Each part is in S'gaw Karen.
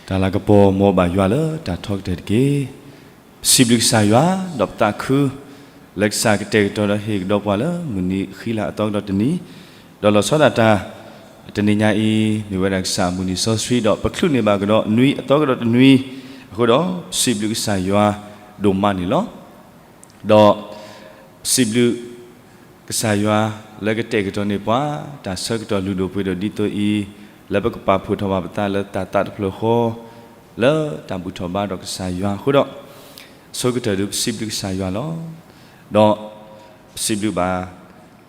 တၢ်လၤကပီၤမ်ဘၣ်ယွၤလၢတၢ်ထီကတၢၢ်တက့ၢ်. ပစံးဘျုးကစၢ်ယွၤ ဒီးပသးခု လၢကစၢ်ကတဲာ်ကတီၤဒီးဟ့ၣ်ကဒီးပှၤလၢမုၢ်နံၤဃံလၤအသီကဒီးတနံၤ, ဒီးလီၤဆီဒၣ်တၢ် တနံၤညါအံၤ မ့ၢ်ဝဲဒၣ်ကစၢ်အမုၢ်နံၤစီဆှံ ဒီးပချုးန့ၢ်ဘၣ်ကဒီးနွံအသီကဒီးတနွံ, အဃိဒီးပစံးဘျုးကစၢ်ယွၤဒိၣ်မးန့ၣ်လီၤ. ဒီးစံးဘျုးကစၢ်ယွၤလၢကတဲာ်ကတီၤန့ၢ်ပှၤ တၢ်ဆၢကတီၢ်လုၢ်ဒိၣ်ပှ့ၤဒိၣ်ဒ်သိးအံၤ, လၢပကပာ်ဖှိၣ်ထီၣ်ဘၣ်ပသးလၢတၢ်သးတဖျၢၣ်ဃီ လၢတၢ်ဘူၣ်ထီၣ်ဘါထီၣ်ကစၢ်ယွၤအဃိဒီး, အဆိကတၢၢ်ဒုးပစံးဘျုးကစၢ်ယွၤလီၤ. ဒီးပစံးဘျုးဘၣ်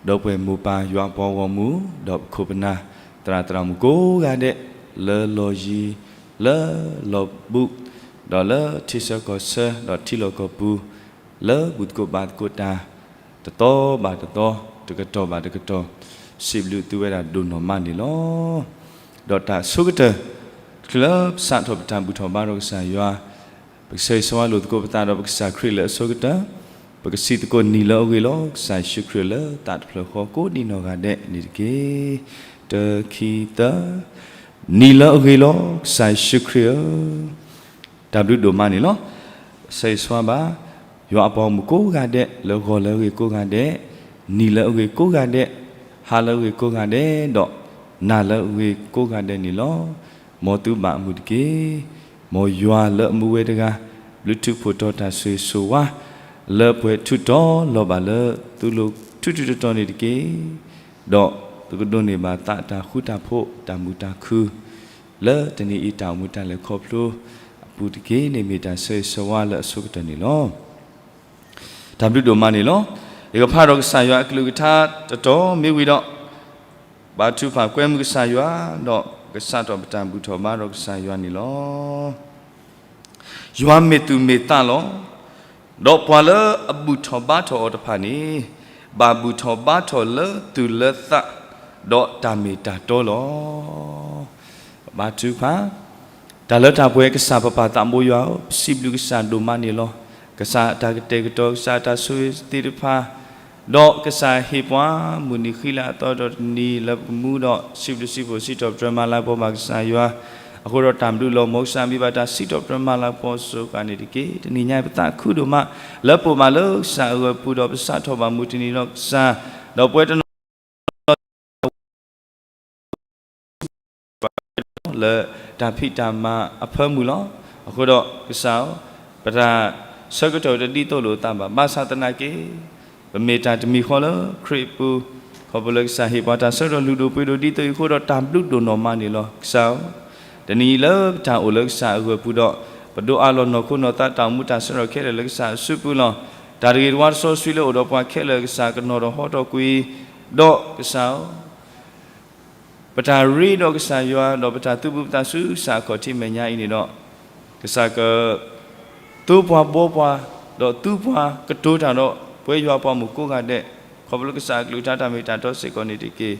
ဒီပုၢ်ဝဲၢ်မိၢ်ပၢ်ယွၤအပှၤဂီၢ်မုၢ် ဒီးပခိၣ်ပနၢ် သရၣ်သရၣ်မုၣ်ကိးဂၤဒဲး လၢလီၢ်ယံၤ လၢလီၢ်ဘူး ဒီးလၢထံဆၢကီၢ်ဆၢ ဒီးထံလီၢ်ကီၢ်ပူၤ လၢဘူၣ်သကိးဘါသကိးတၢ် တသီဘၣ်တသီ တကတီၢ်ဘၣ်တကတီၢ် စံးဘျုးသုဝဲဒၣ်ဒိၣ်နီၢ်မးန့ၣ်လီၤ. ဒီးတၢ်ဆိကတၢၢ် တချုးလၢပစးထီၣ်ပတၢ်ဘူၣ်ထီၣ်ဘါထီၣ်ကစၢ်ယွၤ ပကဆၢဂ့ၤဆၢဝါလိာ်သကိးပသးဒီးပကစၢ်ခရံာ်လၢအဆိကတၢၢ်, ပကစံးသကိးနံၤလၢအဂ့ၤလီၤ ကစၢ်ယ့ၣ်ၡူးခရံာ်လၢသးတဖျၢၣ်ဃီကိးဒံနီၢ်ဂၤဒဲးန့ၣ်တက့ၢ်. တခံသၢ, နံၤလၢအဂ့ၤလီၤ ကစၢ်ယ့ၣ်ၡူးခရံာ်ဧၢ, တၢ်ဘျုးဒိၣ်မးန့ၣ်လီၤ. ဆၢဂ့ၤဆၢဝါဘၣ် ယွၤအပှၤဂီၢ်မုၢ်ကိးဂၤဒဲး လၢဂီၤလၢအဂ့ၤကိးဂၤဒဲး, နံၤလၢအဂ့ၤကိးဂၤဒဲး, ဟါလၢအဂ့ၤကိးဂၤဒဲး ဒီးနၤလၢအဂ့ၤကိးဂၤဒဲးန့ၣ်လီၤ. မ်သုဘၣ်အမုာ်တက့ၢ်. မ်ယွၤလၢအမူဝဲတဂၤ ဘျုးထူးဖှိၣ်တီၤတၢ်ဆိၣ်ဂ့ၤဆိၣ်ဝါ လၢပှဲၤထူးတီၤလီၤဘၣ်လၢသုလိၤထူးထူးတီၤတီၤန့ၣ်တက့ၢ်. ဒီးသုကဒိးန့ၢ်ဘၣ်သးတၢ်ဃူတၢ်ဖိး တၢ်မုာ်တၢ်ခုၣ် လၢတနံၤအံၤတၢ်အိၣ်မူတၢ်လဲၤခီဖျိအပူၤတက့ၢ်န့ၣ် မ့ၢ်တၢ်ဆၢဂ့ၤဆၢဝါလၢအဆိကတၢၢ်န့ၣ်လီၤ. တၢ်ဘျုးဒိၣ်မးန့ၣ်လီၤ. ယကဖးဒီးကစၢ်ယွၤအကလုၢ်ကထါတတီၤမ့ၢ်ဝံၤဒီး, ဘါထုကဖၣ်ကွဲမုာ်ကစၢ်ယွၤ, ဒီးကစးထီၣ်ပတၢ်ဘူၣ်ထီၣ်ဘါထီၣ်ကစၢ်ယွၤန့ၣ်လီၤ. ယွၤမ့ၢ်သူၣ်မ့ၢ်သးလီၤ. ဒီးပှၤလၢအဘူၣ်ထီၣ်ဘါထီၣ်အီၤတဖၣ်န့ၣ်, ဘၣ်ဘူၣ်ထီၣ်ဘါထီၣ်လၢသူၣ်လၢသး, ဒီးတၢ်မ့ၢ်တၢ်တီလီၤ. ဘါထုကဖၣ်, တၢ်လၢတၢ်ပှဲၤကစၢ်ပပၢ်သးဘိယွၤဧၢ, ပစံးဘျုးကစၢ်ဒိၣ်မးန့ၣ်လီၤ. ကစၢ်တၢ်ကတဲာ်ကတီၤ ကစၢ်တၢ်ဆိၣ်ဂ့ၤသ့ၣ်တဖၣ်, ဒီးကစၢ်ဟ့ၣ်ပှၤမုၢ်နံၤဃံလၤအသီဒီးတနံၤလၢပကမူဒီး စံးဘျုးစံးဖှိၣ်စံးထီၣ်ပတြၢၤမၤလၤကပီၤဘၣ်ကစၢ်ယွၤ, အဃိဒီးတၢ်ဘျုးလီၤ မ်ကစၢ်မံဘၣ်တၢ်စံးထီၣ်ပတြၢၤမၤလၤကပီၤစ့ၢ်ကီးန့ၣ်တက့ၢ်. တနံၤညါအံၤပသးခုဒိၣ်မး လၢပအိၣ်ဘၣ်လၢကစၢ်အဂၢၢ်ပူၤဒီးပစးထီၣ်ဘၣ်မုၢ်တနံၤဒီးကစၢ်, ဒီးပဝဲတနီၤ လၢတၢ်ဖံးတၢ်မၤအဖၢမုၢ်လီၤ. အဃိဒီးကစၢ်ဧၢ, ပတၢ်ဆၢကတီၢ်တဒ်သိးလိာ်အသးဘၣ်, ဘၣ်ဆၣ်သနာ်က့ ပမ့ၢ်တၢ်တမံၤဃီလၢခရံာ်အပူၤ, ခီဖျိလၢကစၢ်ဟ့ၣ်ပှၤတၢ်ဆၢကတီၢ်လုၢ်ဒိၣ်ပှ့ၤဒိၣ်ဒ်သိးအံၤအဃိဒီး တၢ်ဘျုးဒိၣ်နီၢ်မးန့ၣ်လီၤ. ကစၢ်ဧၢ, တနံၤအံၤလၢပတၢ်အိၣ်လၢကစၢ်အဂၢၢ်ပူၤဒီး ပဒိးအးလီၤနီၢ်ခိနီၢ်သးတၢ်အိၣ်မူတၢ်ဆၢကတီၢ်ခဲလၢာ်လၢကစၢ်အစုပူၤလီၤ. တၢ်တဂ့ၤတဝါတစီဆှံလၢအိၣ်ဒီးပှၤခဲလၢာ် ကစၢ်ကနီၤထီၣ်ဟီထီၣ်ကွံာ်, ဒီးကစၢ်ဧၢ ပတၢ်ရ့ဒီးကစၢ်ယွၤ ဒီးပတၢ်သူၣ်ပူၤသးဆူကစၢ်အခီၣ်ထံးမဲာ်ညါအံၤန့ၣ်ဒီး, ကစၢ်က သူပှၤဘှီပှၤ, ဒီးသူပှၤကတိၤတၢ်ဒီး ပဝဲယွၤပှၤမုၣ်ကိးဂၤဒဲး, ခီဖျိကစၢ်အကလုၢ်ကထါတၢ်မ့ၢ်တၢ်တီစ့ၢ်ကီးန့ၣ်တက့ၢ်.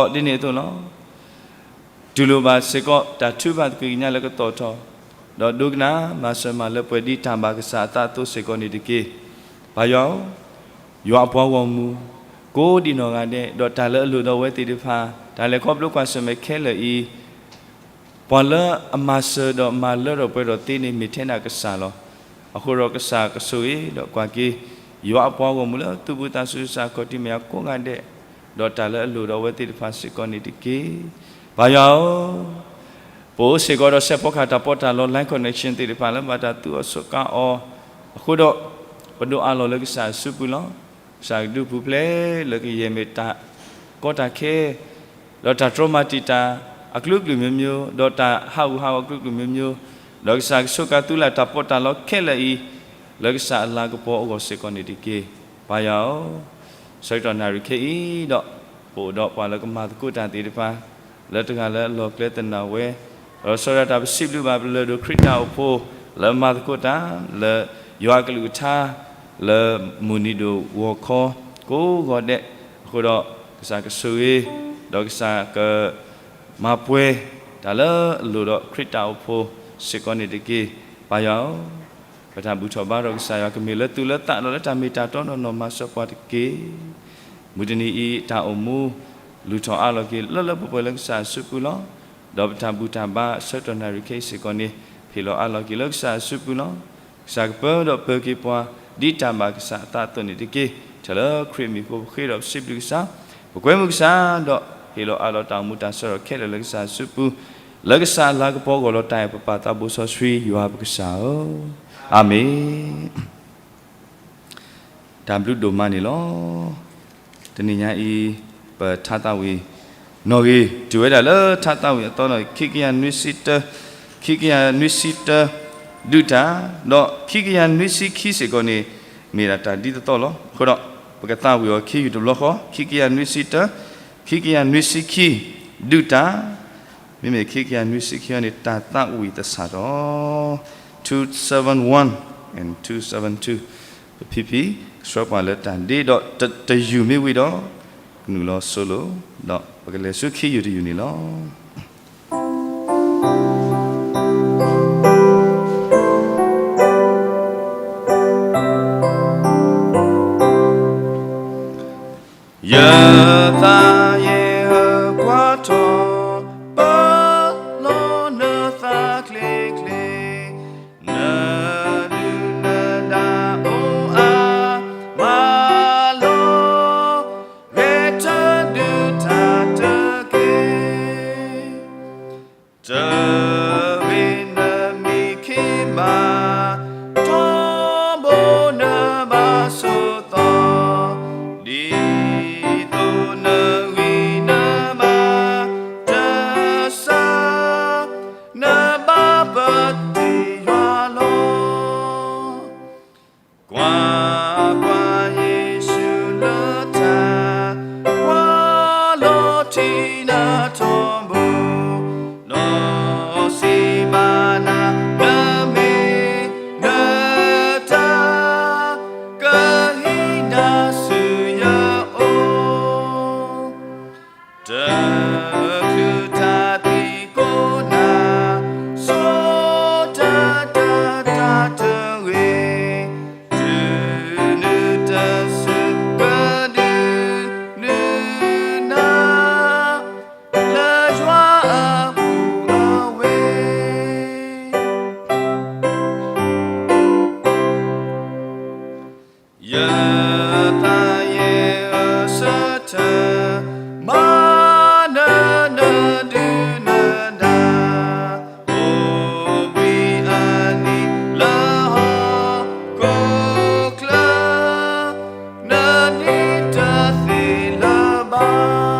ဒီးဒ်န့ၣ်အသိးလီၤ. တူၢ်လိာ်ဘၣ်စ့ၢ်ကီးတၢ်ထုကဖၣ်သကွံာ်ကညးလၢကသီၣ်ထီၣ်, ဒီးဒိကနၣ်မၤစၢၤမၤလၢပှဲၤဒ်တၢ်ဘၣ်ကစၢ်အသးအသိးစ့ၢ်ကီးန့ၣ်တက့ၢ်. ပၢ်ယွၤဧၢ, ယွၤအပှၤဂီၢ်မုၢ် ကိးဒံနီၢ်ဂၤဒဲး, ဒီးတၢ်လၢအလိၣ်ဒီးအဝဲသ့ၣ်တဖၣ်, တၢ်လဲၤခီဖျိကွၢ်ဆၢၣ်မဲာ်ခဲလၢာ်အံၤ, ပှၤလၢအမၤစၢၤဒီးမၤလၢထီၣ်ပှဲၤထီၣ်သ့န့ၣ် မ့ၢ်ထဲနၤကစၢ်လီၤ. အဃိဒီးကစၢ်ကဆိၣ်ဂ့ၤဒီးကွၢ်က့ၤ ယွၤအပှၤဂီၢ်မုၢ်လၢသူၣ်ပူၤသးဆူကစၢ်အခီၣ်ထံးမဲာ်ညါကိးဂၤဒဲး, ဒီးတၢ်လၢအလိၣ်ဒီးအဝဲသ့ၣ်တဖၣ်စ့ၢ်ကီးန့ၣ်တက့ၢ်. ပၢ်ယွၤဧၢ, ပအိၣ်စ့ၢ်ကီးဒီးစဲးဖီကဟၣ်တၢ်ပီးတၢ်လီ line connection သ့ၣ်တဖၣ်လၢဘၣ်တၢ်သူအီၤစူးကါအီၤ, အဃိဒီး ပဒိးအးလီၤလၢကစၢ်အစုပူၤလီၤ. ကစၢ်ကဒုးပူၤဖျဲးလၢကယဲၢ်မ့ၢ်တၢ်ကီတၢ်ခဲ, ဒီးတၢ်တြီမၤတံာ်တာ်အကျိၤအကျဲၤမျိုးမျိုး, ဒီးတၢ်ဟးဂူာ်ဟးဂီၤအကျိၤအကျဲၤမျိုးမျိုး, ဒီးကစၢ်ကဆိးကါသုလၢ်တၢ်ပီးတၢ်လီခဲလၢာ်အံၤ, လၢကစၢ်အလၤကပီၤအဂီၢ်စ့ၢ်ကီးန့ၣ်တက့ၢ်. ပၢ်ယွၤဧၢ, ဆၢကတီၢ်နၣ်ရံၣ်ခဲအံၤဒီး, ပအိၣ်ဒီးပှၤလၢကမၤသကိးတၢ်သ့ၣ်တဖၣ်, လၢတဂၤလၢအလီၢ်ကျဲသနာ်ဝဲ, ဒီးဆီဒၣ်တၢ်ပစံးဘျုးဘၣ်ပလၢၢ်ဒိၣ်ခရံာ်တၢ်အိၣ်ဖှိၣ်, လၢမၤသကိးတၢ်, လၢယွၤအကလုၢ်ကထါ, လၢမုၢ်နံၤဒိၣ်ဂီၤခီ, ကိးဂီၤဒဲး, အဃိဒီး, ကစၢ်ကဆိၣ်ဂ့ၤ, ဒီးကစၢ်က မၤပှဲၤတၢ်လၢအလိၣ်ဒီးခရံာ်တၢ်အိၣ်ဖှိၣ်စ့ၢ်ကီးန့ၣ်တက့ၢ်. ပၢ်ယွၤဧၢ, ပတၢ်ဘူၣ်ထီၣ်ဘါထီၣ်ကစၢ်ယွၤကမ့ၢ်လၢသူၣ်လၢသးဒီးလၢတၢ်မ့ၢ်တၢ်တီနီၢ်နီၢ်မၤစၢၤပှၤတက့ၢ်. မုၢ်တနံၤအံၤတၢ်အိၣ်မူ လုၢ်ထီၣ်အါလီၤက့ၤလၢလၢပှဲၤပှဲၤလၢကစၢ်အစုပူၤလီၤ. ဒီးပတၢ်ဘူၣ်တၢ်ဘါအဆၢကတီၢ်နၣ်ရံၣ်ခဲအံၤစ့ၢ်ကီးန့ၣ် ဟ့ၣ်လီၤအးလီၤက့ၤလၢကစၢ်အစုပူၤလီၤ. ကစၢ်ကပၢဒီးပၢၤက့ၤပှၤ ဒ်တၢ်ဘၣ်ကစၢ်အသးအသိးန့ၣ်တက့ၢ်. ထဲလၢခရံာ်အမံၤအဃိပဃ့ဒီးပစံးဘျုးကစၢ်, ပကွဲမုာ်ကစၢ်, ဒီးဟ့ၣ်လီၤအးလီၤတၢ်အိၣ်မူတၢ်ဆၢကတီၢ်ခဲလၢာ်လၢကစၢ်အစုပူၤ, လၢကစၢ်အလၤကပီၤအဂီၢ်လီၤတၢ်အံၤ ပပၢ်သးဘိစီဆှံယွၤပကစၢ်ဧၢ, အၤမ့ၣ်. တၢ်ဘျုးဒိၣ်မးန့ၣ်လီၤ. တနံၤညါအံၤ ပထါသးဝံၣ်နီၣ်ဂံၢ် တုၤဝဲဒၣ်လၢထါသးဝံၣ်အသီနီၣ်ဂံၢ် ခံကယၤနွံဆံတၢ, ခံကယၤနွံဆံတၢ ဒုးတၢ်, ဒီးခံကယၤနွံဆံခံစ့ၢ်ကီးန့ၣ် မ့ၢ်ဒၣ်တၢ်ဒ်သိးသိးလီၤ. အဃိဒီး ပကသးဝံၣ်အီၤခံယူၢ်တဘျီဃီ, ခံကယၤနွံဆံတၢ, ခံကယၤနွံဆံခံ ဒုးတၢ်, မ့မ့ၢ်ခံကယၤနွံဆံခံအံၤန့ၣ် တၢ်သးဝံၣ်သဆၣ်ဒီး two seven one and two seven two ပဖံဖံ ဆှၢပှၤလၢတၢ်ဒ့ဒီး တ တယူၢ်မ့ၢ်ဝံၤဒီး ကနုာ်လီၤစိလိၤ ဒီးပကလဲၤဆူခံယူၢ်တယူၢ်န့ၣ်လီၤ. ယသးယ့ၢ်ဧၢ ကွၢ်ထီၣ် ပၢလီၤနသးချ့ချ့, နဒုၣ်နဒါအိၣ်အါမးလီၤ, ဂဲၤထၢဒုးတၢ်တက့ၢ်. တဂ့ၤနမံၤခံမး, ထီဘိနဘၣ်ဆိးသီ, ဒ်သိးနဂံၢ်နဘါတစၢ်, နဘၣ်ပတ့ၢ်ယွၤလီၤ. ကွၢ်ကွၢ်, ယ့ၣ်ၡူးလၢတၢ်ကွၢ်လီၤထံနထီဘိ, နီၢ်စံးဘၣ်နၤ နမ့ၢ်နတၢ်, ကဟံးနၤဆူယအိၣ်. တချုးတၢ်သံကွၢ်နၤ, ဆိတၢ်တၢ်တၢ်တဂ့ၤ, တုၤနုၤတစုကဒုးနုၤနၤ, လၢယွၤအပူၤအဝဲ ယသးယ့ၢ်ဧၢ ဆၢထၢၣ်မၤနၤ နဒုၣ်နဒါ, အိၣ်ဘှံးအနံၤလၢဟီၣ်ခိၣ်ချၢ, နန့ၢ်တၢ်သ့လၢၤဘၣ်.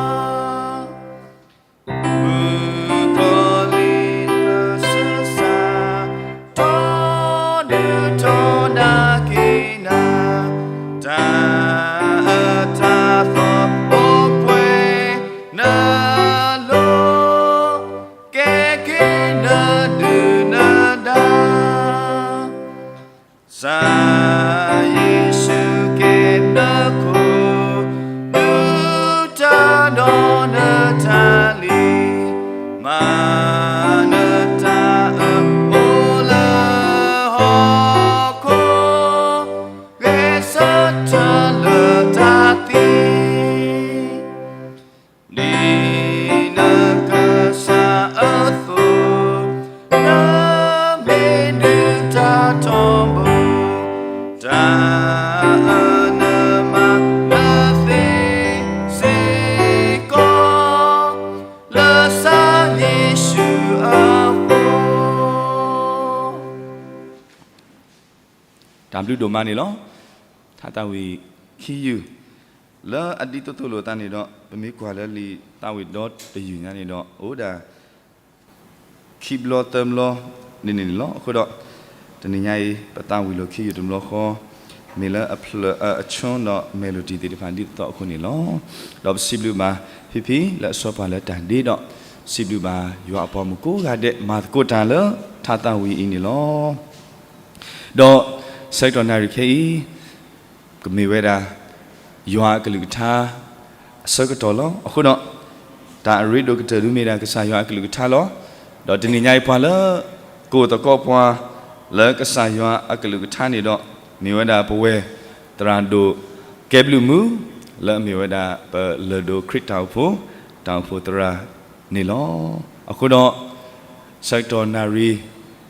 မုၣ်ကီၤလံၢ်အစၢစၢ်, ထီဒုၣ်ထီဒါက့ၤနၤ, တၢ်အတၢ်သီအိၣ်ပှဲၤနလိၤ, ကဲက့ၤနဒုၣ်နဒါ. ကစၢ်ယ့ၣ်ၡူးကဲနခိၣ်, ဒုၣ်တၢ်ဒီးနတၢ်လံၤ, မၤနတၢ်အၢအိၣ်လၢဟီၣ်ခိၣ်, ဂဲၤဆၢထၢၣ်လၢတၢ်သံ ဒ်နကစၢ်အသိး, နမ့ၢ်ဒုၣ်တၢ်ထီဘိ, တၢ်အနမၤနသ့စ့ၢ်ကီး, လၢကစၢ်ယ့ၣ်ၡူးအဃိ တၢ်ဘျုးဒိၣ်မးန့ၣ်လီၤ. ထါသးဝံၣ်ခံယုၢ်, လၢအဒ်သိးသိးလိာ်သးန့ၣ်ဒီး ပမ့ၢ်ကွၢ်လၢလံာ်သးဝံၣ်ဒီတယုၢ်ညါန့ၣ်ဒီး အိၣ်ဒၣ် ခံဘျီသၢဘျီန့ၣ်န့ၣ်လီၤ. အဃိဒီး တနံၤညါအံၤ ပသးဝံၣ်လိာ်ခံယုၢ်တဘျီဃီ, မ့ၢ်လၢအဖျၢၣ်အဆၢဒီး melody သ့ၣ်တဖၣ်ဒ်သိးသိးအဃိန့ၣ်လီၤ. ဒီးပစံးဘျုးဘၣ်ဖံဖံလၢအဆှၢပှၤလၢတၢ်ဒ့ဒီး စံးဘျုးဘၣ်ယွၤအပှၤမုၣ်ကိးဂၤဒဲး မၤသကိးတၢ်လၢထါသးဝံၣ်အံၤန့ၣ်လီၤ. ဒီးဆၢကတီၢ်နၣ်ရံၣ်ခဲအံၤ ကမ့ၢ်ဝဲဒၣ် ယွၤအကလုၢ်ကထါ အဆၢကတီၢ်လီၤ. အဃိဒီး တၢ်အရ့ဒိၣ်ကတၢၢ်ဒုးမ့ၢ်ဒၣ်ကစၢ်ယွၤအကလုၢ်ကထါလီၤ. ဒီးတနံၤညါအံၤပှၤလၢ ကအိၣ်သကိးပှၤ လၢကစၢ်ယွၤအကလုၢ်ကထါန့ၣ်ဒီး မ့ၢ်ဝဲဒၣ်ပဝဲ သရၣ်ဒိၣ်ကဲဘျုးမုၢ် လၢအမ့ၢ်ဝဲဒၣ်ပလၢၢ်ဒိၣ်ခရံာ်တၢ်အိၣ်ဖှိၣ် တၢ်အိၣ်ဖှိၣ်သရၣ်န့ၣ်လီၤ. အဃိဒီး ဆၢကတီၢ်နၣ်ရံၣ်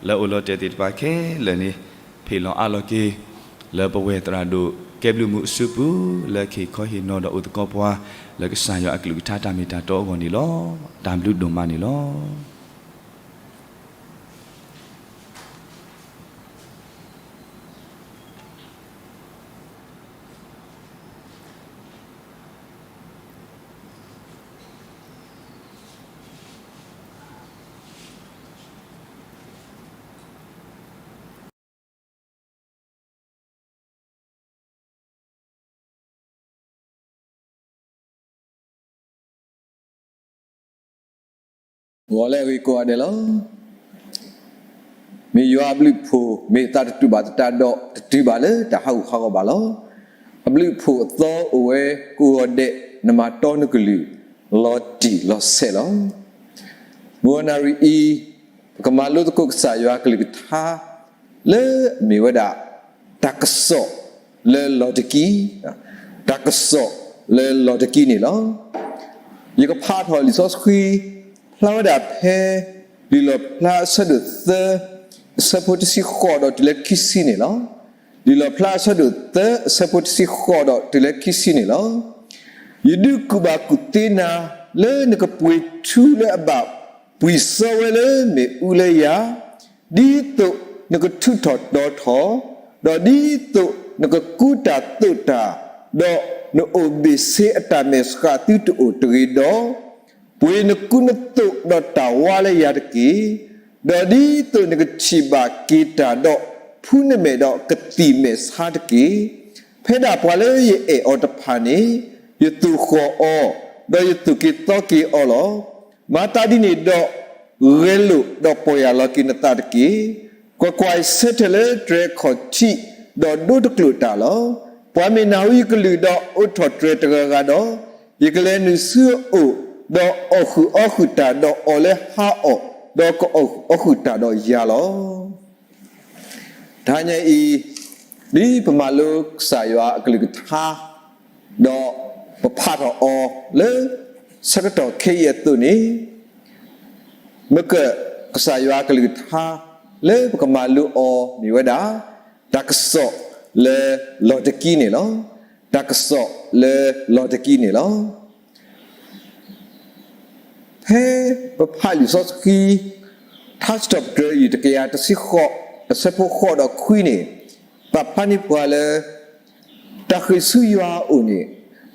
လၢအိၣ်လီၤတဲာ်သ့ၣ်တဖၣ်ခဲလၢာ်န့ၣ် ဖ့ၣ်လီၤအးလီၤက့ၤ လၢပဝဲၢ်သရၣ်ဒိၣ်ကဲဘျုးမုၢ်အစုပူၤ လၢကဟ့ၣ်ခီဟ့ၣ်နီၤဒီးအိၣ်သကိးပှၤ လၢကစၢ်ယွၤအကလုၢ်ကထါတၢ်မ့ၢ်တၢ်တီအဂီၢ်န့ၣ်လီၤ. တၢ်ဘျုးဒိၣ်မးန့ၣ်လီၤ. ဂီၤလၢအဂ့ၤကိးဂၤဒဲးလီၤ. မ့ၢ်ယွၤအဘျုးအဖှိၣ် မ့ၢ်သးတတူၢ်ဘၣ်သတးဒီး တတုၤဘၣ်လၢတၢ်ဟးဂူာ်ဟးဂီၤဘၣ်လီၤ. အဘျုးအဖှိၣ်အသီအိၣ်ဝဲကိးဂၤဒဲး နမၤတီနကလုၢ် လီၤတံၢ်လီၤဆဲးလီၤ. မုၢ်ဂီၤနၣ်ရံၣ်အံၤ ပကမၤလိသကိးကစၢ်ယွၤအကလုၢ်ကထါ လၢအမ့ၢ်ဝဲဒၣ် တၢ်ကစီၣ်လၢလီၤတကံ, တၢ်ကစီၣ်လၢလီၤတကံန့ၣ်လီၤ. ယကဖးထီၣ်လံာ်စီဆှံ ဖျါဝဲဒၣ်ဖဲ လံာ်လီၣ်ဖျါအဆၢဒိၣ်သၢ အဆၢဖိတဆံဃိးဒီးတုၤလၢခံဆံန့ၣ်လီၤ. လံာ်လီၣ်ဖျါအဆၢဒိၣ်သၢ အဆၢဖိတဆံဃိးဒီးတုၤလၢခံဆံန့ၣ်လီၤ. ယဒုးကူၣ်ဘၣ်ကူၣ်သ့နၤ လၢနကပှ့ၤထူလၢအဘၣ်ပှံၤစီဝဲလၢမ့ၣ်အူလၢယၤ, ဒ်သိးနကထူးထီၣ်တီၤထီၣ်, ဒီးဒ်သိးနကကူတၢ်သိးတၢ်, ဒီးနအိၣ်ဘ့ၣ်ဆ့အတၢ်မဲာ်ဆှးသုတအိၣ်တဂ့ၤဒီး, ပှ့ၤနကူနသိးဒီးတၢ်ဝါလၢယၤတက့ၢ်. ဒီးဒ်သိးနကထံၣ်ဘၣ်က့ၤတၢ်ဒီးဖူးနမဲာ်ဒီးကသံၣ်မဲာ်ဆါတက့ၢ်. ဖဲဒၣ်ပှၤလၢယအဲၣ်အီၤတဖၣ်န့ၣ် ယသိၣ်ဃီၣ်အီၤ, ဒီးယသိၣ်က့ၤသီက့ၤအီၤလီၤ. မၤသးဒ်န့ၣ်ဒီး ဂဲၤလိာ်ဒီးပီၢ်ယၢ်လီၤက့ၤနသးတက့ၢ်. ကွၢ်ကွၢ်, ယဆၢထၢၣ်လၢတြဲၤခီၣ်ထံး, ဒီးဒိတကျိာ်တၢ်လီၤ. ပှၤမ့ၢ်နၢ်ဟူယကလုၢ်ဒီးအိးထီၣ်တြဲၤတဂၤဂၤဒီး, ယကလဲၤနုာ်ဆူအအိၣ်, ဒီးအီၣ်ဃုာ်အီဃုာ်တၢ်ဒီးအီၤလၢဟါအီၣ်, ဒီးကအီၣ်ဃုာ်အီဃုာ်တၢ်ဒီးယၤလီၤ. တဟါညါအံၤ, ဒ်ပမၤလိကစၢ်ယွၤအကလုၢ်ကထါ, ဒီးပဖးထီၣ်အီၤလၢ ဆၢကတီၢ်ခဲအံၤအသိးန့ၣ်, မ့ၢ်ကစၢ်ယွၤအကလုၢ်ကထါ လၢပကမၤလိအီၤမ့ၢ်ဝဲဒၣ် တၢ်ကစီၣ်လၢလီၤတကံန့ၣ်လီၤ. တၢ်ကစီၣ်လၢလီၤတကံန့ၣ်လီၤ. ဖဲပဖးလံာ်စီဆှံ ထါစံးထီၣ်ပတြၢၤ အတကယၤတဆံဃိး အဆၢဖိဃိးဒီးခွံန့ၣ်, ပာ်ဖျါန့ၢ်ပှၤလၢ တၢ်ဃ့ၢ်ဆူယွၤအအိၣ်န့ၣ်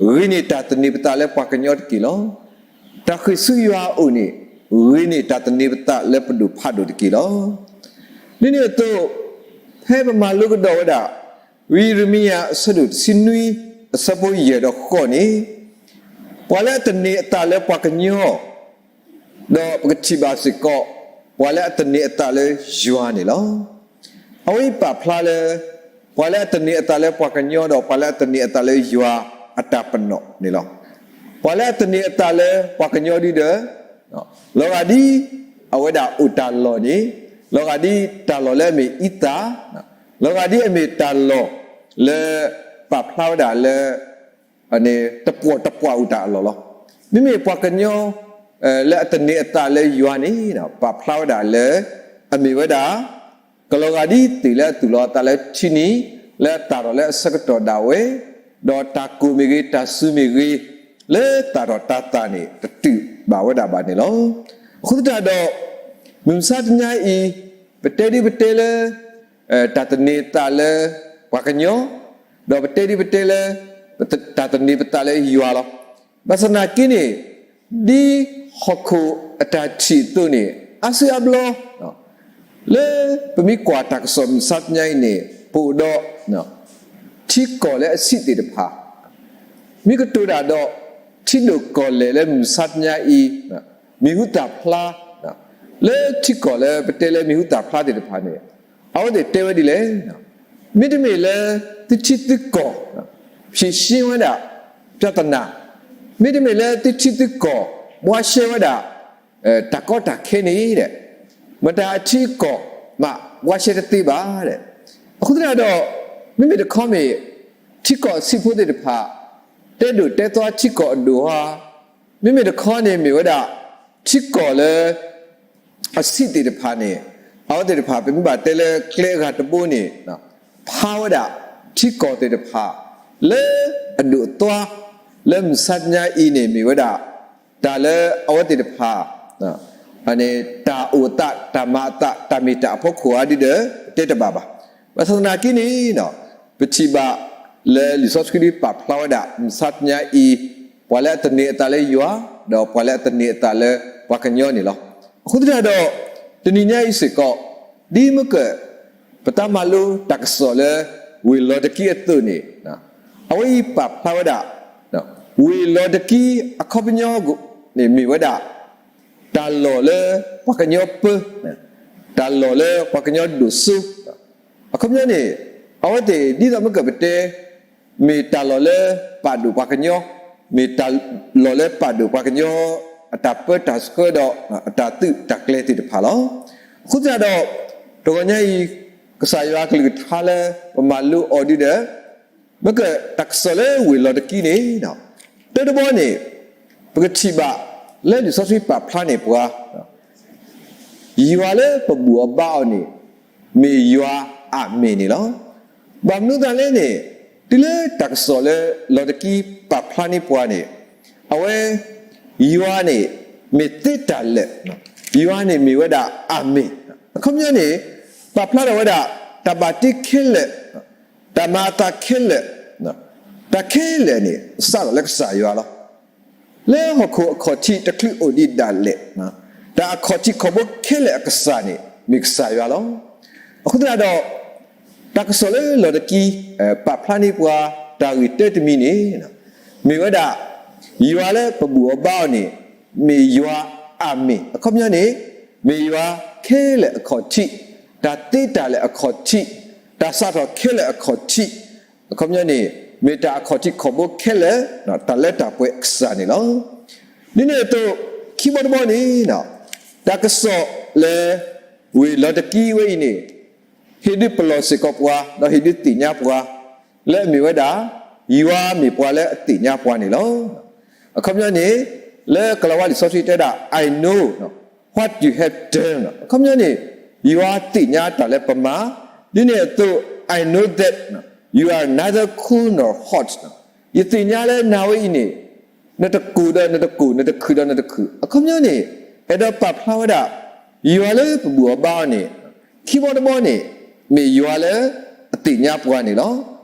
ဂ့ၤန့ၢ်တၢ်သန့ၤပသးလၢပှၤကညီတက့ၢ်လီၤ. တၢ်ဃ့ၢ်ဆူယွၤအအိၣ်န့ၣ် ဂ့ၤန့ၢ်တၢ်သန့ၤပသးလၢပဒိၣ်ဖးဒိၣ်တက့ၢ်လီၤ. ဒ်န့ၣ်အသိး, ဖဲပမၤလိကဒီးဝဲဒၣ် ဝံယံးရမံယၤအဆၢဒိၣ်တဆံနွံ အဆၢဖိယဲၢ်ဒီးဃိးန့ၣ်, ပှၤလၢအသန့ၤအသးလၢပှၤကညီ ဒီးပကထံၣ်ဘၣ်စ့ၢ်ကီး ပှၤလၢအသန့ၤအသးလၢယွၤန့ၣ်လီၤ. အဝဲအံၤပာ်ဖျါလၢ ပှၤလၢအသန့ၤအသးလၢပှၤကညီ ဒီးပှၤလၢအသန့ၤအသးလၢယွၤအတၢ်ပနီၣ်န့ၣ်လီၤ. ပှၤလၢအသန့ၤအသးလၢပှၤကညီဒ်ဒီး လီၤဂာ်ဒ်အဝဲဒၣ်အိၣ်တၢ်လီၢ်န့ၣ်, လီၤဂာ်ဒ်တၢ်လီၢ်လၢအမ့ၢ်အံသၣ်, လီၤဂာ်ဒ်အမ့ၢ်တၢ်လီၢ်လၢ ပာ်ဖျါဝဲဒၣ်လၢ တပှီၣ်တပှၢ်အိၣ်တၢ်အလီၢ်လီၤ. မ့မ့ၢ်ပှၤကညီ လၢအသန့ၤအသးလၢယွၤန့ၣ် ပာ်ဖျါဝဲဒၣ်လၢ အမ့ၢ်ဝဲဒၣ် ကလီၤဂာ်ဒ်သ့ၣ်လၢအသူၣ်လီၤအသးလၢထံနံၤ လၢအသၣ်ထီၣ်လၢအဆၢကတီၢ်ဒၣ်ဝဲ, ဒီးတၢ်ကိၢ်မ့ၢ်ဂ့ၤ တၢ်စူၤမ့ၢ်ဂ့ၤ လၢသၣ်ထီၣ်တၤသၣ်န့ၣ် တတုၤဘၣ်ဝဲဒၣ်ဘၣ်န့ၣ်လီၤ. အဃိသတးဒီး မုၢ်မဆါတနံၤအံၤ ပတဲဒ်ပတဲလၢ တၢ်သန့ၤသးလၢပှၤကညီ, ဒီးပတဲဒ်ပတဲလၢ တၢ်သန့ၤပသးလၢယွၤလီၤ. ဘၣ်ဆၣ်သနာ်က့န့ၣ် ဒ်ဟီၣ်ခိၣ်အတၢ်ထံၣ်အသိးန့ၣ် အါစုအါဘျီ လၢပမ့ၢ်ကွၢ်တၢ်ကစီၣ်မုၢ်မဆါတနံၤအံၤန့ၣ် ပအိၣ်ဒီး ထံကီၢ်လၢအဆံးသ့ၣ်တဖၣ်, မ့ၢ်ကတိၤတၢ်ဒီး ထံဒိၣ်ကီၢ်လဲၢ်လၢမုၢ်မဆါတနံၤအံၤ မံၤဟူသၣ်ဖျါ, လၢထံကီၢ်လၢပတဲလၢမံၤဟူသၣ်ဖျါသ့ၣ်တဖၣ်န့ၣ် အဝဲသ့ၣ်တဲဝဲဒ်လဲၣ်, မ့တမ့ၢ်လၢသုထံသုကီၢ် ဖြေရှင်းဝဲဒၣ် ပြဿနာ, မ့တမ့ၢ်လၢသုထံသုကီၢ် ဘှါရှဲဝဲဒၣ် တၢ်ကီတၢ်ခဲန့ၣ်ဒီး မတၤအထံအကီၢ်မး ဘှါရှဲတသ့ဘၣ်ဒီး, အဃိသတးဒီး မ့မ့ၢ်တခီမ့ၢ် ထံကီၢ်အဆံးဖိသ့ၣ်တဖၣ် တဲဒိၣ်တဲသွါထံကီၢ်အဒိၣ်ဧါ, မ့မ့ၢ်တခီန့ၣ်မ့ၢ်ဝဲဒၣ် ထံကီၢ်လၢ အဆံးသ့ၣ်တဖၣ်န့ၣ် အဝဲသ့ၣ်တဖၣ် ပမ့ၢ်ဘၣ်တဲလၢကျဲအဂၤတဘိန့ၣ် ဖျါဝဲဒၣ် ထံကီၢ်သ့ၣ်တဖၣ် လၢအဒိၣ်အသွါ လၢမုၢ်ဆါတနံၤအံၤန့ၣ် မ့ၢ်ဝဲဒၣ် တၢ်လၢအဝဲသ့ၣ်တဖၣ် တၢ်အိၣ်အသး တၢ်မၤအသး တၢ်မ့ၢ်တၢ်အဖီခိၣ်ဧါဒ်ဒီး ပတဲတဘၣ်ဘၣ်. ဘၣ်ဆၣ်သနာ်က့န့ၣ် ပထံၣ်ဘၣ်လၢလံာ်စီဆှံပာ်ဖျါဝဲဒၣ် မုၢ်ဆါတနံၤအံၤ ပှၤလၢအသန့ၤအသးလၢယွၤ ဒီးပှၤလၢအသန့ၤအသးလၢပှၤကညီန့ၣ်လီၤ. အဃိသတးဒီး တနံၤညါအံၤစ့ၢ်ကီး ဒ်မ့ၢ်က ပတၢ်မၤလိတၢ်ကစီၣ်လၢ ဝ့ၢ်လီၤတကံအသိးန့ၣ် အဝဲအံၤပာ်ဖျါဝဲဒၣ် ဝ့ၢ်လီၤတကံအခီပညီန့ၣ်မ့ၢ်ဝဲဒၣ် တၢ်လီၢ်လၢပှၤကညီပၢ တၢ်လီၢ်လၢပှၤကညီဒိၣ်စိ အခီပညီန့ၣ် အဝဲသ့ၣ်ဒ်သိးမ့ၢ်ကပတဲ မ့ၢ်တၢ်လီၢ်လၢပာ်ဒိၣ်ပှၤကညီ မ့ၢ်တၢ်လီၢ်လၢပာ်ဒိၣ်ပှၤကညီ အတၢ်ပၢတၢ်ဆှၢဒီး အတၢ်သုးတၢ်ကျဲၤသ့ၣ်တဖၣ်လီၤ. အဃိသတးဒီး တဂီၤညါအံၤ ကစၢ်ယွၤအကလုၢ်ကထါလၢပမၤလိအီၤဒ်ဒီး မ့ၢ်ကတၢ်ကစီၣ်လၢဝ့ၢ်လီၤတကံန့ၣ် တၢတဘီန့ၣ် ပကထံၣ်ဘၣ်လၢလံာ်စီဆှံပာ်ဖျါန့ၢ်ပှၤ ယွၤလၢပဘူၣ်အီၤဘါအီၤန့ၣ် မ့ၢ်ယွၤအမ့ၢ်န့ၣ်လီၤ. ဘၣ်မနုၤသတးလဲၣ်န့ၣ် တုၤလၢတၢ်ကစီၣ်လၢလီၤတကံပာ်ဖျါန့ၢ်ပှၤန့ၣ် အဝဲ ယွၤန့ၣ် မ့ၢ်သ့တၢ်လၢာ်, ယွၤန့ၣ်မ့ၢ်ဝဲဒၣ်အမ့ၢ်, အခီပညီန့ၣ် ပာ်ဖျါထီၣ်ဝဲဒၣ် တၢ်ဘၣ်တ့ခဲလၢာ်, တၢ်မၤအသးခဲလၢာ်, တၢ်ခဲလၢာ်န့ၣ် စးထီၣ်လၢကစၢ်ယွၤလီၤ. လၢဟီၣ်ခိၣ်အခီၣ်ထံးတချုးအိၣ်ဒံးဒၣ်လဲာ်, တၢ်အခီၣ်ထံးခီၣ်ဘိခဲလၢာ်အကစၢ်န့ၣ် မ့ၢ်ကစၢ်ယွၤလီၤ. အဃိသတးဒီး တၢ်ကစီၣ်လၢလီၤတကံ ပာ်ဖျါန့ၢ်ပှၤ တၢ်ဂ့ၢ်တၢတမံၤန့ၣ် မ့ၢ်ဝဲဒၣ် ယွၤလၢပဘူၣ်အီၤဘါအီၤန့ၣ် မ့ၢ်ယွၤအမ့ၢ်, အခီပညီန့ၣ် မ့ၢ်ယွၤခဲလၢာ်အခီၣ်ထံး, တၢ်သ့တၢ်လၢာ်အခီၣ်ထံး, တၢ်စးထီၣ်ခဲလၢာ်အခီၣ်ထံး, အခီပညီန့ၣ် မ့ၢ်တၢ်အခီၣ်ထံးခီၣ်ဘိခဲလၢာ်, တၢ်လၢတၢ်ပှဲၤအကစၢ်န့ၣ်လီၤ. ဒ်န့ၣ်အသိး ခံဘီတဘီန့ၣ် တၢ်ကစီၣ်လၢ ဝ့ၢ်လီၤတကံဝဲအံၤန့ၣ် ဟ့ၣ်ဒုးပလီၢ်စ့ၢ်ကီးပှၤ ဒီးဟ့ၣ်ဒုးသ့ၣ်ညါပှၤ လၢအမ့ၢ်ဝဲဒၣ် ယွၤမ့ၢ်ပှၤလၢအသ့ၣ်ညါပှၤန့ၣ်လီၤ. အခီပညီန့ၣ် လၢကလၤဝါလံာ်စီဆှံတဲဒၣ် I know what you have done အခီပညီန့ၣ် ယွၤသ့ၣ်ညါတၢ်လၢပမၤ, ဒ်န့ၣ်အသိး I know that you are neither cold nor hot ယသ့ၣ်ညါလၢနၤဝဲအံၤန့ၣ် နတကိၢ်ဒီးနတကိၢ် နတခုၣ်ဒီးနတခုၣ်, အခီပညီန့ၣ် အဲၣ်ဒိးပာ်ဖျါဝဲဒၣ် ယွၤလၢပဘူၣ်အီၤဘါအီၤန့ၣ် ခံဘီတဘီန့ၣ် မ့ၢ်ယွၤလၢအသ့ၣ်ညါပှၤန့ၣ်လီၤ.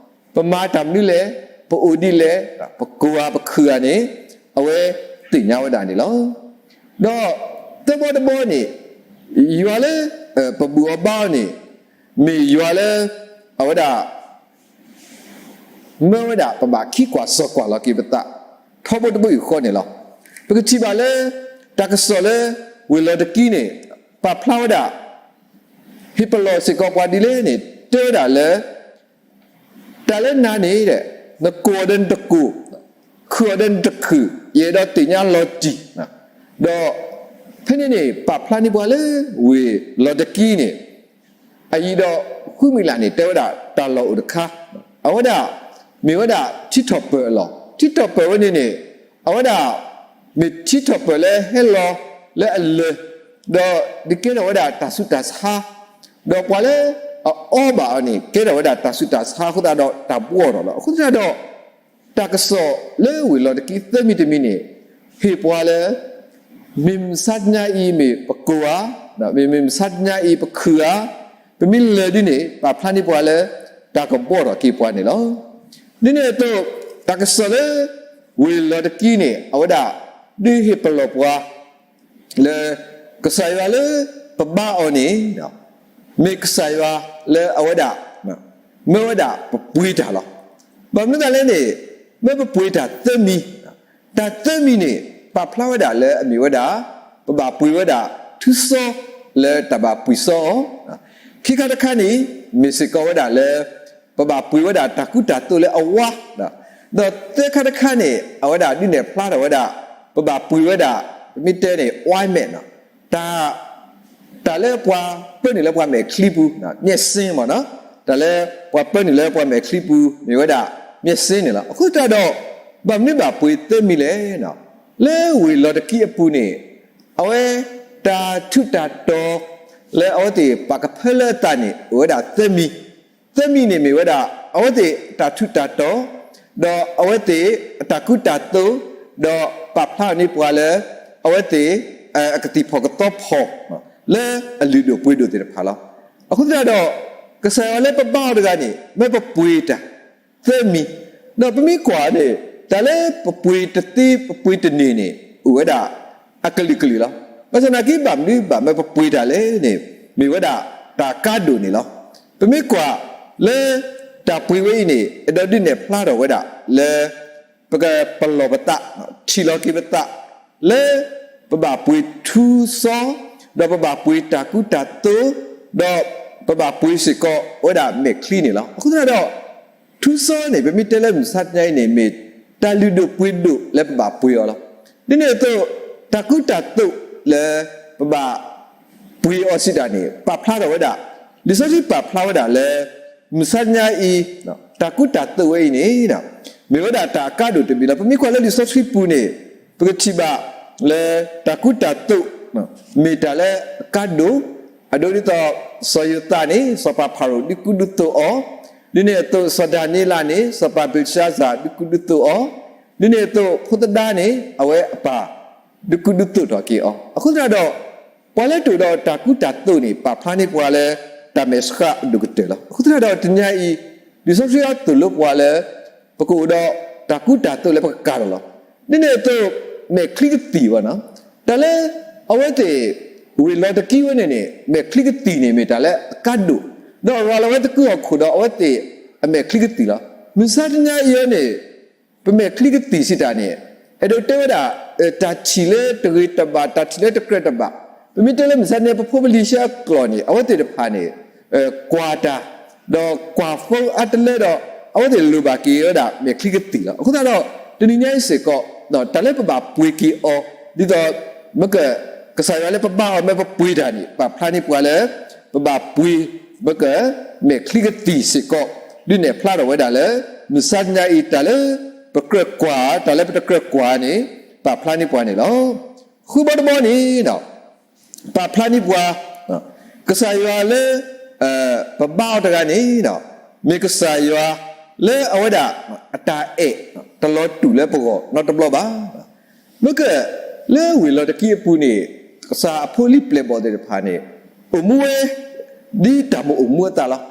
ပမၤတၢ်မနုၤလဲၣ်, ပအိၣ်ဒ်လဲၣ်, ပကိၢ်ဧါပခုၣ်ဧါန့ၣ် အဝဲသ့ၣ်ညါဝဲဒၣ်န့ၣ်လီၤ. ဒီးသၢဘီတဘီန့ၣ် ယွၤလၢ ပဘူၣ်အီၤဘါအီၤန့ၣ် မ့ၢ်ယွၤလၢ အဝဲဒၣ် မၢဝဲဒၣ်ပဘၣ်ခံကွၢ်စီၤကွၢ်လီၤက့ၤပသး ထီဘိတဘိယူၢ်ဃီန့ၣ်လီၤ. ပကထံၣ်ဘၣ်လၢ တၢ်ကစီၣ်လၢ ဝ့ၢ်လီၤတကံန့ၣ် ပာ်ဖျါဝဲဒၣ် ဟ့ၣ်ပလီၢ်စ့ၢ်ကီးပှၤဒ်လဲၣ်န့ၣ် တဲဝဲဒၣ်လၢ တၢ်လၢနၤန့ၣ် နကိၢ်အီၤဒီးနတကိၢ်, ခုၣ်အီၤဒီးနတခုၣ်, ယအဲၣ်ဒိးသ့ၣ်ညါလီၤတံၢ်, ဒီး ဖဲန့ၣ်န့ၣ် ပာ်ဖျါန့ၢ်ပှၤလၢ ဝ့ၢ်လီၤတကံန့ၣ် အယံၤဒီးဃုမံၤလၢ်န့ၣ် တဲဝဲဒၣ်တၢ်လီၢ်အိၣ်တခါ, အဝဲဒၣ် မ့ၢ်ဝဲဒၣ်ထံထီၣ်ပၢၢ်အလီၢ်, ထံထီၣ်ပၢၢ်ဝဲန့ၣ်န့ၣ် အဝဲဒၣ် မ့ၢ်ထံထီၣ်ပၢၢ်လၢဟဲလီၤလၢအလၢၢ်, ဒီးဒုးကဲထီၣ်ဝဲဒၣ်တၢ်ဆူးတၢ်ဆါ, ဒီးပှၤလၢအအီဘၣ်အီၤန့ၣ် ကဲထီၣ်ဝဲဒၣ်တၢ်ဆူးတၢ်ဆါအဃိသတးဒီးတၢ်ဘှီၣ်ထီၣ်လီၤ. အဃိသတးဒီး တၢ်ကစီၣ်လၢဝ့ၢ်လီၤတကံသၢမံၤတမံၤန့ၣ် ဟ့ၣ်ပှၤလၢ မ့ၢ်မုၢ်မဆါတနံၤအံၤမ့ၢ်ပကိၢ်ဧါ, မ့ၢ်မုၢ်မဆါတနံၤအံၤပခုၣ်ဧါ, ပမ့ၢ်လၢာ်ဒ်န့ၣ် ပာ်ဖျါန့ၢ်ပှၤလၢ တၢ်ကဘှီၣ်ထီၣ်က့ၤပှၤန့ၣ်လီၤ. ဒ်န့ၣ်အသိး တၢ်ကစီၣ်လၢ ဝ့ၢ်လီၤတကံန့ၣ် အဝဲဒၣ် ဒုးဟ့ၣ်ပလီၢ်ပှၤ လၢ ကစၢ်ယွၤလၢပဘါအီၤန့ၣ် မ့ၢ်ကစၢ်ယွၤလၢအဝဲဒၣ် မၢဝဲဒၣ်ပပှ့ၤတၢ်လီၤ. ဘၣ်မနုၤသတးလဲၣ်န့ၣ် မၢပပှ့ၤတၢ်သၢမံၤ, တၢ်သၢမံၤန့ၣ် ပာ်ဖျါဝဲဒၣ်လၢအမ့ၢ်ဝဲဒၣ် ပဘၣ်ပှ့ၤဝဲဒၣ်ထူစီလၢတၢ်ဘၣ်ပှ့ၤစီအီၤ, ခံခါတခါန့ၣ် မ့ၢ်စ့ၢ်ကီးဝဲဒၣ်လၢ ပဘၣ်ပှ့ၤဝဲဒၣ်တၢ်ကူတၢ်သိးလၢအဝါ, ဒီးသၢခါတခါန့ၣ် အဝဲဒၣ်ဒုးနဲၣ်ဖျါထီၣ်ဝဲဒၣ် ပဘၣ်ပှ့ၤဝဲဒၣ် ပမ့ၢ်တဲန့ၣ် ointment တၢ် တၢ်လၢပှၤပၢနုာ်လၢပှၤမဲာ်ချံပူၤ, မျက်စိမ့ၢ်နီၤ, တၢ်လၢပှၤပၢနုာ်လၢပှၤမဲာ်ချံပူၤ မ့ၢ်ဝဲဒၣ် မျက်စိန့ၣ်လီၤ. အဃိသတးဒီး ဘၣ်မနုၤဘၣ်ပှ့ၤသၢမံၤလဲၣ်, လၢဝ့ၢ်လီၤတကံအပူၤန့ၣ် အဝဲ တၢ်ထူးတၢ်တီၤ လၢအဝဲသ့ၣ်ပာ်ကဖၢလၢအသးန့ၣ် အိၣ်ဝဲဒၣ်သၢမံၤ, သၢမံၤန့ၣ်မ့ၢ်ဝဲဒၣ် အဝဲသ့ၣ်အတၢ်ထူးတၢ်တီၤ, ဒီးအဝဲသ့ၣ်အတၢ်ကူတၢ်သိး, ဒီးပာ်ဖျါန့ၢ်ပှၤလၢ အဝဲသ့ၣ် အကသံၣ်ဖီၣ်ကသီဖီၣ် လၢအလုၢ်ဒိၣ်ပှ့ၤဒိၣ်သ့ၣ်တဖၣ်လီၤ. အဃိသတးဒီး ကစၢ်ယွၤလၢပဘါအီၤတဂၤန့ၣ် မၢပပှ့ၤတၢ် သၢမံၤ, ဒီးပမ့ၢ်ကွၢ်န့ၣ် တၢ်လၢပပှ့ၤတသ့ပပှ့ၤတန့ၢ်န့ၣ် အိၣ်ဝဲဒၣ် အကလုာ်ကလုာ်လီၤ. ဘၣ်ဆၣ်သနာ်က့ ဘၣ်မနုၤဘၣ်မၢပပှ့ၤတၢ်လဲၣ်န့ၣ် မ့ၢ်ဝဲဒၣ်တၢ်အကါဒိၣ်န့ၣ်လီၤ. ပမ့ၢ်ကွၢ်လၢ တၢ်ပှ့ၤဝဲအံၤန့ၣ် အဲၣ်ဒိးဒုးနဲၣ်ဖျါထီၣ်ဝဲဒၣ်လၢ ပကပလီၢ်ပသး, ထံၣ်လီၤက့ၤပသး လၢပဘၣ်ပှ့ၤထူစီ, ဒီးပဘၣ်ပှ့ၤတၢ်ကူတၢ်သိး, ဒီးပဘၣ်ပှ့ၤစ့ၢ်ကီးဝဲဒၣ်မဲာ်ချံန့ၣ်လီၤ. အဃိသတးဒီး ထူစီန့ၣ် ပမ့ၢ်တဲလၢမုၢ်မဆါတနံၤအံၤန့ၣ် မ့ၢ်တၢ်လုၢ်ဒိၣ်ပှ့ၤဒိၣ်လၢပဘၣ်ပှ့ၤအီၤလီၤ. ဒ်န့ၣ်အသိး တၢ်ကူတၢ်သိးလၢပဘၣ်ပှ့ၤအီၤစံးတၢ်န့ၣ် ပာ်ဖျါထီၣ်ဝဲဒၣ်, လံာ်စီဆှံပာ်ဖျါဝဲဒၣ်လၢ မုၢ်မဆါတနံၤအံၤ တၢ်ကူတၢ်သိးဝဲအံၤန့ၣ် မ့ၢ်ဝဲဒၣ်တၢ်အကါဒိၣ်တမံၤလီၤ. ပမ့ၢ်ကွၢ်လၢလံာ်စီဆှံပူၤန့ၣ် ပကထံၣ်ဘၣ်လၢတၢ်ကူတၢ်သိး မ့ၢ်တၢ်လၢအကါဒိၣ်, အဒိဒ်သိး စီၤယိၤသးန့ၣ် စီၤပၤဖၤရိၤဒုးကူဒုးသိးအီၤ, ဒ်န့ၣ်အသိး စီၤဒၤနံးယ့လးန့ၣ် စီၤပၤဘ့လ်ရှါစၢ်ဒုးကူဒုးသိးအီၤ, ဒ်န့ၣ်အသိး ဖိသဒါန့ၣ် အဝဲအပၢ် ဒုးကူဒုးသိးထီၣ်က့ၤအီၤ. အဃိသတးဒီး ပှၤလၢတအိၣ်ဒီးတၢ်ကူတၢ်သိးန့ၣ် ပာ်ဖျါန့ၢ်ပှၤလၢ တၢ်မဲာ်ဆှးအဒိၣ်ကတၢၢ်လီၤ. အဃိသတးဒီးတနံၤအံၤ လံာ်စီဆှံအသိၣ်လိပှၤလၢ ပကအိၣ်ဒီးတၢ်ကူတၢ်သိးလၢပကကၤထီၣ်လီၤ. ဒ်န့ၣ်အသိး မဲာ်ချံကသံၣ်ဘၣ်နီၤ, တၢ်လၢ အဝဲသ့ၣ် ဝ့ၢ်လီၤတကံဝဲန့ၣ်န့ၣ် မဲာ်ချံကသံၣ်န့ၣ်မ့ၢ်တၢ်လၢအကါဒိၣ်, ဒီးရၤလီၤဝဲသကုၤအီၣ်ခိၣ်ဒီးအဝဲသ့ၣ်အမဲာ်ချံကသံၣ်လီၤ. မုၢ်မဆါတနံၤအံၤန့ၣ် ပမဲာ်ချံကသံၣ်စံးတၢ်န့ၣ် အဲၣ်ဒိးတဲဝဲဒၣ် တၢ်ထံၣ်လၢတဂ့ၤတဘၣ် တၢ်ထံၣ်လၢတကြၢးတဘၣ်, ပမ့ၢ်တဲလၢမုၢ်မဆါတနံၤ ပဖိပလံၤဆှၢအကျိာ်န့ၣ် အဝဲသ့ၣ်တဖၣ်န့ၣ် ကွၢ်တၢ် ဒီးကွၢ်ဖိအါတလၢဒီး အဝဲသ့ၣ်လိၣ်ဘၣ်က့ၤဝဲဒၣ်မဲာ်ချံကသံၣ်လီၤ. အဃိသတးဒီး တနံၤညါအံၤစ့ၢ်ကီး တၢ်လၢပဘၣ်ပှ့ၤက့ၤအီၤ ဒ်သိး မ့ၢ်က ကစၢ်ယွၤလၢပဘါအီၤမၢပပှ့ၤတၢ်န့ၣ် ပာ်ဖျါန့ၢ်ပှၤလၢ ပဘၣ်ပှ့ၤ မ့ၢ်က မဲာ်ချံကသံၣ်စ့ၢ်ကီး ဒုးနဲၣ်ဖျါထီၣ်ဝဲဒၣ်လၢ မုၢ်မဆါတနံၤအံၤ တၢ်လၢပကြၢးကွၢ် တၢ်လၢပတကြၢးကွၢ်န့ၣ် ပာ်ဖျါန့ၢ်ပှၤန့ၣ်လီၤ. ဃုဘီတဘီန့ၣ် ပာ်ဖျါန့ၢ်ပှၤ ကစၢ်ယွၤလၢ ပဘါအီၤတဂၤန့ၣ် မ့ၢ်ကစၢ်ယွၤလၢအဝဲဒၣ် အတၢ်အဲၣ် တလီၤတူာ်လၢပဂီၢ်နီတဘျီဘၣ်. မ့ၢ်က လၢဝ့ၢ်လီၤတကံအပူၤန့ၣ် ကစၢ်အဖိလံၤပျဲၢ်ဘီၣ်သ့ၣ်တဖၣ်န့ၣ် အိၣ်မူဝဲ ဒ်တၢ်မ့ၢ်အိၣ်မူအသးလီၤ.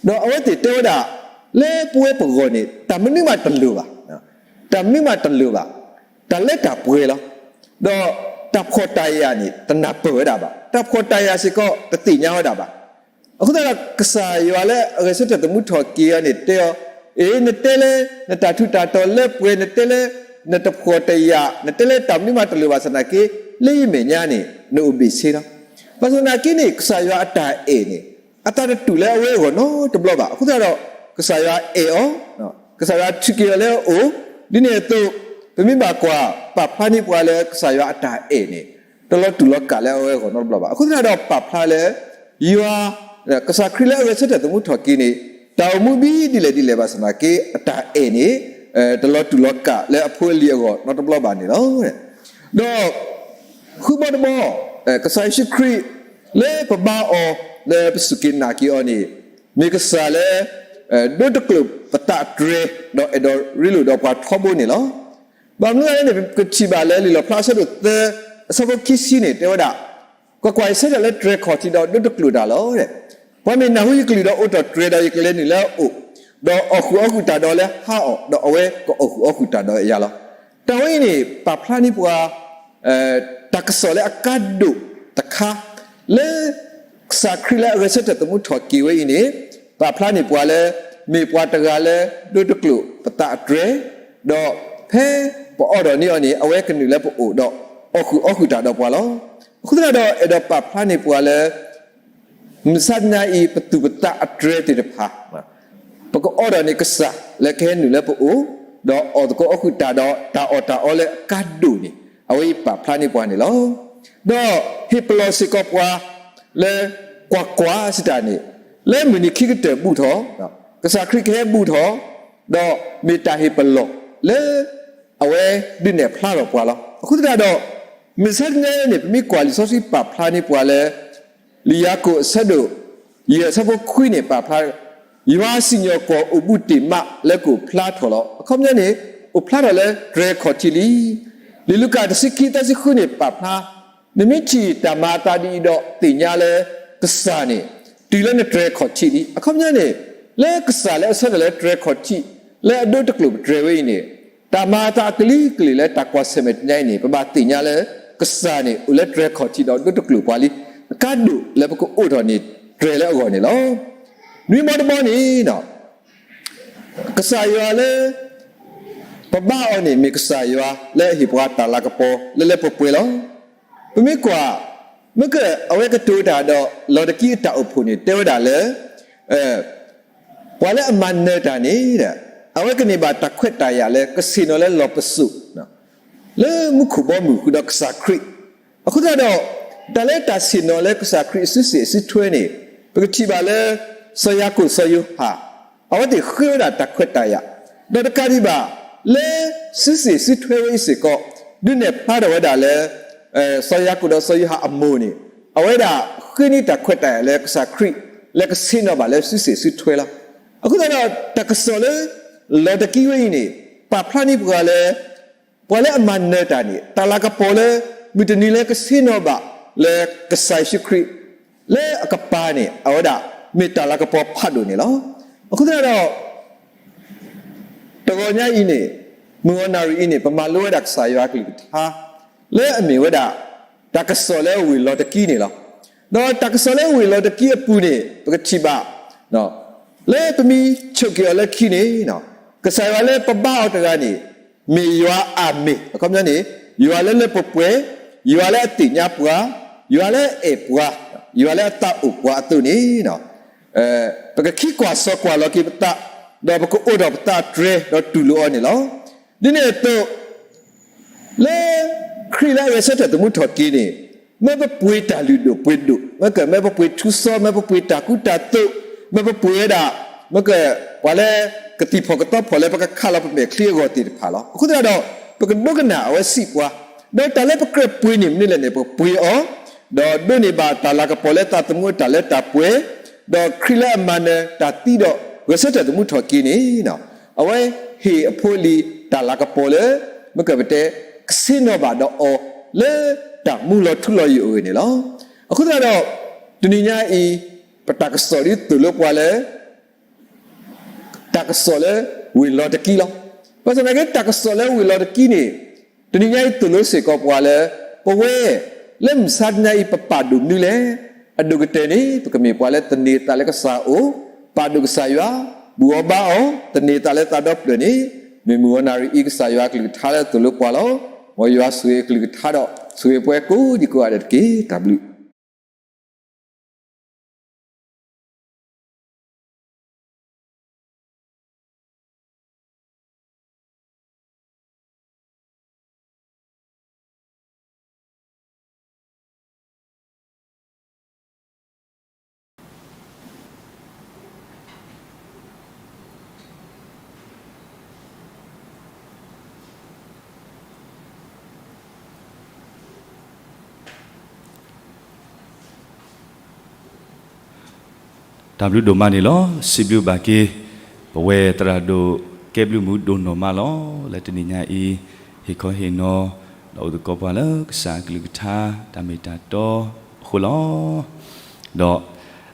ဒီးအဝဲသ့ၣ်တဲဝဲဒၣ် လၢပဝဲပဂီၢ်န့ၣ် တၢ်မနုၤမးတလိၣ်ဘၣ်, တၢ်မနုၤမးတလိၣ်ဘၣ်, တၢ်လၢတၢ်ပှဲၤလီၤ. ဒီးတၢ်ဖှီၣ်တၢ်ယာ်န့ၣ် တနၢ်ပၢၢ်ဝဲဒၣ်ဘၣ်, တၢ်ဖှီၣ်တၢ်ယာ်စ့ၢ်ကီး တသ့ၣ်ညါဝဲဒၣ်ဘၣ်. အဃိသတးဒီး ကစၢ်ယွၤလၢအဂဲၤဆၢထၢၣ်သမူထီၣ်က့ၤအီၤန့ၣ် တဲအီၤ, အ့ နတဲလၢ နတၢ်ထူးတၢ်တီၤလၢပှဲၤ နတဲလၢ နတဖှီၣ်တယာ် နတဲလၢတၢ်မနုၤမးတလိၣ်ဘၣ်ဆန္ဒက့ လၢယမဲာ်ညါန့ၣ် နအိၣ်ဘ့ၣ်ဆ့လီၤ. ဘၣ်ဆန္ဒက့န့ၣ် ကစၢ်ယွၤအတၢ်အဲၣ်န့ၣ် အသးတတူာ်လၢအဝဲအဂီၢ်နီတဘျီဘၣ်. အဃိသတးဒီး ကစၢ်ယွၤအဲၣ်အီၤ, ကစၢ်ယွၤထုးက့ၤအီၤလၢအအိၣ်, ဒ်န့ၣ်အသိး ပမ့ၢ်ဘၣ်ကွၢ် ပာ်ဖျါန့ၢ်ပှၤလၢကစၢ်ယွၤအတၢ်အဲၣ်န့ၣ် တလီၤတူာ်လီၤကာ်လၢအဝဲအဂီၢ်နီတဘျီဘၣ်. အဃိသတးဒီးပာ်ဖျါလၢ ယွၤ ကစၢ်ခရံာ်လၢအဂဲၤဆၢထၢၣ်သမူထီၣ်က့ၤန့ၣ် တၢ်အိၣ်မူဘံဒ်လဲၣ်ဒ်လဲၣ်ဘၣ်ဆန္ဒက့ အတၢ်အဲၣ်န့ၣ် တလီၤတူာ်လီၤကာ်လၢအဖိအလံၤအဂီၢ်နီတဘျီဘၣ်န့ၣ်လီၤ. ဒီး ဃုဘီတဘီ ကစၢ်ယ့ၣ်ၡူးခရံာ် လၢပဘါအီၤ လၢပစူၢ်က့ၤနာ်က့ၤအီၤန့ၣ် မ့ၢ်ကစၢ်လၢ ဒိတကျိာ်ပသးအတြဲၤ ဒီးအဲၣ်ဒိးရ့လိာ်ဒီးပှၤထီဘိန့ၣ်လီၤ. ဘၣ်မနုၤလဲၣ်န့ၣ် ပကထံၣ်ဘၣ်လၢလံာ်လီၣ်ဖျါအဆၢဒိၣ်သၢ အဆၢဖိခံဆံန့ၣ် တဲဝဲဒၣ်, ကွၢ်ကွၢ်, ယဆၢထၢၣ်လၢတြဲၤခီၣ်ထံးဒီးဒိတကျိာ်တၢ်လီၤ. ပှၤမ့ၢ်နၢ်ဟူယကလုၢ်ဒီးအိးထီၣ်တြဲၤဒီးယကလဲၤနုာ်လၢအအိၣ်, ဒီးအီၣ်ဃုာ်အီၣ်ဃုာ်တၢ်ဒီးလၢဟါအီၤ, ဒီးအဝဲကအိၣ်ဃုာ်အီၣ်ဃုာ်တၢ်ဒီးယၤလီၤ. တၢ်ဝဲအံၤန့ၣ် ပာ်ဖျါန့ၢ်ပှၤ တၢ်ကစီၣ်လၢအကါဒိၣ်တခါ လၢ ကစၢ်ခရံာ်လၢအဂဲၤဆၢထၢၣ်သမူထီၣ်က့ၤဝဲအံၤန့ၣ် ပာ်ဖျါန့ၢ်ပှၤလၢ မ့ၢ်ပှၤတဂၤလၢ ဒိတကျိာ်ပသးအတြဲၤ, ဒီးဖဲပအီၣ်ထီၣ်န့ၢ်အီၤန့ၣ် အဝဲကနုာ်လၢပအိၣ်ဒီး အီၣ်ဃုာ်အီၣ်ဃုာ်တၢ်ဒီးပှၤလီၤ. အဃိသတးဒီး အဲၣ်ဒိးပာ်ဖျါန့ၢ်ပှၤလၢ မုၢ်မဆါတနံၤအံၤ ပသူၣ်ပသးအတြဲၤသ့ၣ်တဖၣ် ပကအီၣ်ဒီးန့ၢ်ကစၢ်လၢကဟဲနုာ်လၢပအိၣ်, ဒီးအီၣ်သကိးအီၣ်ဃုာ်တၢ်ဒီးတၢ်အီၣ်တၢ်အီလၢအကါဒိၣ်န့ၣ် အဝဲအံၤပာ်ဖျါန့ၢ်ပှၤန့ၣ်လီၤ. ဒီးဟ့ၣ်ပလီၢ်စ့ၢ်ကီးပှၤလၢ ကွၢ်ကွၢ်စံးတၢ်န့ၣ် လၢမုၢ်နံၤခံကတၢၢ်ဘူးထီၣ်, ကစၢ်ခရံာ်ကဟဲဘူးထီၣ်, ဒီးမ့ၢ်တၢ်ဟ့ၣ်ပလီၢ်လၢ အဝဲဒုးနဲၣ်ဖျါထီၣ်ပှၤလီၤ. အဃိသတးဒီး မုၢ်ဆါတနံၤအံၤန့ၣ် ပမ့ၢ်ကွၢ်လံာ်စီဆှံပာ်ဖျါန့ၢ်ပှၤလၢ လံာ်ယၤကိာ်အဆၢဒိၣ် ယဲၢ်အဆၢဖိခွံန့ၣ် ပာ်ဖျါ ယွၤစံၣ်ညီၣ်ကွီၢ်အိၣ်ဘူးတ့ၢ်မးလၢကအိၣ်ဖျါထီၣ်လီၤ. အခီပညီန့ၣ် အိၣ်ဖျါထီၣ်လၢတြဲၤခီၣ်ထံးလံ. လံာ်လူၤကၣ်တဆံခံ သၢဆံဃုန့ၣ် ပာ်ဖျါ နမ့ၢ်ထံၣ်တၢ်မၤအသးဒ်အံၤဒီးသ့ၣ်ညါလၢ ကစၢ်န့ၣ် တုၤလၢနတြဲၤခီၣ်ထံးလံ. အခီပညီန့ၣ် လၢကစၢ်လၢအဆၢထၢၣ်လၢတြဲၤခီၣ်ထံး လၢအဒိတကျိာ်ပတြဲၤဝဲအံၤန့ၣ် တၢ်မၤအသးအကလုာ်ကလုာ်လၢတၢ်ကွၢ်ဆၢၣ်မဲာ်တနံၤအံၤန့ၣ် ပဘၣ်သ့ၣ်ညါလၢ ကစၢ်န့ၣ် အိၣ်လၢတြဲၤခီၣ်ထံးဒီးဒိတကျိာ်ပှၤလံ. အကါဒိၣ်လၢပကအိးထီၣ်န့ၢ်တြဲၤလၢအဂီၢ်န့ၣ်လီၤ. နွံမီတဘီန့ၣ် ကစၢ်ယွၤလၢ ပဘါအီၤန့ၣ် မ့ၢ်ကစၢ်ယွၤလၢအဟ့ၣ်ပှၤတၢ်လၤကပီၤလၢလၢပှဲၤပှဲၤလီၤ. ပမ့ၢ်ကွၢ် မ့ၢ်က အဝဲကတိၤတၢ်ဒီး လီၤတကံအတၢ်အိၣ်ဖှိၣ်န့ၣ် တဲဝဲဒၣ်လၢ ပှၤလၢအမၤနၢၤတၢ်န့ၣ် အဝဲကန့ၢ်ဘၣ်တၢ်ခွဲးတၢ်ယာ်လၢကဆ့ၣ်နီၤလၢလီၢ်ပစိာ် လၢမူခိၣ်ဘီမုၢ်ဃုာ်ဒီးကစၢ်ခရံာ်. အဃိသတးဒီး တၢ်လၢတၢ်ဆ့ၣ်နီၤလၢကစၢ်ခရံာ်အစုစ့ၣ်အစုထွဲန့ၣ် ပကထံၣ်ဘၣ်လၢ စီၤယၤကိာ်စီၤယိၤဟၣ် အဝဲသ့ၣ်ဃ့ဝဲဒၣ်တၢ်ခွဲးတၢ်ယာ်, ဒီးတကးဒံးဘၣ် လၢစုစ့ၣ်စုထွဲဝဲအံၤစ့ၢ်ကီး ဒုးနဲၣ်ဖျါထီၣ်ဝဲဒၣ်လၢ စီၤယၤကိာ်ဒီးစီၤယိၤဟၣ်အမိၢ်န့ၣ် အဝဲဒၣ်ဃ့န့ၢ်တၢ်ခွဲးတၢ်ယာ်လၢကစၢ်ခရံာ် လၢကဆ့ၣ်နီၤဘၣ်လၢစုစ့ၣ်စုထွဲလီၤ. အဃိသတးဒီး တၢ်ကစီၣ်လၢ လီၤတကံဝဲအံၤန့ၣ် ပာ်ဖျါန့ၢ်ပှၤလၢ ပှၤလၢအမၤနၢၤတၢ်န့ၣ် တၢ်လၤကပီၤလၢ မုၢ်တနံၤလၢကဆ့ၣ်နီၤဘၣ်လၢကစၢ်ယ့ၣ်ၡူးခရံာ် လၢအကပၤန့ၣ် အဝဲဒၣ် မ့ၢ်တၢ်လၤကပီၤဖးဒိၣ်န့ၣ်လီၤ. အဃိသတးဒီး တဂီၤညါအံၤန့ၣ် မုၢ်ဂီၤနၣ်ရံၣ်အံၤန့ၣ် ပမၤလိဝဲဒၣ်ကစၢ်ယွၤအကလုၢ်ကထါ လၢအမ့ၢ်ဝဲဒၣ် တၢ်ကစီၣ်လၢအဝ့ၢ်လီၤတကံန့ၣ်လီၤ. ဒီးတၢ်ကစီၣ်လၢအဝ့ၢ်လီၤတကံအပူၤန့ၣ် ပကထံၣ်ဘၣ် လၢပမ့ၢ်ဆိၣ်က့ၤအီၤလၢခံန့ၣ် ကစၢ်ယွၤလၢပဘါအီၤတဂၤန့ၣ် မ့ၢ်ယွၤအမ့ၢ် အခီပညီန့ၣ် ယွၤလၢလၢပှဲၤပှဲၤ, ယွၤလၢအသ့ၣ်ညါပှၤ, ယွၤလၢအအဲၣ်ပှၤ, ယွၤလၢအသးအိၣ်ပှၤအသိးန့ၣ် ပကခံကွၢ်စီကွၢ်လီၤက့ၤပသး, ဒီးပကအိးထီၣ်ပသးတြဲၤ ဒီးတူၢ်လိာ်အီၤန့ၣ်လီၤ. ဒ်န့ၣ်အသိး လၢ ခရံာ်လၢအဂဲၤဆၢထၢၣ်သမူထီၣ်က့ၤန့ၣ် မၢပပှ့ၤတၢ်လုၢ်ဒိၣ်ပှ့ၤဒိၣ်, မ့ၢ်က မၢပပှ့ၤထူစီ, မၢပပှ့ၤတၢ်ကူတၢ်သိး, မၢပပှ့ၤဝဲဒၣ် မ့ၢ်က ပှၤလၢ ကသံၣ်ဖီၣ်ကသီဖီၣ်လၢပကခးလီၤပမဲာ်ချံအဂီၢ်သ့ၣ်တဖၣ်လီၤ. အဃိသတးဒီး ပကဒိကနၣ်အဝဲစံးပှၤ, ဒီးတၢ်လၢပကြၢးပှ့ၤန့ၢ်မနုၤလဲၣ်န့ၣ် ပပှ့ၤအီၤ, ဒီးဒိးန့ၢ်ဘၣ်တၢ်လၤကပီၤလၢသးသမူအတၢ်လၢတၢ်ပှဲၤ, ဒီးခရံာ်လၢအမၤနၢၤတၢ်သံဒီးဂဲၤဆၢထၢၣ်သမူထီၣ်က့ၤန့ၣ် အဝဲဟ့ၣ်အဖိအလံၤတၢ်လၤကပီၤလၢ မ့ၢ်ကပတဲ ကဆ့ၣ်နီၤဘၣ်ဒီးအီၤလၢတၢ်မူလီၤထူလီၤယိာ်အဂ့ၢ်န့ၣ်လီၤ. အဃိသတးဒီး တနံၤညါအံၤ ပတၢ်ကစီၣ်ဒ်သိၣ်လိပှၤလၢ တၢ်ကစီၣ်လၢဝ့ၢ်လီၤတကံလီၤ. ဘၣ်ဆၣ်သနာ်က့ တၢ်ကစီၣ်လၢဝ့ၢ်လီၤတကံန့ၣ် တနံၤညါအံၤသိၣ်လိစ့ၢ်ကီးပှၤလၢ ပဝဲ လၢမုၢ်ဆါတနံၤညါအံၤ ပပာ်ဒိၣ်မနုၤလဲၣ်. အဒိၣ်ကတၢၢ်န့ၣ် ပကမ့ၢ်ပှၤလၢသန့ၤသးလၢကစၢ်အအိၣ်, ပာ်ဒိၣ်ကစၢ်ယွၤ, ဘူၣ်အီၤဘါအီၤ, သန့ၤသးလၢသးဒီဖျၢၣ်န့ၣ် မ့ၢ်မုၢ်ဂီၤနၣ်ရံၣ်အံၤ ကစၢ်ယွၤအကလုၢ်ကထါလၢသိၣ်လိပှၤလီၤ. မ်ယွၤဆိၣ်ဂ့ၤအကလုၢ်ကထါဒီး ဆိၣ်ဂ့ၤပှၤကိးဒံကိးဂၤဒဲးတက့ၢ်. တၢ်ဘျုးတၢ်ဘျုးဒိၣ်မးန့ၣ်လီၤ. စံးဘျုးဘၣ်က့ၤ ပဝဲသရၣ်ဒိၣ်ကဲဘျုးမူဒိၣ်နီၢ်မးလီၤ. လၢတနံၤညါအံၤ ဟ့ၣ်ခီဟ့ၣ်နီၤ ဒီးအိၣ်သကိးပှၤလၢကစၢ်အကလုၢ်ကထါ တၢ်မ့ၢ်တၢ်တီအဃိလီၤ. ဒီး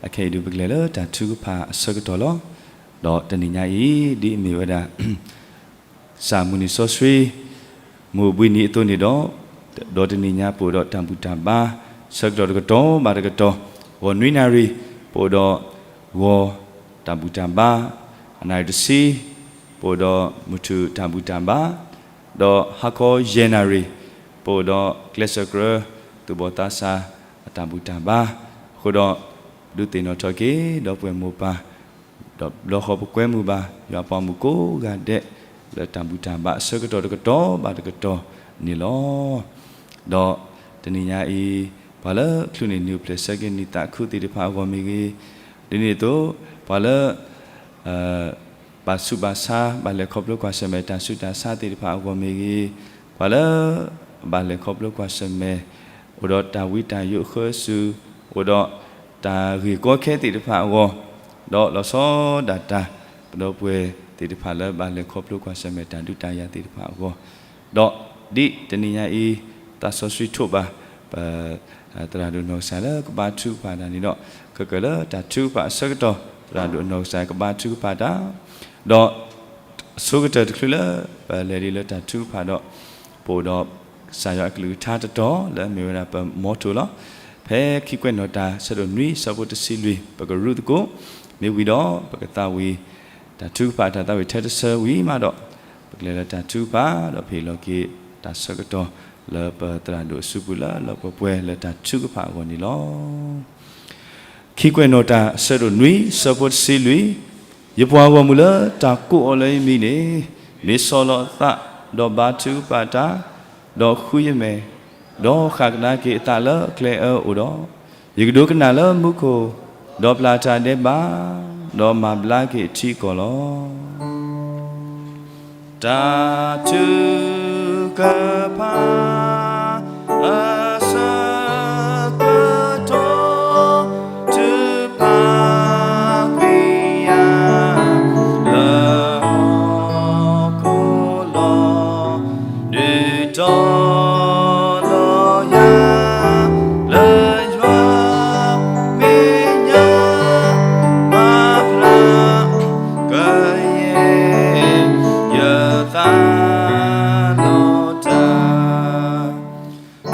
အခဲအံၤဒုးပကလဲၤလၢတၢ်ထုကဖၣ်အဆၢကတီၢ်လီၤ. ဒီးတနံၤညါအံၤ ဒ်အမ့ၢ်ဝဲဒၣ် စၢ်မုၢ်နံၤစီဆှံ မုၢ်အိၣ်ဘှံးနံၤအသိးန့ၣ်ဒီး ဒီးတနံၤညါပအိၣ်ဒီးတၢ်ဘူၣ်တၢ်ဘါ ဆၢကတီၢ်တကတီၢ်ဘၣ်တကတီၢ်, ဂီၤနွံနၣ်ရံၣ် ပအိၣ်ဒီးဂီၤတၢ်ဘူၣ်တၢ်ဘါ, အနၣ်ရံၣ်တဆံ ပအိၣ်ဒီးမုၢ်ထူၣ်တၢ်ဘူၣ်တၢ်ဘါ, ဒီးဟါခီယဲၢ်နၣ်ရံၣ် ပအိၣ်ဒီးကျဲးစၢးကြၢး သူၣ်ဘီၣ်သးစၢ်အတၢ်ဘူၣ်တၢ်ဘါ, အဃိဒီး ဒုးသ့ၣ်နီၣ်ထီၣ်က့ၤ ဒီပုၢ်ဝဲၢ်မိၢ်ပၢ် ဒီးဘျီဃီပကွဲမုာ်ဘၣ် ယွၤပှၤမုၣ်ကိးဂၤဒဲး လၢတၢ်ဘူၣ်တၢ်ဘါအဆၢကတီၢ်တကတီၢ်ဘၣ်တကတီၢ်န့ၣ်လီၤ. ဒီးတနံၤညါအံၤ ပှၤလၢချုးန့ၢ်နံၤအိၣ်ဖျဲၣ်ဆၢက့ၤနံၣ်သးခုသ့ၣ်တဖၣ်အဂီၢ်မ့ၢ်ဂ့ၤ, ဒ်န့ၣ်အသိး ပှၤလၢ ဘၣ်ဆူးဘၣ်ဆါ ဘၣ်လဲၤခီဖျိကွၢ်ဆၢၣ်မဲာ်တၢ်ဆူးတၢ်ဆါသ့ၣ်တဖၣ်အဂီၢ်မ့ၢ်ဂ့ၤ, ပှၤလၢ ဘၣ်လဲၤခီဖျိကွၢ်ဆၢၣ်မဲာ်, အိၣ်ဒီးတၢ်ဝံတၢ်ယိးအဃၢအစူၤ, အိၣ်ဒီးတၢ်ဂ့ၢ်ကီခဲသ့ၣ်တဖၣ်အဂီၢ်, ဒီးလီၤဆီဒၣ်တၢ် ပဒီပုၢ်ဝဲၢ်သ့ၣ်တဖၣ်လၢဘၣ်လဲၤခီဖျိကွၢ်ဆၢၣ်မဲာ်တၢ်ဒုးတၢ်ယၤသ့ၣ်တဖၣ်အဂီၢ်, ဒီးဒ်တနံၤညါအံၤ သးစီဆှံထိးဘၣ် ပ သရၣ်ဒိၣ်နီၢ်ကစၢ်လၢကဘါထုကဖၣ်တၢ်န့ၣ်ဒီး ခဲကၢၣ်လၢတၢ်ထုကဖၣ်အဆၢကတီၢ် သရၣ်ဒိၣ်နီၢ်ကစၢ်ကဘါထုကဖၣ်တၢ်, ဒီး အဆိကတၢၢ်တချုးလၢ ပလဲၤဒ်လၢတၢ်ထုကဖၣ်ဒီး ပအိၣ်ဒီးကစၢ်ယွၤအကလုၢ်ကထါတတီၤလၢအမ့ၢ်ဝဲဒၣ်ပ motto လီၤ. ဖဲခံကွဲးနီၣ်တၢ်အဆၢဒိၣ်နွံဆၢဖိတဆံလွံၢ် ပကရူးသကိး, မ့ၢ်ဝံၤဒီးပကသးဝံၣ် တၢ်ထုကဖၣ်တၢ်သးဝံၣ်ထဲတဆၢဝံၤမးဒီး ပကလဲၤလၢတၢ်ထုကဖၣ် ဒီးပဟ့ၣ်လီၤက့ၤတၢ်ဆၢကတီၢ်လၢပသရၣ်ဒိၣ်အစုပူၤလၢလၢပှဲၤပှဲၤလၢတၢ်ထုကဖၣ်အဂီၢ်န့ၣ်လီၤ. ခံကွဲးနီၣ်တၢ်အဆၢဒိၣ်နွံဆၢဖိတဆံလွံၢ်, ယပှၤဂီၢ်မုၢ်လၢတၢ်ကိးအီၤလၢယမံၤန့ၣ် မ့ၢ်ဆီၣ်လီၤအသး ဒီးဘါထုကဖၣ်တၢ်, ဒီးဃုယမဲာ်, ဒီးဃၣ်ကဒါက့ၤအသးလၢအကျဲအၢအိၣ်ဒီး, ယကဒိကနၣ်လၢမူခိၣ်, ဒီးပျၢ်တၢ်ဒဲးဘး, ဒီးမၤဘျါက့ၤအထံအကီၢ်လီၤ. တၢ်ထုကဖၣ်အဆၢကတီၢ် ထုကဖၣ်ကွံာ်ယၤလၢဟီၣ်ခိၣ်လီၤ. ဒုးတီၤလီၤယၤလၢယွၤမဲာ်ညါ မၤဘျါ ကယဲၢ်ယသးလီၤတၢ်,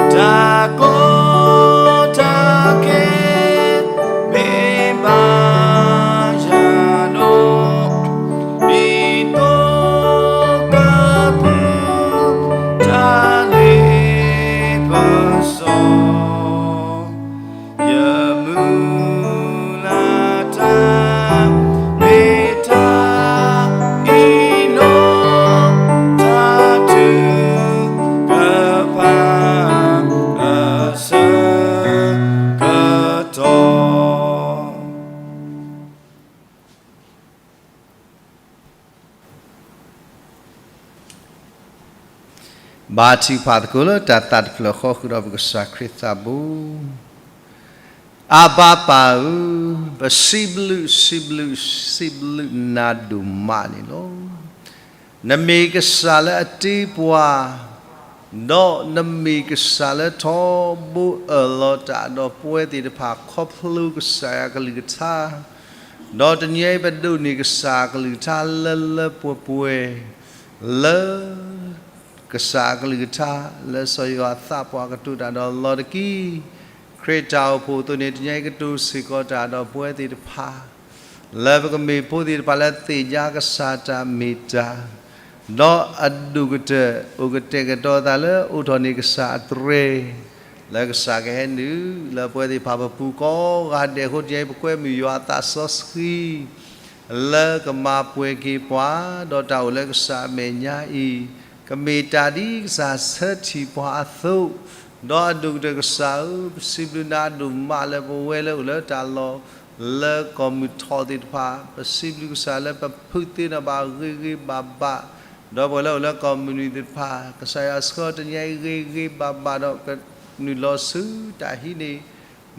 တၢ်ကီတၢ်ခဲ မ့ၢ်ဘၣ်ယၤဒီး ဒ်သိးကပူၤ တၢ်လ့ပစီ ယမုၢ်လၢ်တၢ် မ့ၢ်တၢ်အံၤလီၤ, တၢ်ထုကဖၣ်အဆၢကတီၢ်. ဘါထုကဖၣ်သကိးလၢတၢ်သးတဖျၢၣ်ဃီဃုာ်ဒီးပကစၢ်ခရံာ်သးဘိ. အါဘၣ်ပၢ်ဧၢ, ပစံးဘျုး စံးဘျုး စံးဘျုးနၤဒိၣ်မးန့ၣ်လီၤ. နမ့ၢ်ကစၢ်လၢအတ့ပှၤ, ဒီးနမ့ၢ်ကစၢ်လၢထီဘိအၢၣ်လီၤတၢ်ဒီးပဝဲသ့ၣ်တဖၣ် ခီဖျိကစၢ်ယွၤကလုၢ်ကထါ, ဒီးတနံၤအံၤပဒိးန့ၢ်ကစၢ်ကလုၢ်ကထါလၢလၢပှဲၤပှဲၤ လၢ ကစၢ်အကလုၢ်ကထါ လၢစီၤယိၤဟၣ်သးပှၢ်ကတိၤတၢ်ဒီးလီၤတက့ၢ်. ခရံာ်တၢ်အိၣ်ဖှိၣ်အသိးန့ၣ် တနံၤအံၤကတိၤစ့ၢ်ကီးတၢ်ဒီးပဝဲသ့ၣ်တဖၣ် လၢပကမ့ၢ်ဖိသ့ၣ်တဖၣ်လၢသ့ၣ်ညါကစၢ်တၢ်မ့ၢ်တၢ်, ဒီးအဒိၣ်ကတၢၢ်အိၣ်ကတဲာ်ကတီၤသးလၢအိးထီၣ်န့ၢ်ကစၢ်အတြဲၤ, လၢကစၢ်ကဟဲနုာ်လၢပဝဲသ့ၣ်တဖၣ်ပပူၤကိးဂၤဒဲးအဃိ တနံၤအံၤပကွဲမုာ်ယွၤအသးစီဆှံ လၢကမၤပှဲၤက့ၤပှၤ, ဒီးတၢ်အိၣ်လၢကစၢ်အမဲာ်ညါအံၤ ကမ့ၢ်တၢ်ဒ်ကစၢ်ဆၢထံၣ်ပှၤအသိး, ဒီးအဒိၣ်ကတၢၢ်ကစၢ်ဧၢ, ပစံးဘျုးနၤဒိၣ်မးလၢပဝဲလၢအိၣ်လၢတၢ်လီၢ် လၢကီၢ်မုၢ်ထီၣ်သ့ၣ်တဖၣ်, ပစံးဘျုးကစၢ်လၢပဖုးသ့နီၢ်ဘၣ်ဂ့ၤဂ့ၤဘၣ်ဘၣ်, ဒီးပှၤလၢအိၣ်လၢကီၢ်မုၢ်နုာ်သ့ၣ်တဖၣ်, ကစၢ်ယွၤဆှၢတနံၤအံၤဂ့ၤဂ့ၤဘၣ်ဘၣ်ဒီးကနုာ်လီၤဆူတၢ်ဟံးန့ၢ်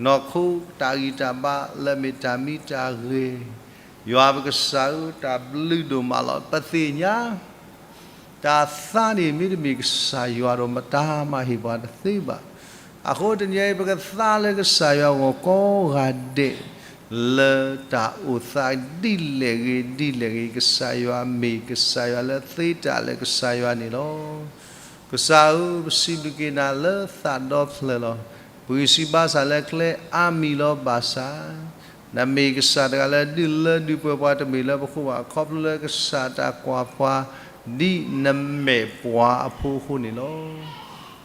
နီၢ်ခိတၢ်ဂံၢ်တၢ်ဘါလၢအမ့ၢ်တၢ်မံတၢ်ဂဲၤ, ယွၤပကစၢ်ဧၢ, တၢ်ဘျုးဒိၣ်မးလီၤ. ပသ့ၣ်ညါ တၢ်သါန့ၣ် မ့တမ့ၢ်ကစၢ်ယွၤဒီးမတၤမၤဟ့ၣ်ပှၤတသ့ဘၣ်. အဃိတနံၤအံၤ ပကသါလၢကစၢ်ယွၤအဂီၢ်ကိးဂၤဒဲး, လၢတၢ်အိၣ်သးဒ်လဲၣ်ဂ့ၤဒ်လဲၣ်ဂ့ၤ, ကစၢ်ယွၤမ့ၢ်ကစၢ်ယွၤလၢသ့တၢ်လၢကစၢ်ယွၤန့ၣ်လီၤ. ကစၢ်ဧၢ, ပစံးဘျုးက့ၤနၤလၢသးဒီဖျၢၣ်လီၤ. ပဂံၢ်ဆူၣ်ဘါစၢ်လၢကျဲအါမံၤလီၤဘၣ်ဆၣ်, နမ့ၢ်ကစၢ်တဂၤလၢဒုးလၢဒုးပှဲၤပှၤတမ့ၢ်လၢပဃိဘၣ်, ခီဖျိလၢကစၢ်တၢ်ကွၢ်ပှၤ ဒ်နမဲာ်ပှၤအဖိအဃိန့ၣ်လီၤ.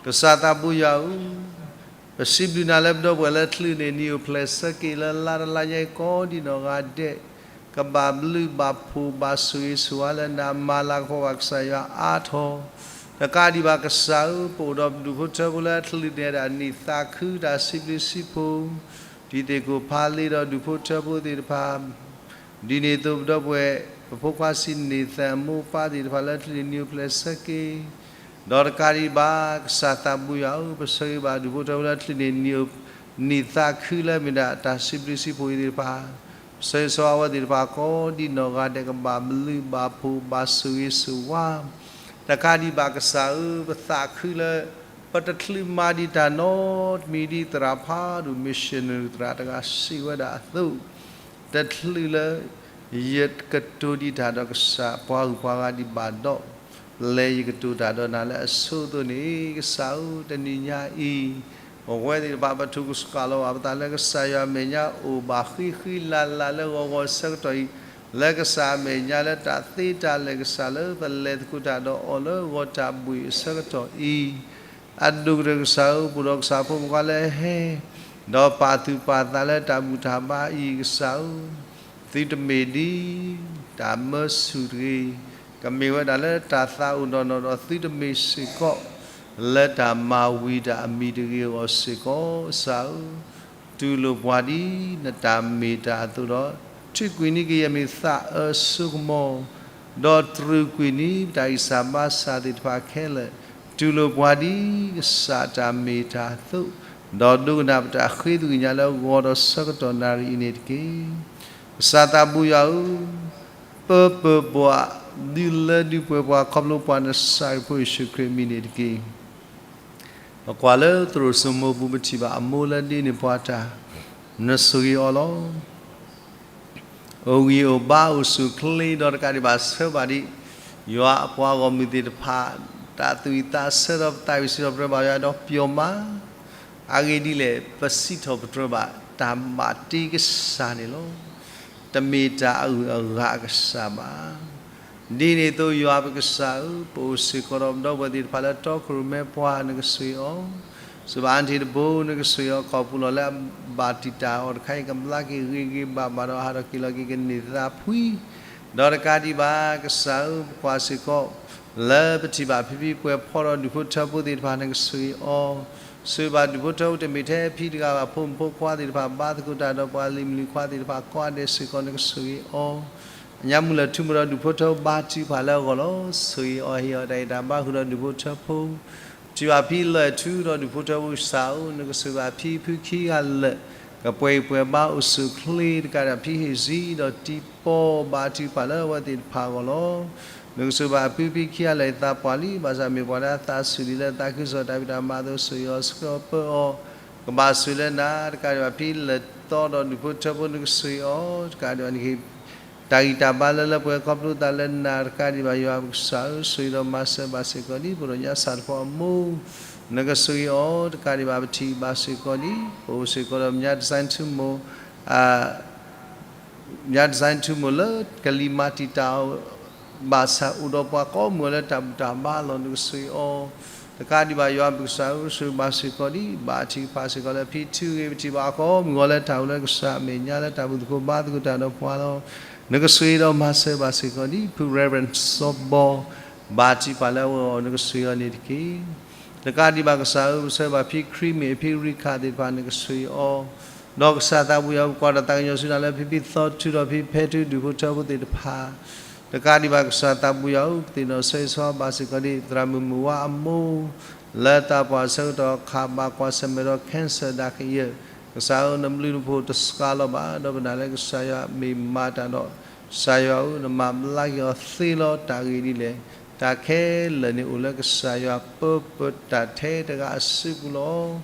ကစၢ်သးဘိယွၤဧၢ, ပစံးဘျုးနၤလၢပဒီပုၢ်ဝဲၢ်လၢချုးန့ၢ်နံၣ်အိၣ်ဖျဲၣ်ဆၢက့ၤလၢလါတလါညါအံၤကိးဒံးနီၢ်ဂၤဒဲး, ကဘၣ်ဘျုးဘၣ်ဖှိၣ်ဘၣ်ဆိၣ်ဂ့ၤဆိၣ်ဝါလၢနမၤလၤကပီၤဘၣ်ကစၢ်ယွၤအါထီၣ်, တကးဒံးဘၣ်ကစၢ်ဧၢ, ပအိၣ်ဒီးပဒူၣ်ဖိထၢဖိလၢအချုးန့ၢ်ဒၣ်နံၣ်သးခုတၢ်စံးဘျုးစံးဖှိၣ်, ဒ်သ့ၣ်ကိၣ်ဖးလ့ဒီးဒူၣ်ဖိထၢဖိသ့ၣ်တဖၣ် ဒ်န့ၣ်အသိးပဒီပုၢ်ဝဲၢ် ပဖိခွါစံးန့ၢ်သၢၣ်အမိၢ်အပၢ်သ့ၣ်တဖၣ်လၢချုးန့ၢ်နံၣ်အိၣ်ဖျဲၣ်ဆၢက့ၤ, ဒီးတကးဒံးဘၣ် ကစၢ်သးဘိယွၤဧၢ, ပဆၢဂ့ၤဘၣ်ဒူၣ်ဖိထၢဖိလၢတချုးန့ၣ် နံၣ်သးခုလၢမ့ၢ်ဒၣ်တၢ်စံးဘျုးစံးဖှိၣ်အံၤသ့ၣ်တဖၣ်, ပဆၢဂ့ၤဆၢဝါအဝဲသ့ၣ်တဖၣ်ကိးဒ်နီၢ်ဂၤဒဲး ကဘၣ်ဘျုးဘၣ်ဖှိၣ်ဘၣ်ဆိၣ်ဂ့ၤဆိၣ်ဝါ, တကးဒံးဘၣ်ကစၢ်ဧၢ, ပသးခုလၢ ပတချုးမၤဒံးတၢ်နီတမံၤဒ် သရၣ်ဖးဒိၣ် missionary သရၣ်တဂၤစံးဝဲဒၣ်အသိး, တချုးလၢ ယကတိၤဒံးတၢ်ဒီးကစၢ်ပှၤဂုၤပှၤဂၤဒံးဘၣ်ဒီး, ပလဲၤယကတိၤတၢ်ဒီးနၤလၢအဆိအသိးန့ၣ်, ကစၢ်ဧၢ, တနံၤညါအံၤ ပဝဲသ့ၣ်တဖၣ်ပထူးကဆှီလီၤဘၣ်ပသးလၢကစၢ်ယွၤအမဲာ်ညါအိၣ်ဘၣ်ဃံဃံလၤလၤလၢဂီၤဂီၤအဆၢကတီၢ်အံၤ, လၢကစၢ်အမဲာ်ညါလၢတၢ်သ့တၢ်လဲၤကစၢ်လၢပလဲၤသကိးတၢ်ဒီးအီၤလၢဂီၤတၢ်ဘှံးအဆၢကတီၢ်အံၤ, အဒိၣ်ကတၢၢ်ကစၢ်ဧၢ, ပအိၣ်ဒီးကစၢ်ဖိမုၣ်ခွါလၢဟဲ ဒီးပာ်သူၣ်ပာ်သးလၢတၢ်ဘူၣ်တၢ်ဘါအံၤကစၢ်ဧၢ, သုတမ့ၢ်ဒ်တၢ်မၢဆူၣ်တဂ့ၤ, ကမ့ၢ်ဝဲဒၣ်လၢတၢ်သးအိၣ်ဒီးနီၢ်ဒီးသုတမ့ၢ်စ့ၢ်ကီး, လၢတၢ်မၤဝံၤတၢ်အမံၤတဂ့ၤအဂီၢ်စ့ၢ်ကီး, ကစၢ်ဧၢ, တူၢ်လိာ်ပှၤဒ်နတၢ်မ့ၢ်တၢ်အသိးဒီး, ထုးကွံာ်န့ၢ်ကယဲၢ်မ့ၢ်သးအၢစိကမီၤ ဒီးတြူာ်ကွံာ်န့ၢ်ပတၢ်ဂံၢ်စၢ်ဘါစၢ်သ့ၣ်တဖၣ်ခဲလၢာ်, တူၢ်လိာ်ပှၤဒ်ကစၢ်တၢ်မ့ၢ်တၢ်အသိး, ဒီးဒိကနၣ်ပတၢ်ဃ့သဂ့ၤညါလၢဂီၤဒီးဆၢကတီၢ်နၣ်ရံၣ်အံၤန့ၣ်တက့ၢ်. ကစၢ်သးဘိယွၤဧၢ, ပၢပၢၢ်ပှၤ, ဒုးလၢဒုးပှဲၤပှၤ ခီဖျိပှၤနစၢ်ခရံာ်ဖိယ့ၣ်ၡူးခရံာ်အမံၤန့ၣ်တက့ၢ်. ပကွၢ်လၢသရိာ်စိမိၤပူၤ ပထံၣ်ဘၣ်အမိၢ်လၢဒ့န့ၢ်ပှၤတၢ်, နဆိၣ်ဂ့ၤအီၤလီၤ. အိၣ်ဂံၢ်အိၣ်ဘါအိၣ်ဆူၣ်အိၣ်ချ့ဒီးတကးဒံးဘၣ်ဆၢဘၣ်ဒံး ယွၤအပှၤဂီၢ်မုၢ်သ့ၣ်တဖၣ် တၢ်သူၣ်ဝံၣ်သးဆၢဒီးပသးဝံၣ်စံးထီၣ်ပတြၢၤဘၣ်ယွၤဒီးပျီမး, အဂ့ၢ်ဒ်လဲၣ် ပစံးထီၣ်ပတြၢၤဘၣ်တၢ်ဘၣ်တ့ကစၢ်န့ၣ်လီၤ. တမ့ၢ်တၢ်အဂုၤအဂၤအကစၢ်ဘၣ်. ဒ်န့ၣ်အသိးယွၤပကစၢ်ဧၢ, ပအိၣ်စ့ၢ်ကီးဒီးပဒီပုၢ်ဝဲၢ်သ့ၣ်တဖၣ်လၢတီခိၣ်ရိၣ်မဲပှၤ နကဆိၣ်ဂ့ၤအီၤ, စံးဘၣ်အါထံးတဘိ နကဆိၣ်ဂ့ၤအီၤ ခီပူၤလီၤလၢအဘၣ်တံာ်တာ်အီၤတခါအံၤ ကဘျါက့ၤဂ့ၤဂ့ၤဘၣ်ဘၣ်ဒီး ဟးထီၣ်က့ၤလီၤက့ၤကန့ၢ်သးဖှံ, ဒီးတကးဒံးဘၣ်ကစၢ်ဧၢ, ပကွၢ်စ့ၢ်ကီး လၢပထံၣ်ဘၣ်ဖံဖံပှဲၤဖီဒီးဒူၣ်ဖိထၢဖိသ့ၣ်တဖၣ် နကဆိၣ်ဂ့ၤအီၤ, ဆိၣ်ဂ့ၤဘၣ်ဒူၣ်ဖိထၢဖိတမ့ၢ်ထဲဖံတဂၤဘၣ် ဖိမုၣ်ဖိခွါသ့ၣ်တဖၣ် ဘါသကိးတၢ်ဒီးပှၤလံၤမုၣ်လံၤခွါသ့ၣ်တဖၣ်ကိးဂၤဒဲးစ့ၢ်ကီး နကဆိၣ်ဂ့ၤအီၤ, အညါမုၢ်လၢ်ထူမုၢ်ဒီးဒူၣ်ဖိထၢဖိဘါထုကဖၣ်လၢအဂီၢ်လီၤ. ဆိၣ်ဂ့ၤအီၤ ဟ့ၣ်အီၤတၢ်ဂံၢ်တၢ်ဘါဃုာ်ဒီးဒူၣ်ဖိထၢဖိ, ထံၣ်ဘၣ်ဖံလၢာ်ထူဒီးဒူၣ်ဖိထၢဖိကစၢ်ဧၢ, နကဆိၣ်ဂ့ၤဘၣ်ဖံဖုခံဂၤလၢာ် ကပှဲၤအံၤပှဲၤဘါအိၣ်ဆူၣ်အိၣ်ချ့တကးဒံးဘၣ် ဖံဟ့ၣ်စံဒီးတံၤပီဘါထုကဖၣ်လၢအဝဲသ့ၣ်တဖၣ်အဂီၢ်လီၤ. နကဆိၣ်ဂ့ၤဘၣ်ဖံဖုခံဂၤလၢာ်အသးပှၢ်လံ, ဘၣ်ဆၣ်မ့ၢ်ပှၤလၢအသးဆူၣ်လံလၢအသးခုကစီၣ်တၢ်ဖံးတၢ်မၤအသိး ဆိၣ်ဂ့ၤအီၤဆှၢအီၤပၢအီၤ, ကဘၣ်ဆိၣ်ဂ့ၤလၢနၤတကးဒံးဘၣ် ဖံလၢာ်သီဒီးဒူၣ်ဖိထၢဖိ နကဆိၣ်ဂ့ၤအီၤတကးဒံးဘၣ် နကဟ့ၣ် တၢ်ဂံၢ်တၢ်ဘါလၢလၢပှဲၤပှဲၤ ခီဖျိသးလၢနၤတကးဒံးဘၣ် ယွၤပကစၢ်ဧၢ, ဆိၣ်ဂ့ၤဒီးမၤစၢၤဘၣ်စ့ၢ်ကီးဒံး ပဒိၣ်ညါစၢ်တဖီအမိၢ်, နကဆိၣ်ဂ့ၤအီၤတကးဒံးဘၣ် ပထံၣ်ဘၣ်စ့ၢ်ကီးဒံး ပအိၣ်စ့ၢ်ကီးဒီး မညါတစဲထူမိၢ် မညါတစဲထူမိၢ်လၢကလံၤမၤတံာ်တာ်အီၤ ဘၣ်ဆၣ်အိၣ်ဒီးပှၤကိးမုၢ်ဂီၤလၢတၢ်ဘူၣ်တၢ်ဘါလီၤ နကဆိၣ်ဂ့ၤအီၤ, တကးဒံးဘၣ် ယွၤပကစၢ်ဧၢ, ဆိၣ်ဂ့ၤဘၣ်စ့ၢ်ကီးဒံး ဘါထုကဖၣ်စ့ၢ်ကီးလၢဖံထူဂ့ၤ ပထံၣ်ဘၣ်ကိးမုၢ်ဂီၤလၢတၢ်အိၣ်လၢကစၢ်အမဲာ်ညါလၢတၢ်ဘူၣ်သကိးဘါသကိးတၢ်ဒီးပှၤလီၤ, နကဆိၣ်ဂ့ၤဒီးမၤစၢၤဘၣ်စ့ၢ်ကီးဒံး ဖု Reverend စီၤဘီ ဘါထုကဖၣ်လၢအဂီၢ် နကဆိၣ်ဂ့ၤအီၤန့ၣ်တက့ၢ်. တကးဒံးဘၣ်ကစၢ်ဧၢ, ပဆၢဘၣ်ဖံခရံာ်မ့ၢ် ဖံရံခၣ်သ့ၣ်တဖၣ် နကဆိၣ်ဂ့ၤအီၤ, ဒီးကစၢ်သးဘိယွၤ ပကွၢ်တၢ်သးကညီၤဆူနၤလၢ ဖံဖံသီထူဒီးဖံဖဲထူ ဒူၣ်ဖိထၢဖိသ့ၣ်တဖၣ် တကးဒံးဘၣ်ကစၢ်သးဘိယွၤဧၢ, ပသ့ၣ်နီၣ်ဆိၣ်ဂ့ၤဆိၣ်ဝါဘၣ်စ့ၢ်ကီးဒံး သရၣ်မုၣ်မုၢ်ဝါအမိၢ် လၢသးပှၢ်အဆၢကတီၢ်အခါ ဘၣ်ကွၢ်ဆၢၣ်မဲာ်ဒီး cancer ဒၣ်ကယၢၢ်, ကစၢ်ဧၢ, နဘျုးနဖှိၣ်တစှၤလီၤဘၣ်, ဒီးပနာ်လၢကစၢ်ယွၤမ့ၢ်မၤတၢ်ဒီး ကစၢ်ယွၤဧၢ, နမၤဘျါက့ၤအီၤသ့လီၤ. တၢ်ဂ့ၢ်ဒ်လဲၣ်, တၢ်ခဲလၢာ်န့ၣ်အိၣ်လၢကစၢ်ယွၤပၢပၢတၢ်ထဲတဂၤအစုပူၤ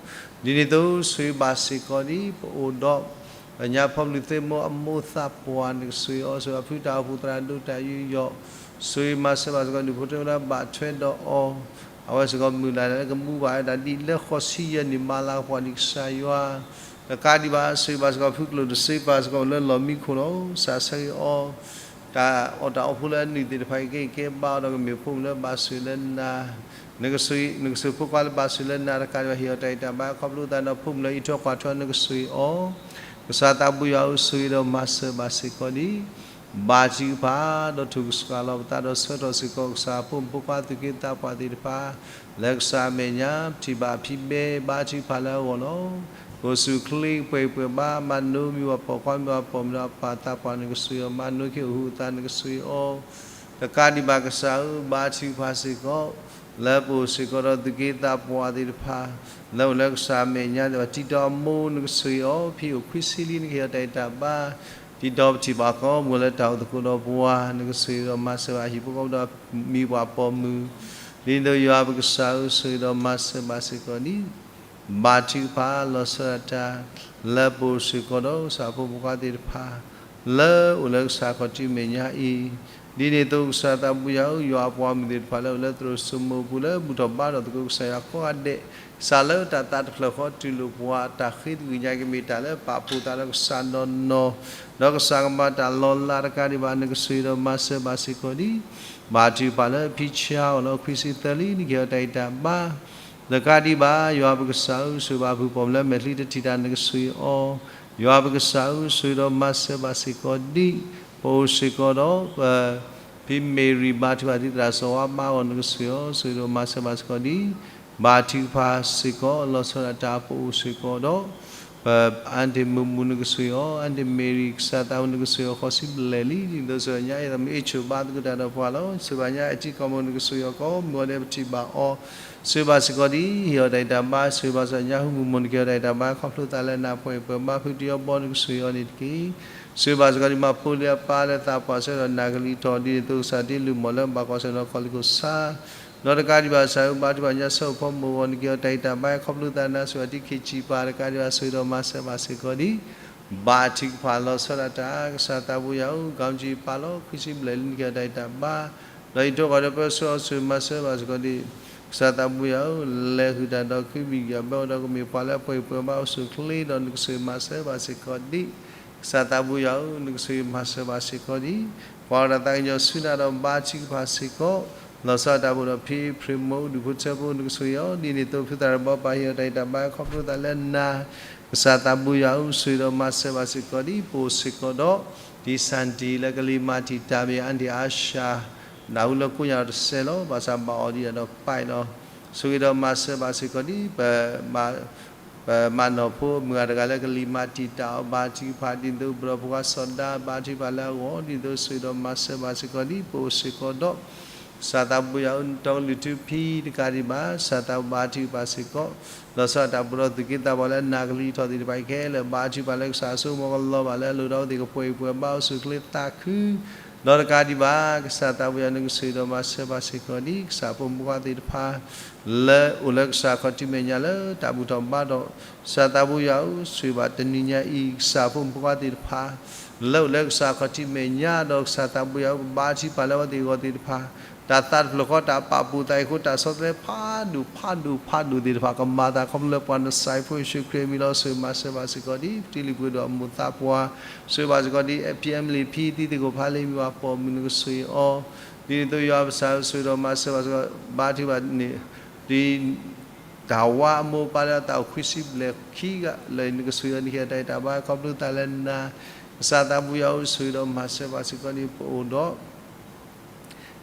လီၤ. ဒ်န့ၣ်အသိး ဆိၣ်ဂ့ၤဘၣ်စ့ၢ်ကီးဒံး ပအိၣ်ဒီး ပညါဖီဘျုးသ့ၣ်မိၢ်အမိၢ်သးပှၢ် နကဆိၣ်ဂ့ၤအီၤ, ဆိၣ်ဂ့ၤဖုတၢ်အိၣ်ဖှိၣ်သရၣ်ဒိၣ်တၢ်ယူးယီၣ်, ဆိၣ်ဂ့ၤမၤစၢၤဘၣ်စ့ၢ်ကီး ဒူၣ်ဖိထၢဖိလၢဘၣ်ထွဲဒီးအီၤ, အဝဲစ့ၢ်ကီးမုၢ်လၢ်လၢကမူဘၣ်ဝဲဒၣ်ဒ်လၢဃိးဆံယဲၢ်နံၣ် မၤလၤကပီၤဒံးကစၢ်ယွၤ, တကးဒံးဘၣ် ဆိၣ်ဂ့ၤဘၣ်စ့ၢ်ကီး ဖုကျိၣ်တစ့ပာ်စ့ၢ်ကီးလၢလီၢ်မံခိၣ်လီၤ. ကစၢ်ဆၢဂ့ၤအီၤ တၢ်အီၣ်တၢ်အီဖိလၢအနုာ်သ့ၣ်တဖၣ် ကကဲဘၣ်အီၤဒီးကမ့ၢ်ဖိမုၣ်လၢဘၣ်ဆိၣ်လၢနၤ, နကဆိၣ်ဂ့ၤ နကဆိၣ်ဂ့ၤဖိခွါလၢဘၣ်ဆိၣ်လၢနၤတကးဒံးဘၣ် ဟ့ၣ်အီၤတၢ်ဂံၢ်တၢ်ဘါ ခီဖျိသးဒီးဖိမုၣ်လၢအံးထွဲကွၢ်ထွဲ နကဆိၣ်ဂ့ၤအီၤ, ကစၢ်သးဘိယွၤဧၢ ဆိၣ်ဂ့ၤဒီးမၤစၢၤဘၣ်စ့ၢ်ကီးဒံး ဘါထုကဖၣ် ဒီးထုးကဆှီလီၤပသးဒီးဆၢထီၣ်စ့ၢ်ကီး ကစၢ်ဖိမုၣ်ဖိခွါသူၣ်က့သးပှၢ်သ့ၣ်တဖၣ် လၢကစၢ်အမဲာ်ညါ ပထံၣ်ဘၣ်ဖံဘဲ ဘါထုကဖၣ်လၢအဂီၢ်လီၤ. ကအိၣ်ဆူၣ်အိၣ်ချ့ ပှဲၤဂံၢ်ပှဲၤဘါ မၤနိမံၤဝဲပိာ်ခွါမံၤဝဲပိာ်မုၣ်ဒီးအပၢ်သးပှၢ် နကဆိၣ်ဂ့ၤအီၤ, မၤနိခ့အိၣ်ဟူးအသး နကဆိၣ်ဂ့ၤအီၤ, တကးဒံးဘၣ်ကစၢ်ဧၢ ဘါထုကဖၣ်စ့ၢ်ကီး လၢပအိၣ်စ့ၢ်ကီးဒီးသူၣ်က့သးပှၢ်သ့ၣ်တဖၣ်, လၢအိၣ်လၢကစၢ်မဲာ်ညါသ့ၣ်တဖၣ်, တံၤတီၤအမိၢ်နကဆိၣ်ဂ့ၤအီၤ, ဖံအိၣ်ခွံဆံလံ နကဟ့ၣ်အီၤတၢ်ဂံၢ်တၢ်ဘါ, တံၤတီၤပထံၣ်ဘၣ်ဃီ မုၢ်လၢတၢ်အိၣ်သကိးဒီးပှၤ နကဆိၣ်ဂ့ၤဒီးမၤစၢၤဘၣ် ဟံၣ်ဖိဃီဖိဒီးမံၤပှၢ်ပိာ်မုၣ်, ဒ်သိးယွၤပကစၢ်ဧၢ ဆိၣ်ဂ့ၤဒီးမၤစၢၤဘၣ်စ့ၢ်ကီးဒံး ဘါထုကဖၣ် လီၤဆီဒၣ်တၢ် လၢပအိၣ်စ့ၢ်ကီးဒီးကစၢ်ဖိမုၣ်ဖိခွါသ့ၣ်တဖၣ် လၢအိၣ်လၢကစၢ်ခီၣ်ထံးမဲာ်ညါအံၤ, ဒ်န့ၣ်အသိးကစၢ်သးဘိယွၤဧၢ, ယွၤအပှၤမုၣ်သ့ၣ်တဖၣ်လၢအိၣ်လၢ သရိာ်စိမိၤပူၤ လၢဘူၣ်ထီၣ်ဘါထီၣ်သကိးကစၢ်ယွၤကိးဂၤဒဲး, ကစၢ်လၢတၢ်သးတဖျၢၣ်ဃီတုၤလိာ်ပှၤ တၢ်ဃ့သကွံၢ်ညါက့ၤ မ့ၢ်တၢ်လၢပာ်ဖှိၣ်သးဒီးကစၢ်နီၢ်နီၢ်, ဒီးကစၢ်ကမၤတၢ်လီၤလးတကးဒံးဘၣ် နကဆိၣ်ဂ့ၤဒီးမၤစၢၤဘၣ်စ့ၢ်ကီးဒံး, ဘါထုကဖၣ်လၢဖံဆါအီၤလီၤ ခွံဆံသၢလံ နကဟ့ၣ်အီၤတၢ်ဂံၢ်တၢ်ဘါ တကးဒံးဘၣ် ယွၤပကစၢ်ဧၢ, ဆိၣ်ဂ့ၤဘၣ်ဖုပိာ်မုၣ်လၢမဲာ်ချံတထံၣ်တၢ် နကဆိၣ်ဂ့ၤအီၤ, ယွၤပကစၢ်ဧၢ, ဆိၣ်ဂ့ၤဒီးမၤစၢၤဘၣ်စ့ၢ်ကီးဒံး, ပအိၣ်စ့ၢ်ကီးဒီး ဖံမ့ၤရံ ဘါထုကဖၣ် သရၣ်စီၤဝါဘါအီၤ နကဆိၣ်ဂ့ၤအီၤ, ဆိၣ်ဂ့ၤဒီးမၤစၢၤဘၣ်စ့ၢ်ကီးဒံး, ဘါထုကဖၣ်စ့ၢ်ကီး လီၤဆီဒၣ်တၢ် ပအိၣ်စ့ၢ်ကီးဒီး အၣ်တ့ၢ်မုၢ်မုၢ် နကဆိၣ်ဂ့ၤအီၤ, အၣ်တ့ၢ်မ့ၤရံ ကစၢ်သးဘိယွၤ နကဆိၣ်ဂ့ၤအီၤ ဃိးဆံဘျဲၣ်လံ, ဒ်သိးဆိၣ်ဂ့ၤညါအံၤ မ့ၢ်အ့ၣ်ဆိၣ်ဘါသကိးတၢ်ဒီးပှၤလီၤ, ဆိၣ်ဂ့ၤဘၣ်ညါအထံကီၢ်မိၢ် နကဆိၣ်ဂ့ၤအီၤ ကိးမုၢ်ဂီၤဒဲး ပထံၣ်ဘၣ်အီၤ, ဆိၣ်ဂ့ၤဘၣ်စ့ၢ်ကီးဒံး, ဟ့ၣ်အီၤတၢ်ဂံၢ်တၢ်ဘါ, ဆိၣ်ဂ့ၤဘၣ်စ့ၢ်ကီးညါ ဟူမုၢ်မိၢ် နကဟ့ၣ်အီၤတၢ်ဂံၢ်တၢ်ဘါ ခီဖျိသးလၢနၤ ပှဲၤပှဲၤဘါ ဖုတံၤအီၤဘီ နကဆိၣ်ဂ့ၤအီၤန့ၣ်တက့ၢ်, ဆိၣ်ဂ့ၤဘၣ်စ့ၢ်ကီးဒံး မၤဖိလံၤအပၢ်လၢသးပှၢ်ဆၢကတီၢ် နၢ်ကလံၤထီၣ် ဒ်န့ၣ်အသိးကစၢ်တ့လုၢ်မီၢ်လၢ ဘၣ်ကွၢ်ဆၢၣ်နီၤ ကီၢ်လံၢ်ခိၣ်ဆါ ဒီးတကးဒံးဘၣ် ကစၢ်ဧၢ ဘါထုကဖၣ်ညါ ဆၢအိၣ်ဖီမိၢ်ဂီၤ နကဟ့ၣ်အီၤတၢ်ဂံၢ်တၢ်ဘါ ခီဖျိသးနၤ ဆိၣ်ဂ့ၤအီၤ ထံခံဆံပၤ တကးဒံးဘၣ် ဆိၣ်ဂ့ၤဒီးမၤစၢၤဘၣ်စ့ၢ်ကီးဒံး, ဘါထုကဖၣ် လီၤဆီဒၣ်တၢ် ကစၢ်သးဘိယွၤဧၢ, ကီမကၠံပာ်လီၤ ခွံဆံဘျဲၣ်လံ နကဟ့ၣ်အီၤတၢ်ဂံၢ်တၢ်ဘါ, ဒီးယထိၣ်ဃီၤဒီးပၢဆှၢအီၤ ဆိၣ်ဂ့ၤမၤစၢၤဘၣ်စ့ၢ်ကီးဒံး, ကစၢ်သးဘိယွၤဧၢ, လဲၤဃုာ်တၢ်ဒီး ကဘံၣ်ကယီၣ်ဘၢအီၤဒီး ကမ့ၢ်ပှၤလၢအပှဲၤပှဲၤဘါ အိၣ်ဆူၣ်အိၣ်ချ့ဒီး နကဆိၣ်ဂ့ၤမၤစၢၤဘၣ်စ့ၢ်ကီးဒံး, ကစၢ်သးဘိယွၤဧၢ, နကဆိၣ်ဂ့ၤမၤစၢၤဘၣ်စ့ၢ်ကီးဒံး, ပှၤဒီးတၢ်သးကညီၤဆူနၤဒီး ဘါထုကဖၣ်စ့ၢ်ကီး, လီၤဆီဒၣ်တၢ် ပအိၣ်ဒီးဖံဖရံးမိၢ် ဒူၣ်ဖိထၢဖိ နကဆိၣ်ဂ့ၤအီၤ, ဒ်န့ၣ်အသိး ဖုသရၣ်ဒီးဘီပၢ် ဟ့ၣ်အီၤတၢ်ဂံၢ်တၢ်ဘါ ခီဖျိသးလၢနၤ, ကစၢ်သးဘိယွၤဧၢ, ဆိၣ်ဂ့ၤဒီးမၤစၢၤဘၣ်စ့ၢ်ကီးဒံး, ပအိၣ်စ့ၢ်ကီးဒီး တံၢ်စၣ်တံၢ်လၢကလံၤမၤတံာ်တာ် မ့ၢ်အါတံၢ်အါရှါ နၢ်ဟူလၢကိညၣ်တစဲးလီၤ, ဘၣ်ဆၣ်ဘၣ်အီၤဒံးဒီးပာ်လီၤ, ဆိၣ်ဂ့ၤဒီးမၤစၢၤဘၣ်စ့ၢ်ကီးဒံး, ပ ပမၤနီၢ်ဖိမုၢ်ဂၤတဂၤလၢကလံၤမၤတံာ်တာ်အီၤ ဘါထုကဖၣ်ဒ်သိး ပဒီပုၢ်ဝဲၢ်စီၤဒၤ ဘါထုကဖၣ်လၢအဂီၢ် ဒ်သိးဆိၣ်ဂ့ၤဒီးမၤစၢၤဘၣ်စ့ၢ်ကီးဒံး, ပအိၣ်စ့ၢ်ကီးဒီး ကစၢ်သးဘိယွၤဧၢ, တီကလုၢ်ထူဖံတကးဒံးဘၣ် ကစၢ်သးဘိဘါထုကဖၣ်စ့ၢ်ကီး, လီၤဆီဒၣ်တၢ် ပဒီးသူၣ်က့သးပှၢ်လၢနၢ်ကလံၤထီၣ်သ့ၣ်တဖၣ်ခဲလၢာ် ဘါထုကဖၣ်လၢကစၢ်အစိကမီၤကလီၤဘၣ်လၢအလိၣ်ဒီးအဝဲသ့ၣ်ကပှဲၤအံၤပှဲၤဘါ အိၣ်ဆူၣ်အိၣ်ချ့သးခု ဒီးတကးဒံးဘၣ် ကစၢ်သးဘိယွၤ နကဆိၣ်ဂ့ၤဒီးမၤစၢၤဘၣ်စ့ၢ်ကီးဒံး ကစၢ်ဖိမုၣ်ဖိခွါသ့ၣ်တဖၣ် လၢအိၣ်လၢကစၢ်ခီၣ်ထံးမဲာ်ညါလၢတၢ်ဘူၣ်ထီၣ်ဘါထီၣ်, ကစၢ်သးဘိယွၤဧၢ, ဆိၣ်ဂ့ၤဘၣ်တနံၤညါအံၤ ကစၢ်ဖိမုၣ်ဖိခွါသ့ၣ်တဖၣ် လၢအိၣ်လၢကစၢ်ခီၣ်ထံးမဲာ်ညါဒီး ကစၢ်သးဘိယွၤဧၢ ကဘါထုကဖၣ်လၢအဝဲသ့ၣ်အဂီၢ်သ့ၣ်တဖၣ်, တၢ်သးတဖျၢၣ်ဃီ တၢ်ပာ်ဖှိၣ်သးအံၤအဃိ တၢ်ဆီတလဲဖးဒိၣ်ဖးဒိၣ်ဖးဒိၣ်သ့ၣ်တဖၣ် ကမၤသးခီဖျိလၢပှၤနစၢ်ဖိယ့ၣ်ၡူးခရံာ်အမံၤလီၤ. ဆိၣ်ဂ့ၤမၤစၢၤဘၣ်စ့ၢ်ကီးဒံး ပတံၤလံၤပှ့ၤဒီးအမိၢ်သးပှၢ်, ဆိၣ်ဂ့ၤဘၣ်စ့ၢ်ကီးဒံး ဖံအဲမလံၤ ဖံသံသကိးဖးလံ မ့ၢ်ပှၤပိာ်မုၣ် နကဆိၣ်ဂ့ၤအီၤ, ဒ်န့ၣ်အသိးယွၤပကစၢ်ဧၢ ဆိၣ်ဂ့ၤဒီးမၤစၢၤဘၣ်စ့ၢ်ကီး ဘါထုကဖၣ်န့ၣ် ဒ် တၢ်ဝါအမိၢ်အပၢ်လၢအသးအိၣ်ခွံဆံဘျဲၣ်ခံဂၤလၢ နကဆိၣ်ဂ့ၤအီၤ နကဟ့ၣ်အီၤတၢ်ဂံၢ်တၢ်ဘါ ခီဖျိသးလၢနၤ, ကစၢ်သးဘိယွၤဧၢ ဆိၣ်ဂ့ၤဒီးမၤစၢၤဘၣ်စ့ၢ်ကီးဒံး ပအိၣ်ဒီး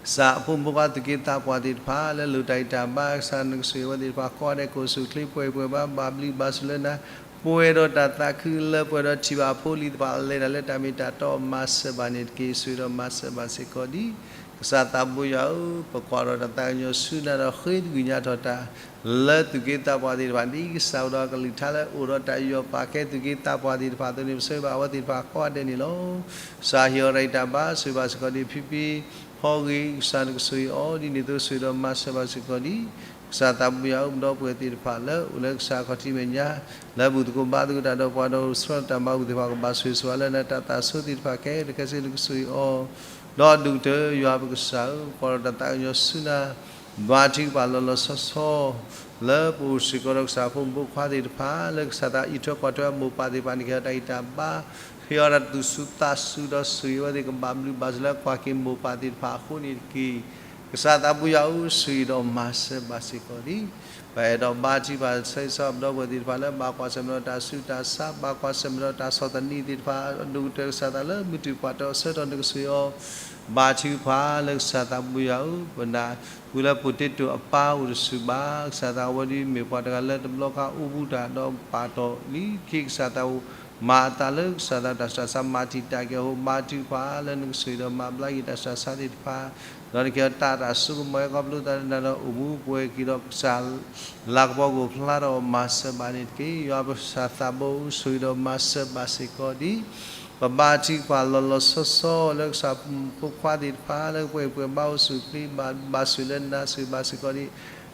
ကစၢ်အဖိမုၣ်ဖိခွါသူၣ်က့သးပှၢ်သ့ၣ်တဖၣ် လၢလိၣ်တၢ်ဂံၢ်တၢ်ဘါ ကစၢ်နကဆိၣ်ဂ့ၤအဝဲသ့ၣ်တဖၣ် ကိးဂၤဒဲးကအိၣ်ဆူၣ်အိၣ်ချ့ပှဲၤပှဲၤဘါ ဘၣ်ဘျုးဘၣ်ဆိၣ်လၢနၤ, ပှဲၤဒီးတၢ်သးခုလၢပှဲၤဒီးထံၣ်ဘၣ်အဖိအလံၤသ့ၣ်တဖၣ် လဲၤတၢ်လၢတၢ်မ့ၢ်တၢ်တီမၤစၢၤဘၣ်န့ၣ်တက့ၢ်. ဆိၣ်ဂ့ၤဒီးမၤစၢၤဘၣ်စ့ၢ်ကီးဒံး ကစၢ်သးဘိယွၤဧၢ, ပကွၢ်ဒီးတၢ်သးကညီၤဆူနၤဒီးဃ့သကွံၢ်ညါထီၣ်တၢ် လၢသူၣ်က့သးပှၢ်သ့ၣ်တဖၣ် ဒ်ကစၢ်အိၣ်ဒီးကလုၢ်ကထါလၢအိၣ်ဒီးတၢ်ယူးယီၣ်ပာ်ကဲသူၣ်က့သးပှၢ်သ့ၣ်တဖၣ်အသိးန့ၣ် ပဆၢဂ့ၤဘၣ်အဝဲသ့ၣ်တဖၣ်ကိးဂၤဒဲးန့ၣ်လီၤ. ကစၢ်ဟ့ၣ်အီၤတၢ်ဂံၢ်တၢ်ဘါ ဆိၣ်ဂ့ၤဘၣ်စ့ၢ်ကီးဒံး ဖံဖံဖီဂ့ၤ ကစၢ်နကဆိၣ်ဂ့ၤအီၤ ဒ်န့ၣ်အသိး ဆိၣ်ဂ့ၤဒီးမၤစၢၤဘၣ်စ့ၢ်ကီးဒံး ကစၢ်သးဘိယွၤဧၢ, ပဒီပုၢ်ဝဲၢ်သ့ၣ်တဖၣ်လၢအိၣ်လၢကစၢ်ခီၣ်ထံးမဲာ်ညါ လၢဘူၣ်သကိးဘါသကိးတၢ်ဒီးပှၤဒီး ဆှၢတၢ်မၤဘူၣ်သ့ၣ်တဖၣ် ကဘၣ်ဆိၣ်ဂ့ၤဆိၣ်ဝါလၢနၤ, တၢ်သးဆိသ့ၣ်တဖၣ်ခဲလၢာ်ခဲဆ့ နကဆိၣ်ဂ့ၤအီၤ, ဒီးဒိၣ်ကတၢၢ် ယွၤပကစၢ်ဧၢ, ပကွၢ်ဒီးတၢ်သးကညီၤဆူနၤ ဘါထုကဖၣ်လီၤလီၤဆီဆီ လၢပအိၣ်စ့ၢ်ကီးဒီးကစၢ်ဖိမုၣ်ဖိခွါသ့ၣ်တဖၣ် လၢကစၢ်သးအံးထွဲကွၢ်ထွဲအမိၢ်ပၢ်သ့ၣ်တဖၣ်န့ၣ် ကဟ့ၣ်အီၤတၢ်ဂံၢ်တၢ်ဘါ, ဟ့ၣ်အီၤတၢ်သူၣ်စူၤသးစူၤဒီးဆိၣ်ဂ့ၤအဝဲသ့ၣ် ကဘၣ်ဘျုးဘၣ်ဆိၣ်လၢကွၢ်က့ၤမိၢ်ပၢ်သ့ၣ်တဖၣ်အဃိန့ၣ်တက့ၢ်. ကစၢ်သးဘိယွၤဧၢ, ဆိၣ်ဂ့ၤဒီးမၤစၢၤဘၣ်စ့ၢ်ကီးဒံး ပအဲၣ်ဒိးဘါထုကဖၣ်ဆၢဂ့ၤဆၢဝါပဒီပုၢ်ဝဲၢ်သ့ၣ်တဖၣ်လၢ ဘၣ်ကွၢ်ဆၢၣ်မဲာ်ဒီးတၢ်ဆူးတၢ်ဆါ, ဘၣ်ကွၢ်ဆၢၣ်မဲာ်ဒီးတၢ်ဆီၣ်သနံးသ့ၣ်တဖၣ်, ဒိၣ်ကတၢၢ်ကစၢ်သးလၢ မုၢ်တုၤပှၢ်တၢၢ်အဆၢကတီၢ် နကဆိၣ်ဂ့ၤအီၤ, ဘါထုကဖၣ်လၢကစၢ်သးဘိယွၤဧၢ, ပနၢ်ဟူလၢပိၤတ့တိၣ်အပၢ်အိၣ်တဆူၣ်ဘၣ်, ကစၢ်သးအဝဲဒၣ်မ့ၢ်ပှၤတဂၤလၢတဘျီဃီအိၣ်ဘူးတၢ်ဒီးပာ်တီၢ်လံ, တက့ၢ်ကစၢ်သး မၤအသးလၢကစၢ်သးတၢ်စှၤဆါ မၤတံာ်တာ်က့ၤအဃိ ဘါထုကဖၣ်လၢနကဆိၣ်ဂ့ၤဒီးမၤဘျါက့ၤတၢ်စှၤဆါသ့ၣ်တဖၣ်, ဒီးနကဟ့ၣ်အီၤတၢ် တၢ်စိကမီၤ ဟဲခီဖျိသးလၢနၤဒီး အိၣ်မူပှဲၤက့ၤဒီးကစၢ် လၤကပီၤကအိၣ်ဖျါထီၣ်မၤစၢၤဘၣ်န့ၣ်တက့ၢ်. ယွၤပကစၢ်သးဘိ ဆိၣ်ဂ့ၤဒီးမၤစၢၤဘၣ်စ့ၢ်ကီးဒံး ပဘါထုကဖၣ်လီၤလီၤဆီဆီလၢကစၢ်ဖိခွါသ့ၣ်တဖၣ် လၢပှဲၤပှဲၤဘါအိၣ်ဆူၣ်ချ့ ဘၣ်ဘၣ်ဆိၣ်လၢနၤ ဆိၣ်ဂ့ၤဘၣ်စ့ၢ်ကီးဒံး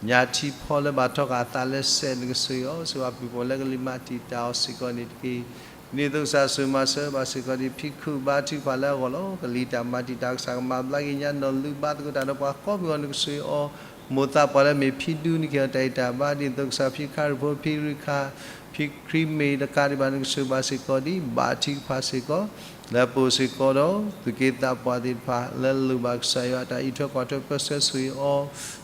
ညၣ်ထံဖီလၢဘၣ်ထီၣ်ဃာ်အသးလၢစဲး နကဆိၣ်ဂ့ၤအီၤ ဆိၣ်ဂ့ၤဘၣ်ပုၢ်ဖိလၢကလံၤမၤတံာ်တာ်အီၤစ့ၢ်ကီးန့ၣ်တက့ၢ်. ဒ်သိးကစၢ်ဆိၣ်ဂ့ၤမၤစၢၤဘၣ်စ့ၢ်ကီးဒံး ဖံခုၣ်ဘါထုကဖၣ်လၢအဂီၢ်လီၤ. ကလံၤတၢ်မၤတံာ်တာ်ကစၢ် ကမၤဘျါက့ၤညါနီၢ်လူၤ ဘါသကိးတၢ်ဒီးပှၤကိးမုၢ်ဂီၢ် နကဆိၣ်ဂ့ၤအီၤ မိၢ်သးပှၢ်လၢမ့ၢ်ဖံဒူနကဟ့ၣ်အီၤတၢ်အံၣ်တၢ်ဘါ ဒ်သိးကစၢ်ဖံခရံာ်ဖိ ဖံရံခါ ဖံခရံာ်မ့ၢ်တကးဒံးဘၣ် နကဆိၣ်ဂ့ၤဘၣ်စ့ၢ်ကီးဒံး ဘါထုကဖၣ်စ့ၢ်ကီး လၢပအိၣ်စ့ၢ်ကီးဒီး သူၣ်က့သးပှၢ်သ့ၣ်တဖၣ် လၢလိၣ်ဘၣ်ကစၢ်ယွၤအတၢ်အံးထွဲကွၢ်ထွဲပၢဆှၢ ဆိၣ်ဂ့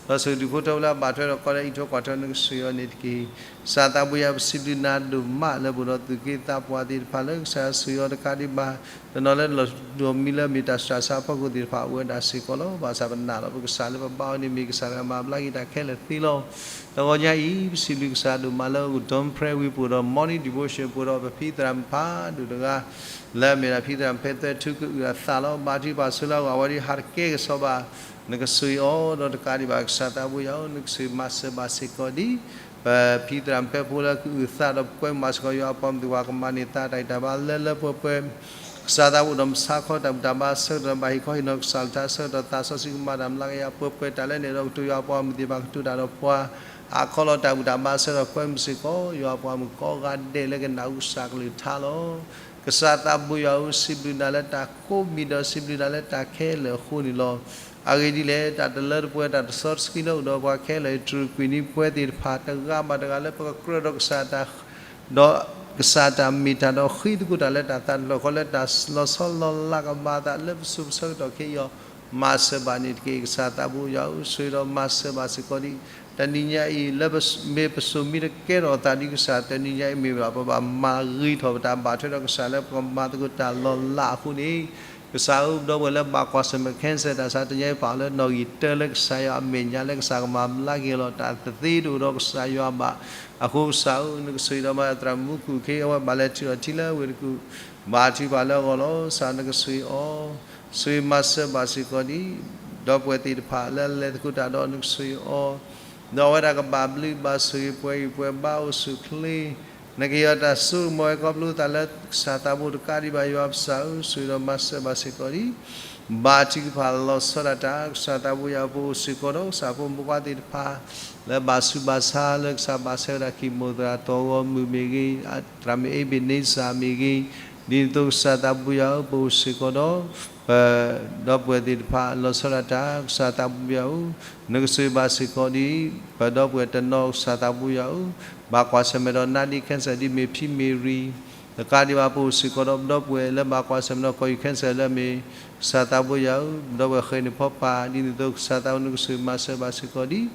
ၤအီၤ ဒီးဆိၣ်ဂ့ၤဒူၣ်ဖိထၢဖိလၢအဘၣ်ထွဲဒီးကီၢ်လၢအံးထွဲကွၢ်ထွဲ နကဆိၣ်ဂ့ၤအီၤန့ၣ်တက့ၢ်. ကစၢ်သးဘိယွၤ ပစံးဘျုးနၤဒိၣ်မး လၢပအိၣ်ဒီးသူၣ်က့သးပှၢ်သ့ၣ်တဖၣ်လၢကစၢ်ယွၤဆိၣ်ဂ့ၤအီၤတကးဒံးဘၣ် တနီၤလၢလီၢ်ဒိၣ်မံၤလၢမ့ၢ်တၢ်စှၤဆါအဖီခိၣ်သ့ၣ်တဖၣ် အိၣ်ဝဲဒၣ်စ့ၢ်ကီးလီၤ. ဘၣ်ဆၣ်ပနာ်လီၤ ပကစၢ်လၢပဘါအီၤန့ၣ် မ့ၢ်ကစၢ်လၢအမၤဘျါက့ၤတၢ်ခဲလၢာ်သ့လီၤ. တဂီၤညါအံၤ ပစံးဘျုးကစၢ်ဒိၣ်မးလၢ ကဒိၣ်ဖရဲဝံၤ ပအိၣ်ဒီး morning devotion ပအိၣ်ဒီးပဖံသရၣ်မုၣ်ဖးဒိၣ်တဂၤ လၢအမ့ၢ်ဒၣ်ဖံသရၣ်မုၣ်ဖဲသၢထူ ကအုၣ်အသးလီၤ. ဘါထုကဖၣ်ဆိလၢအဂီၢ် အဝဲဒၣ်ဟးတကဲကစီးဘၣ် နကဆိၣ်ဂ့ၤအီၤ ဒီးတကးဒံးဘၣ် ကစၢ်သးဘိယွၤဧၢ နကဆိၣ်ဂ့ၤမၤစၢၤဘၣ်စ့ၢ်ကီးဒံး ပဖံသရၣ်မုၣ်ဖဲဖိလၢကအုၣ်အသးဒီး ပကွဲမုာ်ဘၣ်စ့ၢ်ကီး ယွၤအပှၤမုၣ်သ့ၣ်တဖၣ်ကမၤန့ၢ်သးတၢ်ဂံၢ်တၢ်ဘါလၢလၢပှဲၤပှဲၤ ကစၢ်သးဘိဒီးမဆါခီတၢ်ဘူၣ်တၢ်ဘါဆၢကတီၢ် ဘၣ်ဟ့ၣ်ခီဟ့ၣ်နီၤကစၢ်အကလုၢ်ကထါဆၢကတီၢ် သးစီဆှံကမၤတၢ်မျးကယၤပှဲၤပှဲၤ တၢ်လၢနဲၣ်ဒီးကတိၤ ယွၤအပှၤမုၣ်သ့ၣ်တဖၣ်ကတိၤတၢ်ဒီးပှၤ အးခီလီၤတၢ်ဘူၣ်တၢ်ဘါဆၢကတီၢ် ကွဲမုာ်စ့ၢ်ကီး ယွၤအပှၤမုၣ်ကိးဂၤဒဲးလၢကနၣ်ဟူကစၢ်အကလုၢ်ကထါလီၤ. ကစၢ်သးဘိယွၤဧၢ စံးဘျုးနၤလၢတၢ်ကိးမံၤဒီး စံးဘျုးနၤလၢတၢ်ခဲလၢာ်အဃိန့ၣ်လီၤ. အဂ့ၢ်ဒ်လဲၣ် တၢ်တလၢတပှဲၤ တၢ်တစီတဆှံလၢအိၣ်ဒီးပှၤခဲလၢာ် တြူာ်ကွံာ်နံၤပှဲၤသ့ၣ်တဖၣ် တဂၤဘၣ်တဂၤလၢပကကြၢးဒီးကစၢ်တၢ် ဒီးကစၢ်တၢ်မ့ၢ်တၢ်ဒီးဃ့သကိးတၢ်လၢတၢ်သးတဖျၢၣ်ဃီ လၢတၢ်လီၤဆီလီၤလးကမၤအသးလၢပစိၤပဆၢကတီၢ်ခဲအံၤအီၤ မၤစၢၤဘၣ်န့ၣ်တက့ၢ်. ကစၢ်သးဘိယွၤဧၢ ဆိၣ်ဂ့ၤဒီးမၤစၢၤဘၣ်စ့ၢ်ကီးဒံး တနံၤညါအံၤ လၢမ့ၢ်ပစိၤမ့ၢ်တကဲထီၣ်အသးဒ်ကစၢ် တနံၤညါအံၤမ့ၢ်ဝဲဒၣ် ပဘၣ်မၤဂ့ၤထီၣ်ပတၢ်ဘၣ်ထွဲဒီးကစၢ်လၢပကမၤသကိးတၢ်လီၤလးအဃိန့ၣ် ကစၢ်ဧၢ ပဒီပုၢ်ဝဲၢ်လၢဘၣ်ကွၢ်ဆၢၣ်မဲာ် cancer တၢ်ဆါတနံၤညါအံၤ ပာ်အီၤလၢနီၣ်ဂံၢ်တၢလၢကစၢ်ယွၤအမဲာ်ညါ လၢကစၢ်ကမၤဘျါက့ၤအီၤလီၤ တၢ်တသ့တအိၣ်ဒီးကစၢ်ယွၤဘၣ်. အဃိကစၢ်ဧၢ နကဆိၣ်ဂ့ၤဒီးမၤသရၣ်မုၣ်ခူၣ်ခ့ အဝဲဘၣ်လဲၤထံၣ်အီၤထံလၢဝ့ၢ်တကူၣ် ဘါထုကဖၣ်လၢအဂီၢ်လီၤ. ကစၢ်နကဆိၣ်ဂ့ၤအီၤ ဆိၣ်ဂ့ၤမၤစၢၤဘၣ်စ့ၢ်ကီးဒံး ဒီပုၢ်ဝဲၢ်သ့ၣ်တဖၣ်လၢအလဲၤသကိးတၢ်ဒီး နကဆိၣ်ဂ့ၤအီၤ ဒီးအဝဲဒၣ်ကဘၣ်ဘျုးဘၣ်ဆိၣ်ဂ့ၤ ပှဲၤဂံၢ်ပှဲၤဘါအိၣ်ဆူၣ်အိၣ်ချ့ နကဟ့ၣ်အီၤတၢ်စိကမီၤ ဟဲခီဖျိသးလၢကစၢ်သးဘိတကးဒံးဘၣ် ယွၤပကစၢ်ဧၢ ဆိၣ်ဂ့ၤဒီးမၤစၢၤဘၣ်စ့ၢ်ကီးဒံး ဘါထုကဖၣ်လီၤဆီဒၣ်တၢ် ကစၢ်သးဘိယွၤ ပအိၣ်စ့ၢ်ကီးဒီး ကစၢ်ဖိမုၣ်ဖိခွါသ့ၣ်တဖၣ် လၢဘၣ်ဆူးဘၣ်ဆါ လၢကစၢ်ဘၣ်ဆၢဝဲဒၣ် ကံၢ်မိၢ်သရၣ်တီဂီၤမုၣ်မ့ၢ်ဂ့ၤ သရၣ်မုၣ် အ့ဘ့းန့စၢ် မ့ၢ်ဂ့ၤ ဒ်သိးကစၢ်သးဘိယွၤဧၢ ပအိၣ်စ့ၢ်ကီးဒီး ပဒီပုၢ်ဝဲၢ်သ့ၣ်တဖၣ် လီၤဆီဒၣ်တၢ် ကစၢ်သးဘိယွၤဧၢ နကဆိၣ်ဂ့ၤဘၣ်စ့ၢ်ကီးဒံး ပဒီပုၢ်ဝဲၢ်တနီၤ ကစၢ်သးဘိယွၤဧၢ ဘၣ်ကွၢ်ဆၢၣ်မဲာ်ဒီး နါဒ့ cancer ဒ်မ့ၢ်ဖံမ့ၢ်ရံ တကးဒံးဘၣ် ပအိၣ်စ့ၢ်ကီးဒီး ပဒီပုၢ်ဝဲၢ်လၢဘၣ်ကွၢ်ဆၢၣ်မဲာ်ဒီး ကီၢ်ယူၢ် cancer လၢအမ့ၢ် ကစၢ်သးဘိယွၤဧၢ ပဒီပုၢ်ဝဲၢ်ဃဲၤန့ၣ်ဖီပာ် ဒ်န့ၣ်အသိး ကစၢ်သးဘိ နကဆိၣ်ဂ့ၤမၤစၢၤဘၣ်စ့ၢ်ကီးဒံး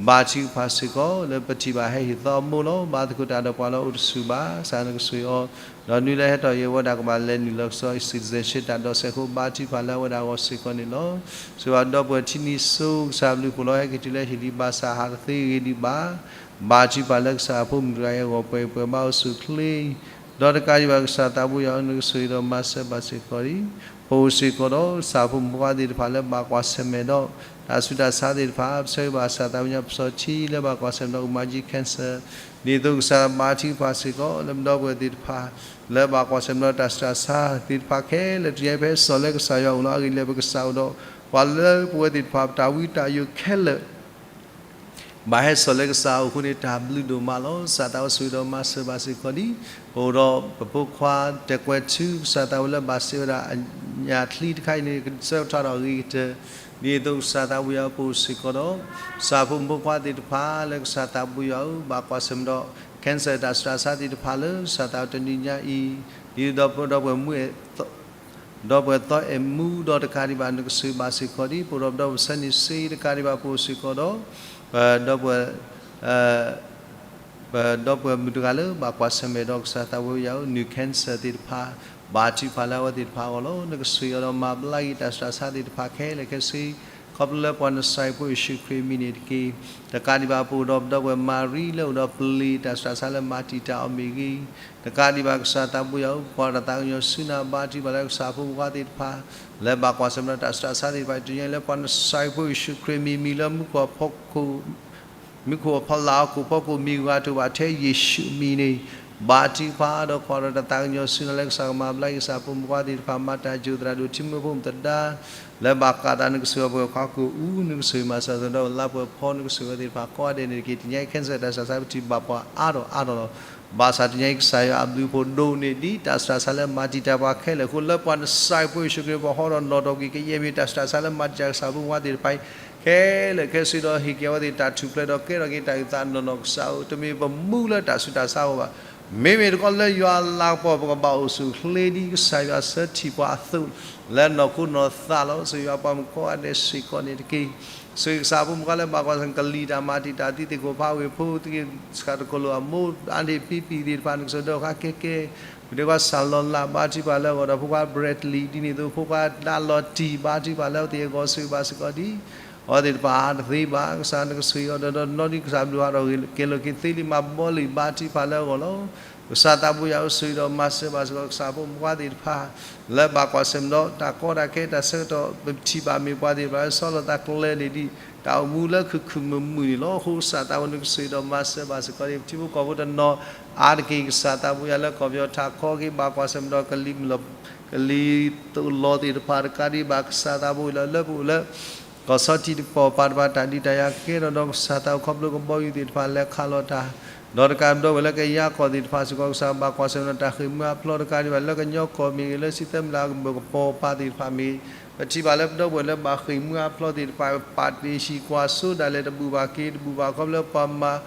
ဘါထုကဖၣ်စ့ၢ်ကီး လၢပထံၣ်ဘၣ်ဟဲဟ့ၣ်သီအမိၢ်လီၤ. ဘါသကိးတၢ်ဒီးပှၤလၢအိၣ်တဆူၣ်ဘၣ် ကစၢ်နကဆိၣ်ဂ့ၤအီၤ ဒီးနွံလၢဟဲထီၣ်အံၤ အဝဲဒၣ်ကဘၣ်လဲၤနုာ်လီၤကစီၣ် citizenship တၢ်ဒိးစဲးအဃိ ဘါထုကဖၣ်လၢအဝဲဒၣ်အဂီၢ်စ့ၢ်ကီးန့ၣ်လီၤ. ဆိၣ်ဂ့ၤဘၣ်ဒီပုၢ်ဝဲၢ်ထံနံၤစိၤ ကစၢ်ဘျုးဖှိၣ်လီၤ ဟဲက့ၤတုၤလၢဟ့ၣ်လံ ဘၣ်ဆၣ်ဟးတသ့ဂ့ၤဒံးဘၣ် ဘါထုကဖၣ်လၢကစၢ်အဖိမုၣ်တဂၤအံၤအဂီၢ် ပှဲၤပှဲၤဘါအိၣ်ဆူၣ်အိၣ်ချ့ ဒီးတကးဒံးဘၣ် ကစၢ်သးဘိယွၤဧၢ နကဆိၣ်ဂ့ၤဒီးမၤစၢၤဘၣ်စ့ၢ်ကီးဒံး ပအိၣ်စ့ၢ်ကီးဒီး ကစၢ်ဖိမုၣ်ဖိခွါသ့ၣ်တဖၣ်လၢဘၣ်ကွၢ်ဆၢၣ်မဲာ်ဒီး တၢ်ဆူးတၢ်ဆါသ့ၣ်တဖၣ် ပဆၢဂ့ၤဘၣ်ကစၢ်သးဘိယွၤ ပစီၤထံလၢဘၣ်ကွၢ်ဆၢၣ်မဲာ်ဒီး အူမၤကၠံ cancer ဒ်သိးကစၢ်ဘါထုကဖၣ်စ့ၢ်ကီး လၢပဒီပုၢ်ဝဲၢ်သ့ၣ်တဖၣ် လၢဘၣ်ကွၢ်ဆၢၣ်မဲာ်ဒီးတၢ်ဆူးတၢ်ဆါသ့ၣ်တဖၣ်ခဲလၢာ် တနံၤညါအံၤ ပဟဲစိာ်လၢကစၢ်ယွၤအအိၣ်လီၤ. အဂ့ၢ်ဒ်လဲၣ် ပကစၢ်အိၣ်ဒီး ပှၤလၢပဝဲသ့ၣ်တဖၣ် ပတၢ်ဝံတၢ်ယိးခဲလၢာ် ဘၣ်ဟဲစိာ်လၢကစၢ်အအိၣ်အဃိန့ၣ် တၢ်ဘျုးဒိၣ်မးလီၤ. ကစၢ်သးဘိဆိၣ်ဂ့ၤဒီးမၤစၢၤဘၣ်စ့ၢ်ကီးဒံး ပအိၣ်ဒီးပဖိခွါတဲာ်ကွဲၤထူ ကစၢ်သးဘိလၢဘၣ်စံးဝဲဒၣ် အညၣ်ချံတခါအံၤန့ၣ် ကဆၢကတီၢ်ထီၣ်အဂ့ၤကတၢၢ် ဒ်သိးကစၢ်သးဘိယွၤပအိၣ်စ့ၢ်ကီးဒီး ကစၢ်ဖိမုၣ်ဖိခွါသ့ၣ်တဖၣ်လၢကစၢ်သးဘိယွၤဧၢ ဘၣ်ကွၢ်ဆၢၣ်မဲာ်ဒီး cancer တၢ်ဆူးတၢ်ဆါသ့ၣ်တဖၣ်လၢ ကစၢ်သးဘိတနံၤညါအံၤ ဒ်သိးဒီးပဒီပုၢ်ဝဲၢ်မူ ဒီပုၢ်ဝဲၢ်သီအဲၣ်မူဒီးတကးဒံးဘၣ် နကဆိၣ်ဂ့ၤဘၣ်စ့ၢ်ကီးဒံး ပအိၣ်ဒီးပဒီပုၢ်ဝဲၢ်ဆၢန့ၣ်စ့တကးဒံးဘၣ် ပအိၣ်စ့ၢ်ကီးဒီး ပဒီပုၢ်ဝဲၢ် ပဒီပုၢ်ဝဲၢ်မုၣ်တဂၤလၢဘၣ်ကွၢ်ဆၢၣ်မဲာ်ဒီးကစၢ်သးဘိယွၤဧၢ နုာ် cancer သ့ၣ်တဖၣ် ဘါထုကဖၣ်လၢအဝဲသ့ၣ်တဖၣ်အဂီၢ်လီၤ. နကဆိၣ်ဂ့ၤအီၤဒီးမၤဘျါက့ၤတၢ်ဆူးတၢ်ဆါသ့ၣ်တဖၣ်ခဲလၢာ်ခဲဆ့ ခီဖျိလၢပှၤနစၤရ့းဖိယ့ၣ်ၡူးခရံာ်အမံၤန့ၣ်တက့ၢ်. တကးဒံးဘၣ် ပအိၣ်ဒီးပဒီပုၢ်ဝဲၢ်မၤရံလၢအိၣ်ဒီးပလံၤတၢ်စူးတၢ်ဆါလၢမၤတံာ်တာ်အီၤမ့ၢ်ဂ့ၤ, တကးဒံးဘၣ်ကစၢ်သးဘိယွၤဧၢ ပကွၢ်တၢ်သးကညီၤဆူနၤ ဘါထုကဖၣ်လၢကစၢ်ဖိမုၣ်ခွါသ့ၣ်တဖၣ် လၢဘၣ်ကွၢ်ဆၢၣ်မဲာ်ဒီးတၢ်စူးတၢ်ဆါသ့ၣ်တဖၣ် တနံၤအံၤလၢပှၤနစၤရ့းဖိယ့ၣ်ၡူးခရံာ်အမံၤ မံၤလၢမူခိၣ်အဖီခိၣ် မူခိၣ်အဖီလာ်ဟီၣ်ခိၣ်ဖီခိၣ်မံၤဂၤတအိၣ်ဘၣ်ထဲယ့ၣ်ၡူးအမံၤန့ၣ် ဘါထုကဖၣ်ဒီးကွၢ်ဒီးတၢ်သးကညီၤဆူနၤလၢကစၢ်ကမၤဘျါက့ၤကစၢ်ဖိမုၣ်ခွါသ့ၣ်တဖၣ် မၤတၢ်ယိာ်သရၣ်ဒိၣ်ထံမိၢ်ဖိမုၣ်သဒါ လၢဘၣ်ဃးသးနကဆိၣ်ဂ့ၤအပှဲၤခီကိၣ်အူ နကဆိၣ်ဂ့ၤမၤစၢၤသးဒီးလါပှဲၤဖီ နကဆိၣ်ဂ့ၤသ့ၣ်တဖၣ်ကိးဂၤဒဲးန့ၣ်တက့ၢ်. တနံၤအံၤ cancer တၢ်စူးတၢ်ဆါပထံၣ်ဘၣ်ပှၤအါထီၣ်အါထီၣ်လီၤ. ဘၣ်ဆၣ်တနံၤအံၤကစၢ်ယွၤအဘျုးအဖှိၣ်ဒိၣ်န့ၢ်ဒံး တၢ်စူးတၢ်ဆါလၢမၤတံာ်တာ်ပှၤခဲလၢာ်အဃိ လၢပှၤနစၤရ့းဖိယ့ၣ်ၡူးခရံာ်ပဟီဒီးနီၣ်ထီၣ်ကွံာ် ကယဲၢ်မ့ၢ်တၢ်စူးတၢ်ဆါလၢမၤတံာ်တာ်ကစၢ်ဖိမုၣ်ခွါသ့ၣ်တဖၣ်အံၤ ခဲလၢာ်ခဲဆ့ဒီးဟ့ၣ်က့ၤအဝဲသ့ၣ်တၢ်ထူၣ်ဖျဲးဒီးကဲထီၣ်က့ၤတၢ်အုၣ်သးနီၢ်နီၢ် ကစၢ်ဧၢ, တမ့ၢ်ပမူလၢတၢ်စူးတၢ်ဆါအဂီၢ်ဘၣ်. မ့မ့ၢ်တခီလၢယွၤအလၤကပီၤ ပကဘၣ်အိၣ်ဆူၣ်အိၣ်ချ့ဒ်ကစၢ်ယွၤဆၢထံၣ်ပှၤအသိး လၢနီၢ်ခိနီၢ်သးလီၤ. ဆိၣ်ဂ့ၤယွၤပှၤမုၣ်ကိးဂၤဒဲးစ့ၢ်ကီးန့ၣ်တက့ၢ်. ဆိၣ်ဂ့ၤကစၢ်ဖိမုၣ်ခွါလၢဘၣ်ကွၢ်ဆၢၣ်မဲာ်ကလံၤတၢ်မၤတံာ်တာ် သုသ့ၣ်ခိၣ်ဖးဝ့ၢ်ဖိ သုးက့ၣ်စခါတကလိာ်အမိၢ် အါန့ၢ်ပံပံၤသ့ၣ်တဖၣ် နကဆိၣ်ဂ့ၤဒီးဃါကဲကဲ ပဒဲကွၢ်ဆၢ်လီၤလး ဘါထုကဖၣ်လၢအဂီၢ်ဒီး ဖိခွါ Bradley ဒ်န့ၣ်အသိး ဖိခွါဒၣ်လီၤတံၢ် ဘါထုကဖၣ်လၢအဝဲသ့ၣ်အဂီၢ် ဆိၣ်ဂ့ၤဘၣ်စ့ၢ်ကီးဒ် အဝဲသ့ၣ်တဖၣ်အါတသ့ဘၣ် ကစၢ်နကဆိၣ်ဂ့ၤအီၤဒီး ဒီးနီၢ်ဒံးကစၢ်ဘျုးဟးထီၣ် ကဲလီၤက့ၤသ့လံ မၤဘီလံ ဘါထုကဖၣ်လၢအဂီၢ်လီၤ. ကစၢ်သးဘိယွၤဧၢ ဆိၣ်ဂ့ၤဒီးမၤစၢၤဘၣ်စ့ၢ်ကီး ကစၢ်ဖိမုၣ်ခွါသ့ၣ်တဖၣ် လၢဘၣ်ကွၢ်ဆၢၣ်မဲာ်ဒီး တၢ်ကီတၢ်ခဲတၢ်ဆၢကတီၢ် ပထံၣ်ဘၣ်မ့ၢ်ပှၤသ့ၣ်တဖၣ်လၢဆီလီၤသးကျၢၤန့ၣ်ဒ် တၢ်အိၣ်မူလၢခုၣ်ခုၣ်မုာ်မုာ်န့ၣ်လီၤ. အဃိကစၢ်သးဘိ နကဆိၣ်ဂ့ၤဒီးမၤစၢၤဘၣ်စ့ၢ်ကီးန့ၣ် ပထံဖိကီၢ်ဖိတနီၤ အါတက့ၢ် ကစၢ်သးဘိယွၤလၢကီၢ်ပယီၤထးခီက့ၤ ဘၣ်ကွၢ်ဆၢၣ်မဲာ်ဒီး ကလံၤမုၢ်လီၤ ကလံၤသိးလီၤသ့ၣ်တဖၣ်တကးဒံးဘၣ် ကစၢ်သးဘိလၢလၢပအိၣ်လၢ ကီၢ်ဆီထံးတကပၤ ပာ်တပၤတၢ်ဒုးတၢ်ယၤကဲထီၣ်ဒီး ကစၢ်သးဘိ ခီဖျိကဘီယူၤသ့ၣ်တဖၣ်လဲၤခးလီၤတၢ် ဒီးတကးပဒီပုၢ်ဝဲၢ်လၢကယၤကီၢ်သ့ၣ်တဖၣ်စ့ၢ်ကီး ကစၢ်ဘၣ်ကွၢ်ဆၢၣ်မဲာ်ဒီးတၢ်ဃ့ၢ်မှံဟးဖျိးတကးဒံးဘၣ် လၢကညီကီၢ်မ့ၢ်ဂ့ၤ လၢစံၣ်သၢမုၢ်လၢ်ကဘၢၣ်ကပီၤပၤသ့ၣ်တဖၣ်မ့ၢ်ဂ့ၤ ပထံၣ်ဘၣ်လၢပဒီပုၢ်ဝဲၢ်လၢဘၣ်ဃ့ၢ်မှံဟးဖျိးသ့ၣ်တဖၣ် ပာ်တ့ၢ်ဟံၣ်ကွၢ်စိဒၣ်လဲာ် တဘူၣ်ဘၣ်က့ၤတဘူၣ်ဘၣ် ခီဖျိလၢပှၤမၤ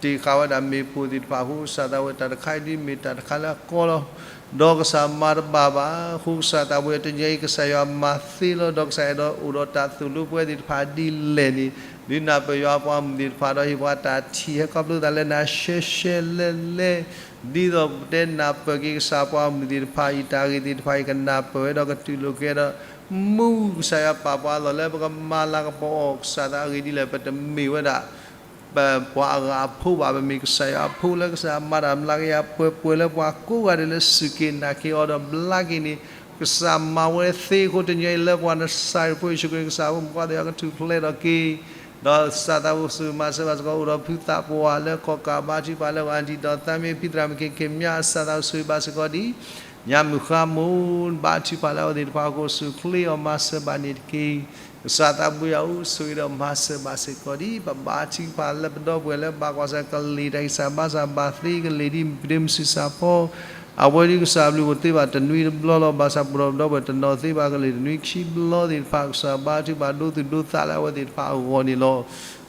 တ့ၢ်ဃာ်ဝဲဒၣ်မ့ၣ်ပိၢ်သ့ၣ်တဖၣ်အဃိ ကစၢ်သးဘိ တၢ်တခါအံၤဒ်မ့ၢ်တၢ်တခါလၢအကီလီၤ ဒီးကစၢ်မၤတဘၣ်ဘၣ်အဃိ ကစၢ်သးဘိ တနံၤအံၤ ကစၢ်ယွၤမၤသ့လီၤ ဒီးကစၢ်အဲၣ်ဒိးအိၣ်ဒီးတၢ်သိၣ်လိပဝဲသ့ၣ်တဖၣ်ဒ်လဲၣ်န့ၣ် ဒုးနၢ်ပၢၢ်ယွၤအပှၤမုၣ်သ့ၣ်တဖၣ် ဒီးဟ့ၣ်ပှၤတၢ်ထံၣ်ဟဲခီဖျိသးလၢနၤရှဲရှဲလဲၣ်လဲၣ် ဒ်သိးပတဲနၢ်ပၢၢ်က့ၤကစၢ်ပှၤမုၣ်သ့ၣ်တဖၣ်အံၤ တၢ်ဂ့ၢ်သ့ၣ်တဖၣ်အံၤ ကနၢ်ပၢၢ်ဝဲဒီးကတူၢ်လိာ်က့ၤဒီး မူကစၢ်ယွၤပာ်ပှၤလီၢ်လၢပကမၤလၤကပီၤအီၤ ကစၢ်သးအဂ့ၢ်ဒ်လဲၣ် ပတမ့ၢ်ဝဲဒၣ် ပပှၤအဂၤအဖိဘၣ် ပမ့ၢ်ကစၢ်ယွၤအဖိလၢကစၢ်မၤတၢ်မျးကယၤပှဲၤပှဲၤလၢပှၤကိးဂၤဒဲးလၢ စူၢ်က့ၤနာ်က့ၤအီၤဒီးဘျါက့ၤန့ၣ် ကစၢ်မၤဝဲသ့အဃိ တနံၤအံၤလၢပှၤနစၤရ့းဖိယ့ၣ်ၡူးခရံာ် ကစၢ်ဖိမုၣ်ခွါသ့ၣ်တဖၣ်ကထူၣ်ဖျဲးထီၣ်က့ၤ ဒီးကစၢ်သးဘိ ဆိၣ်ဂ့ၤမၤစၢၤဘၣ်စ့ၢ်ကီး အိၣ်ဒီးဖုသးပှၢ်လၢကီၢ်ကး ဘါထုကဖၣ်လၢအဂီၢ် အၣ်ဒံၣ်ဒီးသးမ့ၢ်ဖံသရၣ်မုၣ်က့ၤက့ၤ မၠါအစၢ်သး ဆိၣ်ဂ့ၤဘၣ်စ့ၢ်ကီးဒ် ညါမုၢ်ဃါမိၢ် ဘါထုကဖၣ်လၢအဝဲသ့ၣ်တဖၣ်အဃိ ဆိၣ်ချ့အီၤမၤစၢၤဘၣ်န့ၣ်တက့ၢ်. ကစၢ်သးဘိယွၤဧၢ ဆိၣ်ဂ့ၤဒီးမၤစၢၤဘၣ်စ့ၢ်ကီးဒ် ပဘါထုကဖၣ်လၢပဒီပုၢ်ဝဲၢ်လၢဘၣ်ကွၢ်ဆၢၣ် ကလံၤတၢ်ဂံၢ်စၢ်ဘါစၢ်ဘၣ်သ့ကလံၤဒ် ပဒ့မုၢ်ဆံးစၢ်ဖီ အဝဲဒ်ကစၢ်အဘျုးအိၣ်သ့ဘၣ်တနွံတဘျီလီၤ. ဘၣ်ဆၣ်ပအိၣ်ဒီးပဒီပုၢ်ဝဲၢ်တနီၤသ့ဘၣ်ကလံၤတနွံခံဘျီသ့ၣ်တဖၣ် ကစၢ်ဘါထုကဖၣ်ဒိသူၣ်ဒိသးလၢအဝဲသ့ၣ်တဖၣ်အဂီၢ်န့ၣ်လီၤ.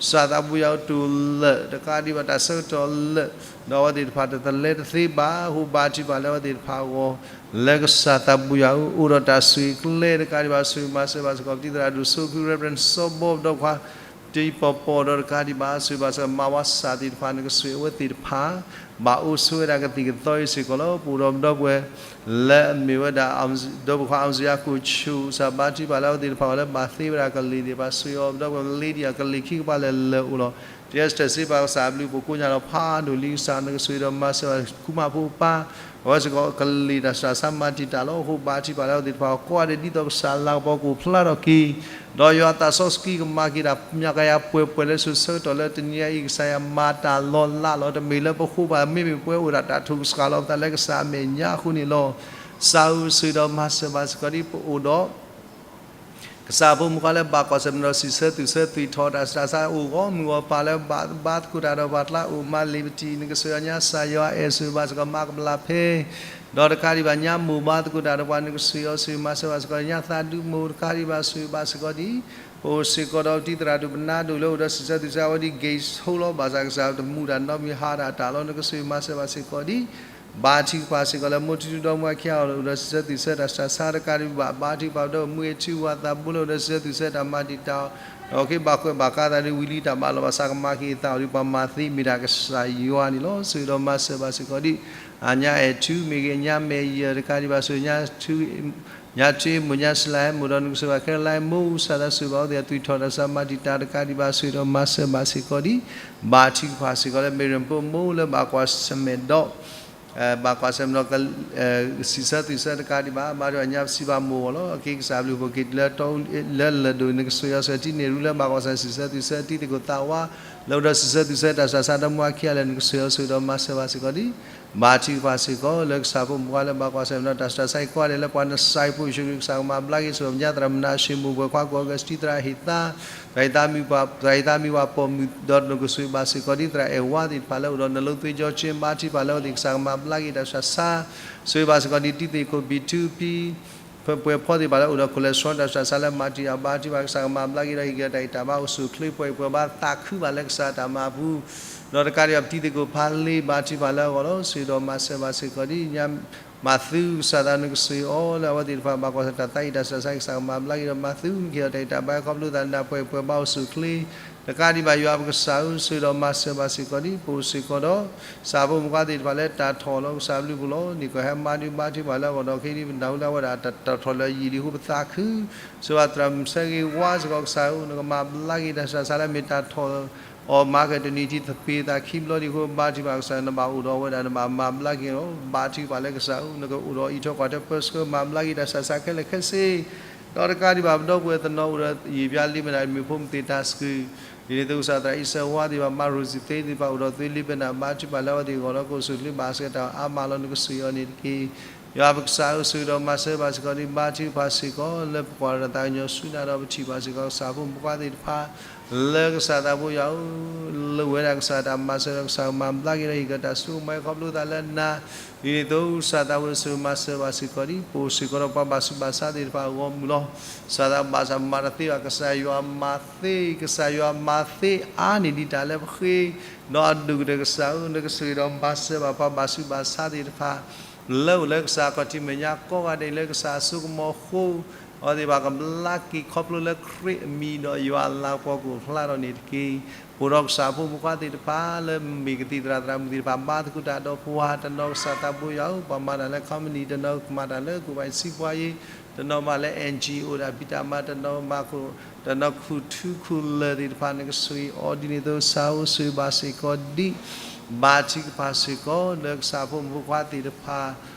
ကစၢ်သးဘိယွၤဧၢ တူၢ်လၢာ်တကးဒံးဘၣ်တၢ်ဆၢကတီၢ်လၢာ် ဒီးအဝဲသ့ၣ်တဖၣ်တသလဲတသ့ဘၣ်အဃိ ဘါထုကဖၣ်လၢအဝဲသ့ၣ်တဖၣ်အဂီၢ် လၢကစၢ်သးဘိယွၤဧၢ အိၣ်ဒီးတၢ်ဆိၣ်ဂ့ၤကျဲတကးဒံးဘၣ် ဆိၣ်ဂ့ၤမၤစၢၤဘၣ်စ့ၢ်ကီး ပတံၤသရၣ်ဒိၣ်စိဖု Reverend စီၤဘီ ဒီးခွါ တံၤပီၤပီၤဒီးတကးဒံးဘၣ် ဆိၣ်ဂ့ၤဘၣ်စ့ၢ်ကီး မၤဝါစၢ်သ့ၣ်တဖၣ် နကဆိၣ်ဂ့ၤအဝဲသ့ၣ်တဖၣ် ဘၣ်အိၣ်ဆိးဝဲဒၣ်ကသံၣ်ကသီအံၤစ့ၢ်ကီးလီၤ. ပအိၣ်ဒီးပဒီပုၢ်ဝဲၢ် လၢအမ့ၢ်ဝဲဒၣ် ဒီးပခွါ အောင်ဇေယျကိုဆူၣ် ကစၢ်ဘါထုကဖၣ်လၢအဝဲသ့ၣ်တဖၣ်အဂီၢ်လၢဘၣ်သ့ဝဲဒၣ်ကလံၤသ့ၣ်တဖၣ် ဆိၣ်ဂ့ၤအီၤ ပဒီပုၢ်ဝဲၢ် Lydia ကလံၤခံကပၤလၢာ်လၢာ်အိၣ်လီၤ. တၢ်စံးထီၣ်စ့ၢ်ကီး ကစၢ်အဘျုးအိၣ်ကိးညါလီၤ ဖးဒိၣ်လံ ကစၢ်နကဆိၣ်ဂ့ၤဒီးမၤစၢၤဘၣ် ခူမၤဖိပၢ် အဝဲစ့ၢ်ကီးကလံၤတၢ်စူးတၢ်ဆါမၤတံာ်တာ်လီၤ. အဃိဘါထုကဖၣ်လၢအဝဲသ့ၣ်တဖၣ်အဂီၢ် ကိးဂၤဒဲးဒ်သိးကစၢ်လၤကပီၤကအိၣ်ဖျါထီၣ်က့ၤ ဒီးယွၤအသးစီဆှံကမၤက့ၤတၢ် မျးကယၤပှဲၤပှဲၤလၢစိၤဆၢကတီၢ်လၢတနံၤအံၤ ကစၢ်ယွၤမၤတၢ်လီၤလးလီၤ တမ့ၢ်လၢပဃိဘၣ် မ့မ့ၢ်ပဝဲအိၣ်ဒၣ်တၢ်ထိၣ်ကစှၤလီၤပသးလၢကစၢ်အမဲာ်ညါအဃိန့ၣ်လီၤ. ကစၢ်ဧၢ ဆိၣ်ဂ့ၤဒီးမၤစၢၤဘၣ်စ့ၢ်ကီးဒ်ပအိၣ်ဒီး ကစၢ်ဖိမုၣ်ခွါလၢဘၣ်ကွၢ်ဆၢၣ်မဲာ်ဒီးစံးဆၢသူၣ်ဆၢသွံၣ်ထီၣ် တၢ်စူးတၢ်ဆါအိၣ်ဂီၢ်မုၢ်ဂီၢ်ပၤလၢဘၣ်ဘါသကိးတၢ်ဒီးပှၤကျါ အိၣ်မးလံာ်ပတံၢ် နကဆိၣ်ဂ့ၤအီၤ ညါစၢ်ယွၤအဲၣ် ဆိၣ်ဂ့ၤဘၣ်စ့ၢ်ကီး မၤကပျၢ်ဖဲ ဒီးတကးဒံးဘၣ် ညါမိၢ်ဘါသကိးတၢ်ဒီးပှၤ နကဆိၣ်ဂ့ၤအီၤ ဆိၣ်ဂ့ၤမၤစၢၤဘၣ်စ့ၢ်ကီး ညါသးဒူမိၢ် တကးဒံးဘၣ် ဆိၣ်ဂ့ၤဘၣ်စ့ၢ်ကီးဒ် ပအိၣ်စ့ၢ်ကီးဒီးပတံၤသရၣ်ဒိၣ်ပနါဒိၣ်လၢအိၣ်ဒီးစံးဆၢသူၣ်ဆၢဝဲဒ် Gates ဟိလီၤ ဘၣ်ဆၣ်ကစၢ်တမူတၢ်နီတမံၤဟးတၢ်တၢ်လီၤ နကဆိၣ်ဂ့ၤမၤစၢၤဘၣ်စ့ၢ်ကီးဒ် ဘါထုကဖၣ်စ့ၢ်ကီးလၢမိၢ်ထူထူဒီမါခံဂၤ အိၣ်ဒီးစံးဆၢသူၣ်ဆၢတၢ်စူးတၢ်ဆါတကးဒံးဘၣ် ဘါထုကဖၣ်ဒီးမုၢ်ဂ့ၤထူဝါသးဘိလၢအိၣ်ဒီးစံးဆၢသူၣ်ဆၢတၢ်မၤတံာ်တာ် ဒီးက့ၤဘၣ်ကွဲးဘၣ်ဃးသးဒ်ဝံၤလံတၢ်ဘၣ်လီၤဘၣ်စးကမၤက့ၤအသးအိၣ်ဒ် ပှၤမၤသ့မ့ၢ်ဒၣ်ကစၢ်ယွၤန့ၣ်လီၤ. ဆိၣ်ဂ့ၤဒီးမၤစၢၤဘၣ်စ့ၢ်ကီးဒ် အညါအဲၣ်ထူမ့ၢ်ဂ့ၤ အညါမဲာ်ယၢၢ်တကးဒံးဘၣ် ဆိၣ်ဂ့ၤညါထူ ညါတ့ မိၢ်ညါစလၢဟဲမိၢ်ဒီးနကစၢၢ်ဘၣ်ခဲလၢာ်မိၢ် စးသးစၢ်ဘၣ်အိၣ်သ့ၣ်အသွံၣ်ထီၣ်တၢ်စးမၤတံာ်တာ်တကးဒံးဘၣ် ဆိၣ်ဂ့ၤဒီးမၤစၢၤဘၣ်စ့ၢ်ကီးဒံး ဘါထုကဖၣ်စ့ၢ်ကီးလၢ မ့ၢ်ရမိၢ်လၢဘၣ်ကွၢ်ဆၢၣ်မဲာ်ဒီး ဘၣ်ကွၢ်ဆၢၣ်မဲာ်ဒီး စံးဆၢသွံၣ်ဆၢတကးဒံးဘၣ် ဘါထုကဖၣ်ညါပစံးဘၣ်မိၢ်အီၤလီၤ. အက့ကစၢ်ဘျုးဖိက့ၤတုၤလၢတီလၢလၢၢ်ဒိၣ် နကစၢၢ်ယွၤစၢၤထံန့ၣ် ရူလၢဘၣ်ကွၢ်ဆၢၣ်မဲာ်စံးဆၢသွံၣ်ဆၢတံၤသကိးသးဝါ လၢအိၣ်ဒီးစံးဆၢသွံၣ်ဆၢတၢ်စးဆါဒီမါခံဂၤလၢာ် နကစၢၢ်ယွၤဆိၣ်ဂ့ၤဒီးမၤစၢၤဘၣ်စ့ၢ်ကီးဒံး ဘါထုကဖၣ်စ့ၢ်ကီး လၢကစၢ်ဖိမုၣ်ခွါလၢဘၣ်ကွၢ်ဆၢၣ်မဲာ်ဒီး တၢ်စူၢ်တၢ်စါအံၤကိးဂၤဒဲးလၢ ပှၤနစၢ်ဖိယ့ၣ်ၡူးခရံာ်ကစၢ်ကမၤဘျါက့ၤ ဆိၣ်ဂ့ၤပညါ သရၣ်မုၣ်မနၤၡ့ မိၢ်ပှဲၤခွါကိးဂၤ စတံသရၣ်ဟ့ၣ်သါ သရၣ်အံၤသးမံဝၤပိာ်မုၣ်ဒီး နကဆိၣ်ဂ့ၤဘၣ်စ့ၢ်ကီးဒံး သရၣ်အဲၣ်ဝါသ့ၣ်တဖၣ်လၢအိၣ်ဒီး နလိသ့ကၠီဆ့ ဘါထုကဖၣ်လၢအဝဲသ့ၣ်ကစၢ်ကမၤဘျါက့ၤတၢ်စူၢ်တၢ်စါ ဆိၣ်ဂ့ၤဘၣ်စ့ၢ်ကီးဒံး တံၤသကိး ဘံၣ်ထူဖံ ပှဲၤဖီသ့ၣ်တဖၣ်လၢအိၣ်ဒီး cholesterol တၢ်စူၢ်တၢ်စါလၢမၤတံာ်တာ် ဘါထုကဖၣ်ကစၢ်ကမၤဘျါက့ၤဒီး ဟ့ၣ်က့ၤတၢ်အံၣ်တၢ်ဘါအိၣ်ဆူၣ်အိၣ်ချ့ ပှဲၤပှဲၤဘါသးခုဘၣ်လၢကစၢ်တၢ်မၤပူၤ ဒီးတကးဒံးဘၣ် ပတံၤသကိးဖးလ့ ဘါထုကဖၣ်လၢအဂီၢ်လီၤ. ဆိၣ်ဂ့ၤဒီးမၤစၢၤဘၣ်စ့ၢ်ကီးဒံး ညါ မၤသုကစၢ်သး နကစၢ်အံၤအီၤလၢအဝဲသ့ၣ်တဖၣ် ဘၣ်ကွၢ်ဆၢၣ်တၢ်သးအံၣ်တၢ်စူၢ်တၢ်စါ ကစၢ်ကမၤဘျါက့ၤဒီး မၤသုက့ၤအီၤတၢ်အံၣ်တၢ်ဘါ ခီဖျိသးနၢ်ပှဲၤပှဲၤဘါအိၣ်ဆူၣ်အိၣ်ချ့ တကးဒံးဘၣ် ယွၤပကစၢ်ဧၢ ဆိၣ်ဂ့ၤဒီးမၤစၢၤဘၣ်စ့ၢ်ကီးဒံး ပအိၣ်စ့ၢ်ကီးဒီး ကစၢ်ဖိမုၣ်ခွါသ့ၣ်တဖၣ်လၢတၢ်ထီၣ်လီၤ ကစၢ်ဘျုးပူၤလီၤ န့ၣ်ကဟဲမၤဒုးဘါထုကဖၣ်လၢအဂီၢ်ဒီး ခဲအံၤဒ်ပနၢ်ဟူလၢအဝဲဒၣ်တၢ်ထီၣ်လၢယံာ်လံအဃိပသးခု ဆိၣ်ဂ့ၤဘၣ်သရၣ်မုၣ်ဆၢဂ့ၤဝါစ့ၢ်ကီး ကစၢ်ဧၢ နကမၤဘျါက့ၤတၢ်စူၢ်တၢ်စါလၢမ့ၢ်တၢ်ထီၣ် အီၤမၤကဲၤတနံၤထံသပ့ၤသးခံဘျီဒံးအဃိ ဘါထုကဖၣ်ကစၢ် နဘၣ်အိၣ်ဒီးဝဲဒၣ် နဘၣ်မၤဘျါက့ၤလီၤ ဘါထုကဖၣ်လၢကစၢ်ဧၢ နကအိၣ်ဒီးအံးထွဲကွၢ်ထွဲပၢဆှၢ မၤဘျါက့ၤတၢ်စူၢ်တၢ်စါခဲလၢာ်ခဲဆ့ ဒီးတကးဒံးဘၣ် ပဒီပုၢ်ဝဲၢ်တနီၤအိၣ်ဒီးယံာ်ဘျါလံမ့ၢ်ဒၣ် မ့ၢ်ဖိမုၣ်သ့ၣ်တၢ်စူၢ် ဒ်န့ၣ်အသိးကစၢ်သရၣ်အံၤစၢၤဝါသ့ၣ်တဖၣ် မၤရိၤစံၤသ့သ့ၣ်တဖၣ် အိၣ်ဒီးသွံၣ်လံပနၢ် ဘါထုကဖၣ်လၢအဝဲသ့ၣ်အဂီၢ်ဒီး ကအိၣ်ဆူၣ်အိၣ်ချ့ဘၣ်စ့ၢ်ကီးတၢ်အါမးလီၤ နကဆိၣ်ဂ့ၤအီၤန့ၣ်တက့ၢ် ယွၤပကစၢ်ဧၢ ဆိၣ်ဂ့ၤဒီးမၤစၢၤဘၣ်စ့ၢ်ကီးဒံး ဘါထုကဖၣ်စ့ၢ်ကီး လၢပကွၢ်ဒီးတၢ်သးကညီၤဆူနၤဒီးပထံၣ်ဘၣ်စ့ၢ်ကီး ကစၢ်ဖိမုၣ်ဖိခွါသ့ၣ်တဖၣ် လၢကစၢ်သးဘိယွၤဧၢ လၢဝဲဒၣ်ကစၢ်တၢ်မၤစၢၤဒီး ကစၢ်ကမၤဘျါက့ၤဒီး ဟ့ၣ်က့ၤတၢ်ဆိကမိၣ်ခီဖျိသးလၢနၤ ဒ်န့ၣ်အသိးကစၢ်သးဘိ ဆိၣ်ဂ့ၤမၤစၢၤဘၣ်စ့ၢ်ကီးဒံး ပအိၣ်စ့ၢ်ကီးဒီးပှၤဘၣ်ဆူးဘၣ်ဆါသ့ၣ်တဖၣ်အဂီၢ်မုၢ်လီၤ ကစၢ်သးဘၣ်ဆၣ်မၤတသ့ဘၣ် ကစၢ်ယွၤမၤသ့ ကစၢ်ယွၤမၤသ့အါန့ၢ်ဒံးတၢ်လၢပဃ့ ဒီးအဒိၣ်ကတၢၢ်ကစၢ်ဧၢ နကဆိၣ်ဂ့ၤဒီးမၤစၢၤဘၣ်ပှၤဘၣ်ဆူးဘၣ်ဆါသ့ၣ်တဖၣ် လၢအိၣ်လၢကစၢ်ခီၣ်ထံးမဲာ်ညါကိးဂၤဒဲးလၢကစၢ်အစိကမီၤအဃိ အဝဲသ့ၣ်ဘၣ်ကဘျါက့ၤခီဖျိလၢခရံာ်အမံၤဒီးယွၤလၤကပီၤကအိၣ်ဖျါထီၣ်န့ၣ်တက့ၢ်. ပအိၣ်ဒီးကစၢ်ဖိမုၣ်ခွါသ့ၣ်တဖၣ်လၢမ့ၢ်ကသံၣ်သရၣ်သရၣ်မုၣ်သ့ၣ်တဖၣ် မၤသကိးတၢ်ဒီးပှၤ တနီၤကစၢ်သးဘိယွၤဧၢ ပှၤမၤတၢ်လၢ company တနီၤကမၤတၢ်လၢ ကူၣ်ဘၣ်စံးပှၤယ့ တနီၤမၤလၢ NGO ဒၣ်ဖံးတၢ်မၤ တနီၤမၤ တနီၤခူၣ်ထူခူၣ်လၢၢ်သ့ၣ်တဖၣ် နကဆိၣ်ဂ့ၤအီၤဒ်န့ၣ်အသိး ကစၢ်ဧၢ ဆိၣ်ဂ့ၤဘၣ်စ့ၢ်ကီးဒံး ဘါထုကဖၣ်စ့ၢ်ကီး လၢကစၢ်ဖိမုၣ်ဖိခွါသ့ၣ်တဖၣ်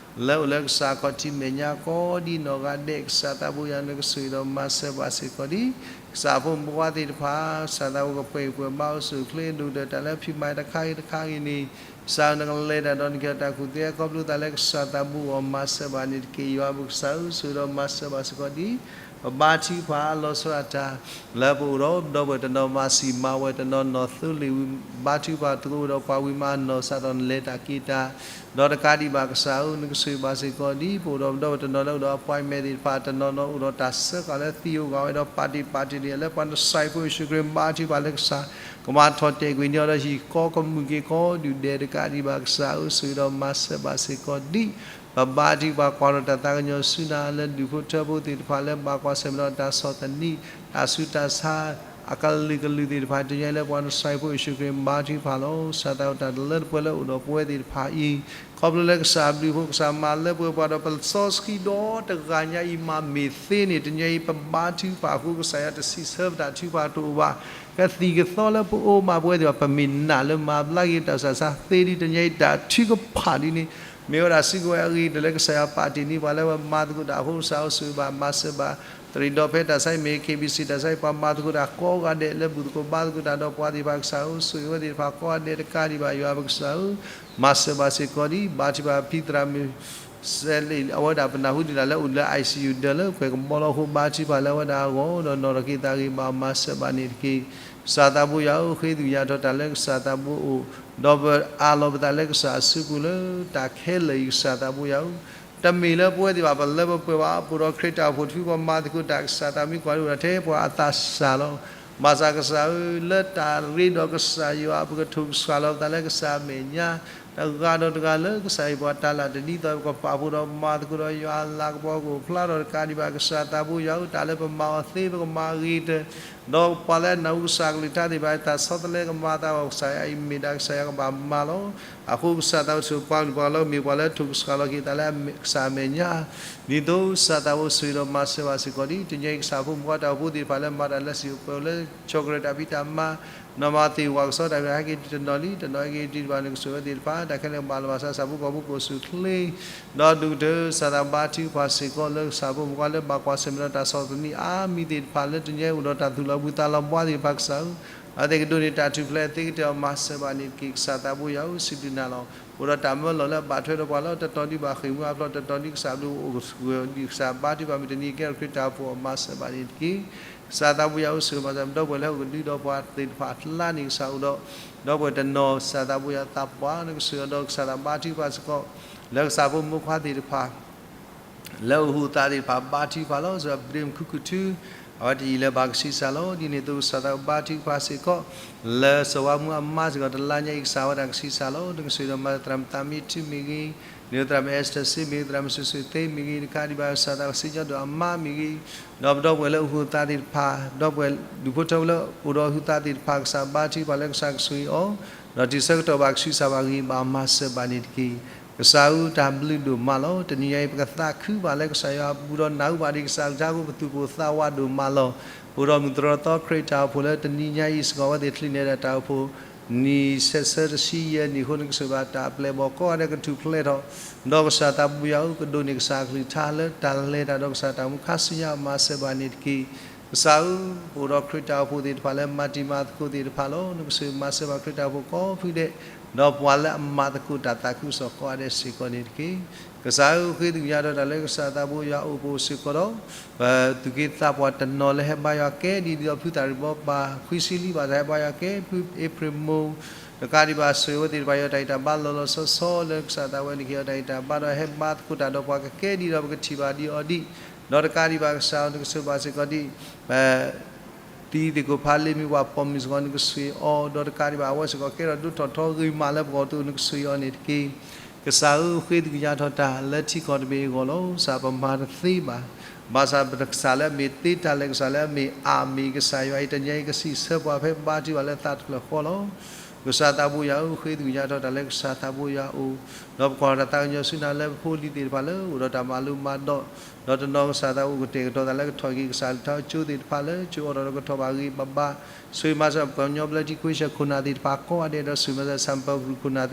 လၢအိၣ်လၢကစၢ်ခီၣ်ထံးမဲာ်ညါကိးဒံးနီၢ်ဂၤဒဲး ကစၢ်သးဘိယွၤ နကဆိၣ်ဂ့ၤဒီးမၤစၢၤဘၣ်စ့ၢ်ကီးဒံး ကစၢ်ဖိမုၣ်ဖိခွါသ့ၣ်တဖၣ် ကစၢ်သးဘိကပှဲၤအံၤပှဲၤဘါအိၣ်ဆူၣ်အိၣ်ချ့ ဒိၣ်ကတၢၢ်တၢ်လၢဖံးမၤတခါဂ့ၤတခါဂ့ၤန့ၣ် ကစၢ်ဧၢ နကလဲၤတၢ်ဒီးနကဟ့ၣ်တၢ်ကူၣ်သ့ ခီဖျိသးလၢကစၢ်သးဘိအဂီၢ် မၤစၢၤဘၣ်န့ၣ်တက့ၢ်. ယွၤပကစၢ်ဧၢ ဆိၣ်ဂ့ၤဒီးမၤစၢၤဘၣ်စ့ၢ်ကီးဒံး ပဘါထုကဖၣ်အလီၤဆီဒၣ်တၢ် လၢပအိၣ်ဒီးပဒီပုၢ်ဝဲၢ်တနီၤမၤစံာ်မၤဝဲ တနီၤနီၢ်သိလ့ၣ်ဝံၤ ဘါထုကဖၣ်သကိးဝဲဒီးပှၤဝံၤမၤနီၢ်စးထီၣ် နလဲၤတၢ်က့ၤတၢ် ဒီးတကးဒံးဘၣ်ကစၢ်ဧၢ နကဆိၣ်ဂ့ၤဘၣ်စ့ၢ်ကီးဒံး ပအိၣ်ဒီးပဒီပုၢ်ဝဲၢ်တနီၤလၢအိၣ်ဒီး appointment သ့ၣ်တဖၣ် တနီၤနီၤအိၣ်ဒီးတၢ်စၢဃာ်လၢသံဧိၤဂာ်ဝဲဒီး ပာ်တ့ၢ်ပာ်တ့ၢ်န့ၣ် လၢပှၤနစၢ်ဖိယ့ၣ်ၡူးခရံာ် ဘါထုကဖၣ်လၢကစၢ် ကမၤထီၣ်တဲာ်ကွံာ်န့ၢ်အီၤဒီးဟံၣ်ဃီကမုာ်က့ၤကိးဒူၣ်ဒဲး တကးဒံးဘၣ်ကစၢ်ဧၢ ဆိၣ်ဂ့ၤဒီးမၤစၢၤဘၣ်စ့ၢ်ကီးဒံး ပဘါထုကဖၣ်ကွၢ်ထီၣ်တၢ်သးကညီၤဆူနၤ လၢဒူၣ်ဖိထၢဖိသ့ၣ်တဖၣ်လၢဘၣ်ကွၢ်ဆၢၣ်မဲာ်ဒီးတၢ်ဆီၣ်သနံး တၢ်ဆူးတၢ်ဆါ အကလုာ်ကလုာ်သ့ၣ်တဖၣ် တနံၤအံၤလၢပှၤနစၢ်ဖိယ့ၣ်ၡူးခရံာ် ဘါထုကဖၣ်လီၤ. ကစၢ်သးဝဲတၢ်လၢတပှဲၤလၢအိၣ်ဒီးပဝဲသ့ၣ်တဖၣ်အံၤ ခီဖျိလၢကစၢ်အဘျုးအဖှိၣ် ကစၢ်မၤလၢပှဲၤပှၤဒီး ပစီဆှံဒီတဂၤညါအံၤမၤမ့ၢ်သ့န့ၣ် တနံၤအံၤပဘါထုကဖၣ်အဃိ ကစၢ်ယွၤတစံးဆၢပတၢ်ထုကဖၣ်တအိၣ်ဘၣ်. ကသံၣ်ကသီလၢပအိၣ်မးပဝဲသ့ၣ်တဖၣ် ပမ့ၢ်နာ်လၢမၤဘျါက့ၤတၢ်ဆူးတၢ်ဆါသ့ဒီး တနံၤအံၤတၢ်ထုကဖၣ်ဒ်န့ၣ် မ့ၢ်ဝဲဒၣ်စုကဝဲၤအဂ့ၤ တၢ်လၢကစၢ်ယွၤပာ်တ့ၢ်န့ၢ်ပှၤလၢပမၤသကိးတၢ်အဃိ ကစၢ်ဧၢ ဆိၣ်ဂ့ၤဘၣ်မၤစၢၤဘၣ် တရံးဒီဖဲတၢ်ဆါအံၤမ့ၢ် KBC တၢ်ဆါအံၤ ပှၤမၤသကိးတၢ်ကိးဂၤဒဲး လၢဘူၣ်သကိးဘါသကိးတၢ်ဒီးပှၤသ့ၣ်တဖၣ် ကစၢ်ဧၢ ဆိၣ်ဂ့ၤဝဲသ့ၣ်တဖၣ်ကိးဂၤဒဲးတကးဒံးဘၣ် ယွၤပကစၢ်ဧၢ မၤစၢၤဘၣ်စ့ၢ်ကီးဒံး ဘါထုကဖၣ်ဖံသရၣ်မုၣ် စဲးလ့ၣ် အဝဲဒၣ်ပနၢ်ဟူဒံးလၢ်လၢအိၣ်လၢ ICU ဒၢးလၢကွဲၤကဘီလီၤအဃိ ဘါထုကဖၣ်လၢအဝဲဒၣ်အဂီၢ် ဒီးနီၢ်ထီၣ်က့ၤသးဂ့ၤဘၣ် မၤစၢၤဘၣ်န့ၣ်တက့ၢ်. ကစၢ်သးဘိယွၤဧၢ ဃ့သုးယၤထီၣ်တၢ်လၢကစၢ်သးဘိအိၣ် ဒီးပအးလီၤပသးလၢကစၢ်အစုပူၤလၢတၢ်ခဲလၢာ်အံၤ ကစၢ်သးဘိယွၤဧၢ တမ့ၢ်လၢပဝဲသ့ၣ်တဖၣ် ပလၢပပှဲၤဘၣ် ပအိၣ်ဒီးခရံာ်တၢ်အိၣ်ဖှိၣ်တဖု ပှၤမၤသကိးတၢ် ကစၢ်သးမံကွၢ်ဒိၣ်ထီၣ်ထဲပှၤအသးစၢ်လီၤ. ဘၣ်ဆၣ်ကစၢ်ဧၢ လၢတၢ်ရ့ဒီးကစၢ်ယွၤ ပကထိၣ်ကစှၤလီၤပသးလၢကစၢ်အမဲာ်ညါ တဂၤဒီးတဂၤလၢကစၢ်အံၤပှၤတၢ်လၢတဒ်သိး ပကပာ်ဖှိၣ်ဒီးမၤသကိးဒီးယွၤအလၤကပီၤကအိၣ်ဖျါထီၣ်တကးဒံးဘၣ် ကစၢ်သးဘိယွၤဧၢ တၢ်လၢပမၤအီၤသ့ပကမၤအဂ့ၤတၢၢ်, ဒီးပှၤလၢအနၢ်ဟူကစၢ်ကလုၢ်ကထါသ့ၣ်တဖၣ် တၢ်ဆီတလဲကမၤသးအီၤ ကစၢ်ယွၤအံၤမ့ၢ်ဒၣ်ကစၢ်ယွၤကဘၣ်မၤလီၤ. အဃိကစၢ်သးဘိယွၤဧၢ ပှၤကလုာ်ပှၤကညီမ့ၢ်ပှၤလၢထိၣ်ကစှၤလီၤက့ၤသးလၢကစၢ်အမဲာ်ညါ, ဒ်သိးကစၢ်သးဘိဆိၣ်ဂ့ၤဒီးမၤစၢၤဘၣ်စ့ၢ်ကီးဒ် တနံၤအံၤကစၢ်ဖိမုၣ်ခွါတၢ်အိၣ်ဖှိၣ်သ့ၣ်တဖၣ်လၢမၤတၢ်လၢစံၣ်အိၣ်ပှဲၤအိၣ်လၢ ဆီၣ်ကရၢၢ်တၢ်ဖံးတၢ်မၤ နီၢ်မၤသ့ၣ်ဝၤကစီဒီး ဟဲက့ၤတနီၤလံ တနီၤဟဲက့ၤတဘၣ်န့ၣ်ကစၢ်ဝဲသ့ၣ်တဖၣ် တၢ်ခဲလၢာ်ကဘၣ်လီၤဘၣ်ဆၣ် ကစၢ်ဖိကီၢ်ဖိကအိၣ်ဆူၣ်ချ့ ဒီးဒိၣ်ကတၢၢ် ကစၢ်သးဘိယွၤဘါထုကဖၣ်စ့ၢ်ကီးလၢကစၢ်ဖိမုၣ်ခွါလၢဘၣ်ကွၢ်ဆၢၣ်မဲာ်ဒီးတၢ်ဆီၣ်သနံးအါမံၤသ့ၣ်တဖၣ် လၢတနံၤအံၤအိၣ်ဒီးတၢ်သူၣ်လီၤဘှံးသးလီၤဘှါသ့ၣ်တဖၣ်ကစၢ်ဧၢ, အဝဲသ့ၣ်ကဒိးန့ၢ်တၢ်ထူၣ်ဖျဲးသ့ကတၢၢ်အီၤ မၤစၢၤဘၣ်န့ၣ်တက့ၢ်. ကစၢ်သးဘိယွၤဧၢ စံးဘျုးနၤလီၤ. အိၣ်ဒီးတၢ်မၢလီၤလၢအဘၣ်ထွဲဒီးပှၤလီၤ တတီၤဒံးဘၣ်ဃ့ၢ်မှံဟးဖျိး တတီၤဒံးကစၢ်ဘျုးအိၣ်ဂၢၢ်ဒံးကစၢ်ဘါထုကဖၣ်မ့ၢ်တနံၤကဲထီၣ်ခရံာ်တၢ်အိၣ်ဖှိၣ်အီၤ မၤစၢၤဘၣ်န့ၣ်တက့ၢ်. ကစၢ်သးဘိယွၤဧၢ ဆိၣ်ဂ့ၤမၤစၢၤ ဒီပုၢ်ဝဲၢ်လၢဟီၣ်ကဒုဒီးပှၤသ့ၣ်တဖၣ်အကျါန့ၣ် ကစၢ်အိၣ်ဒီး ဒီပုၢ်ဝဲၢ်တနီၤ ကစၢ်သးဘိယွၤသးပှၢ် နကဆိၣ်ဂ့ၤဒီးကစၢ်သးဘါထုကဖၣ်စ့ၢ်ကီး လၢကစၢ်ဖိမုၣ်ခွါသ့ၣ်တဖၣ် လၢအိၣ်ဟူးသးသ့ၣ်တဖၣ် ဘါထုကဖၣ်လီၤ. စံးဘျုးမုၢ်ခုၣ်ခုၣ်ထူ အဝဲတယံာ်လၢၤဘၣ်ကဆံးစၢ်လီၤ. ဒ်န့ၣ်အသိးကစၢ်သးဘါထုကဖၣ်စ့ၢ်ကီး လၢစီၤဝါမူအမါစ့ၢ်ကီး တလါညါအံၤကစၢ်ဝဲဒၣ်ကဆံးစၢ်လီၤ. နကဆိၣ်ဂ့ၤဒီးမၤသရၣ်မုၣ်သးမံထူမ့ၢ်ဂ့ၤ, န့ၣ်သရၣ်မုၣ်အဲစတၢၢ်စ့မ့ၢ်ဂ့ၤ, သရၣ်မုၣ်စုာ်စုာ်သ့မ့ၢ်ဂ့ၤ, တကးဒံးဘၣ်ကစၢ်သးကစံၣ်ညီၣ်ဒိၣ်အမါမ့ၢ်ဂ့ၤ, ဒီးပဒီပုၢ်ဝဲၢ်လၢအိၣ်ဟူးသးသ့ၣ်တဖၣ်, ဒီပုၢ်ဝဲၢ်ဒူၣ်ဖိထၢဖိလၢအိၣ်ဒီးဟူးသးသ့ၣ်တဖၣ် ကစၢ်ဘါထုကဖၣ်လၢကစၢ်ကဆိၣ်ဂ့ၤအီၤ, ဒီးတုၤဆၢကတီၢ်ဘၣ်ကဆံးစၢ်ဘၣ်ဂ့ၤဘၣ်မၤစၢၤဘၣ်န့ၣ်တက့ၢ်. ကစၢ်ဧၢ တၢ်ဘျုးဒိၣ်မးလီၤ. တနံၤညါအံၤ ပကသးခုဘၣ်လၢကစၢ်ယွၤအပူၤဒီးနၢ်ဟူဘၣ်ဒံးကစၢ်ကလုၢ်ကထါအဃိ ပသူၣ်ပိၢ်သးဝးဒိၣ်မးလီၤ. ပအိၣ်ဒီးမုၢ်တြီၢ်သီခရံာ်တၢ်အိၣ်ဖှိၣ်လၢတနံၤညါအံၤစ့ၢ်ကီး အဝဲသ့ၣ်ချံးန့ၢ်ဒၣ်တၢ်အိၣ်ဖှိၣ် နံၣ်ဆဲးဆၢတဆံယဲၢ်နံၣ်အဃိ နကဆိၣ်ဂ့ၤဘၣ်တၢ်ပျဲၢ်ဘီၣ်ကိးဂၤဒဲးကထူၣ်ဖျဲးထီၣ်, ဒီးကစၢ်သးဘိယွၤဧၢ ကဒိးန့ၢ်ကစၢ်အကလုၢ်ကထါလၢတၢ်လဲၤတၢ်ဒီးကစၢ်တၢ်အိၣ်မူခါဆူညါ မၤစၢၤဘၣ်န့ၣ်တက့ၢ်. ကစၢ်ဧၢ, ပအိၣ်ဒီးခရံာ်တၢ်အိၣ်ဖှိၣ်သ့ၣ်တဖၣ်လၢမၤတံၤမၤသကိးသ့ၣ်တဖၣ်လီၤ. နကဆိၣ်ဂ့ၤမၤစၢၤဘၣ်ခရံာ်တၢ်အိၣ်ဖှိၣ်ကိးဖုဒဲး, ဒီးပှၤလၢအမၤသကိးတၢ်သးခုကစီၣ်ကိးဂၤဒဲးစ့ၢ်ကီးန့ၣ်တက့ၢ်. ကစၢ်ဧၢ, ဃ့သကွံာ်ညါထီၣ်တၢ်လၢကစၢ်သးဘိယွၤအအိၣ်ဖှိၣ်စ့ၢ်ကီးဒီး ပသူၣ်က့သးပှၢ်တနီၤလၢဟဲဘါယွၤကဲဒ်သိး ဖုသးရ့ၣ်ဘီဘၣ် ခွံဆံလံဘၣ်တၢ်ဟဲဘါယွၤကဲ ဖုအ့ဖြ့ၣ်မိၢ် တကးဒံးဘၣ်ဆိၣ်ဂ့ၤဝဲသ့ၣ်တဖၣ် ယွၤတၢ်ဂံၢ်တၢ်ဘါလီၤလီၤဆီဆီလၢကစၢ်သးဝဲန့ၣ်က့ၤ ယွၤတၢ်ဂံၢ်တၢ်ဘါဒီး ဟဲဘါသကိးတၢ်ဒီးပှၤကကဲဒ်ဒီးပကထံၣ်ဘၣ်ဒံးအီၤဒံး, ဒီးတကးဒံးဘၣ်ကစၢ်ဧၢ နကဆိၣ်ဂ့ၤဘၣ်စ့ၢ်ကီးဒံး ပ သံသကိးဖးလ့မ့ၢ်ပှၤပိာ်မုၣ်စ့ၢ်ကီး နကဆိၣ်ဂ့ၤအီၤ, ဒီးတကးဒံးဘၣ်အဝဲစ့ၢ်ကီး ကဲထီၣ်ဒိၣ်ထီၣ်ထီဂ့ၤမးလၢပဂီၢ်တအိၣ် နကဆိၣ်ဂ့ၤအီၤန့ၣ်တက့ၢ်. ကစၢ်ဧၢ, ဃ့သကွံာ်ညါထီၣ်တၢ်လၢထံကီၢ်တဘ့ၣ်အဂီၢ်လီၤ. ကစၢ်ပမၤတသ့ဘၣ်. ဘၣ်ဆၣ်ပကစၢ်လၢအမ့ၢ်သ့တၢ်လၢ ကစၢ်လၢအမ့ၢ်အါမံၤ ကစၢ်ယွၤအံၤ တနံၤအံၤကစံးဆၢပှၤဖဲဘါထုကဖၣ်လၢသးတဖျၢၣ်ဃီလီၤ. ကစၢ်သးဘိယွၤဧၢ, ဃ့သကွံာ်ညါထီၣ်တၢ်လၢကစၢ်သးဘိယွၤအအိၣ်, ဒီးပကွၢ်ထီၣ်တၢ်သးကညီၤဆူနၤလၢပဖိလံၤသ့ၣ်တဖၣ်လၢ အိၣ်ဒီးတၢ်မၤလိမၤဒိး, ဒီးတနီၤကစၢ်သးအိၣ်ကတဲာ်ကတီၤသးလၢကထီၣ်က့ၤကစၢ်ကလုၢ်ကထါကၠိသ့ၣ်တဖၣ်လၢ ကၠိအိၣ်ထီၣ်ဒီးကထီၣ်ဘၣ်ဂ့ၤဘၣ်ဘၣ်, ဆိၣ်ဂ့ၤမၤစၢၤပှၤကညီဘျၢထံခွ့ဆၢ်ခိၣ်နၢ်သ့ၣ်တဖၣ်ကိးဂၤဒဲး ဒီးဆိၣ်ဂ့ၤမၤစၢၤဆၣ်ပၢၢ်ကရူၢ်ခိၣ်နၢ်သ့ၣ်တဖၣ် ကီၢ်ဆီဒံးသရၣ်မုၣ်သ့ၣ်တ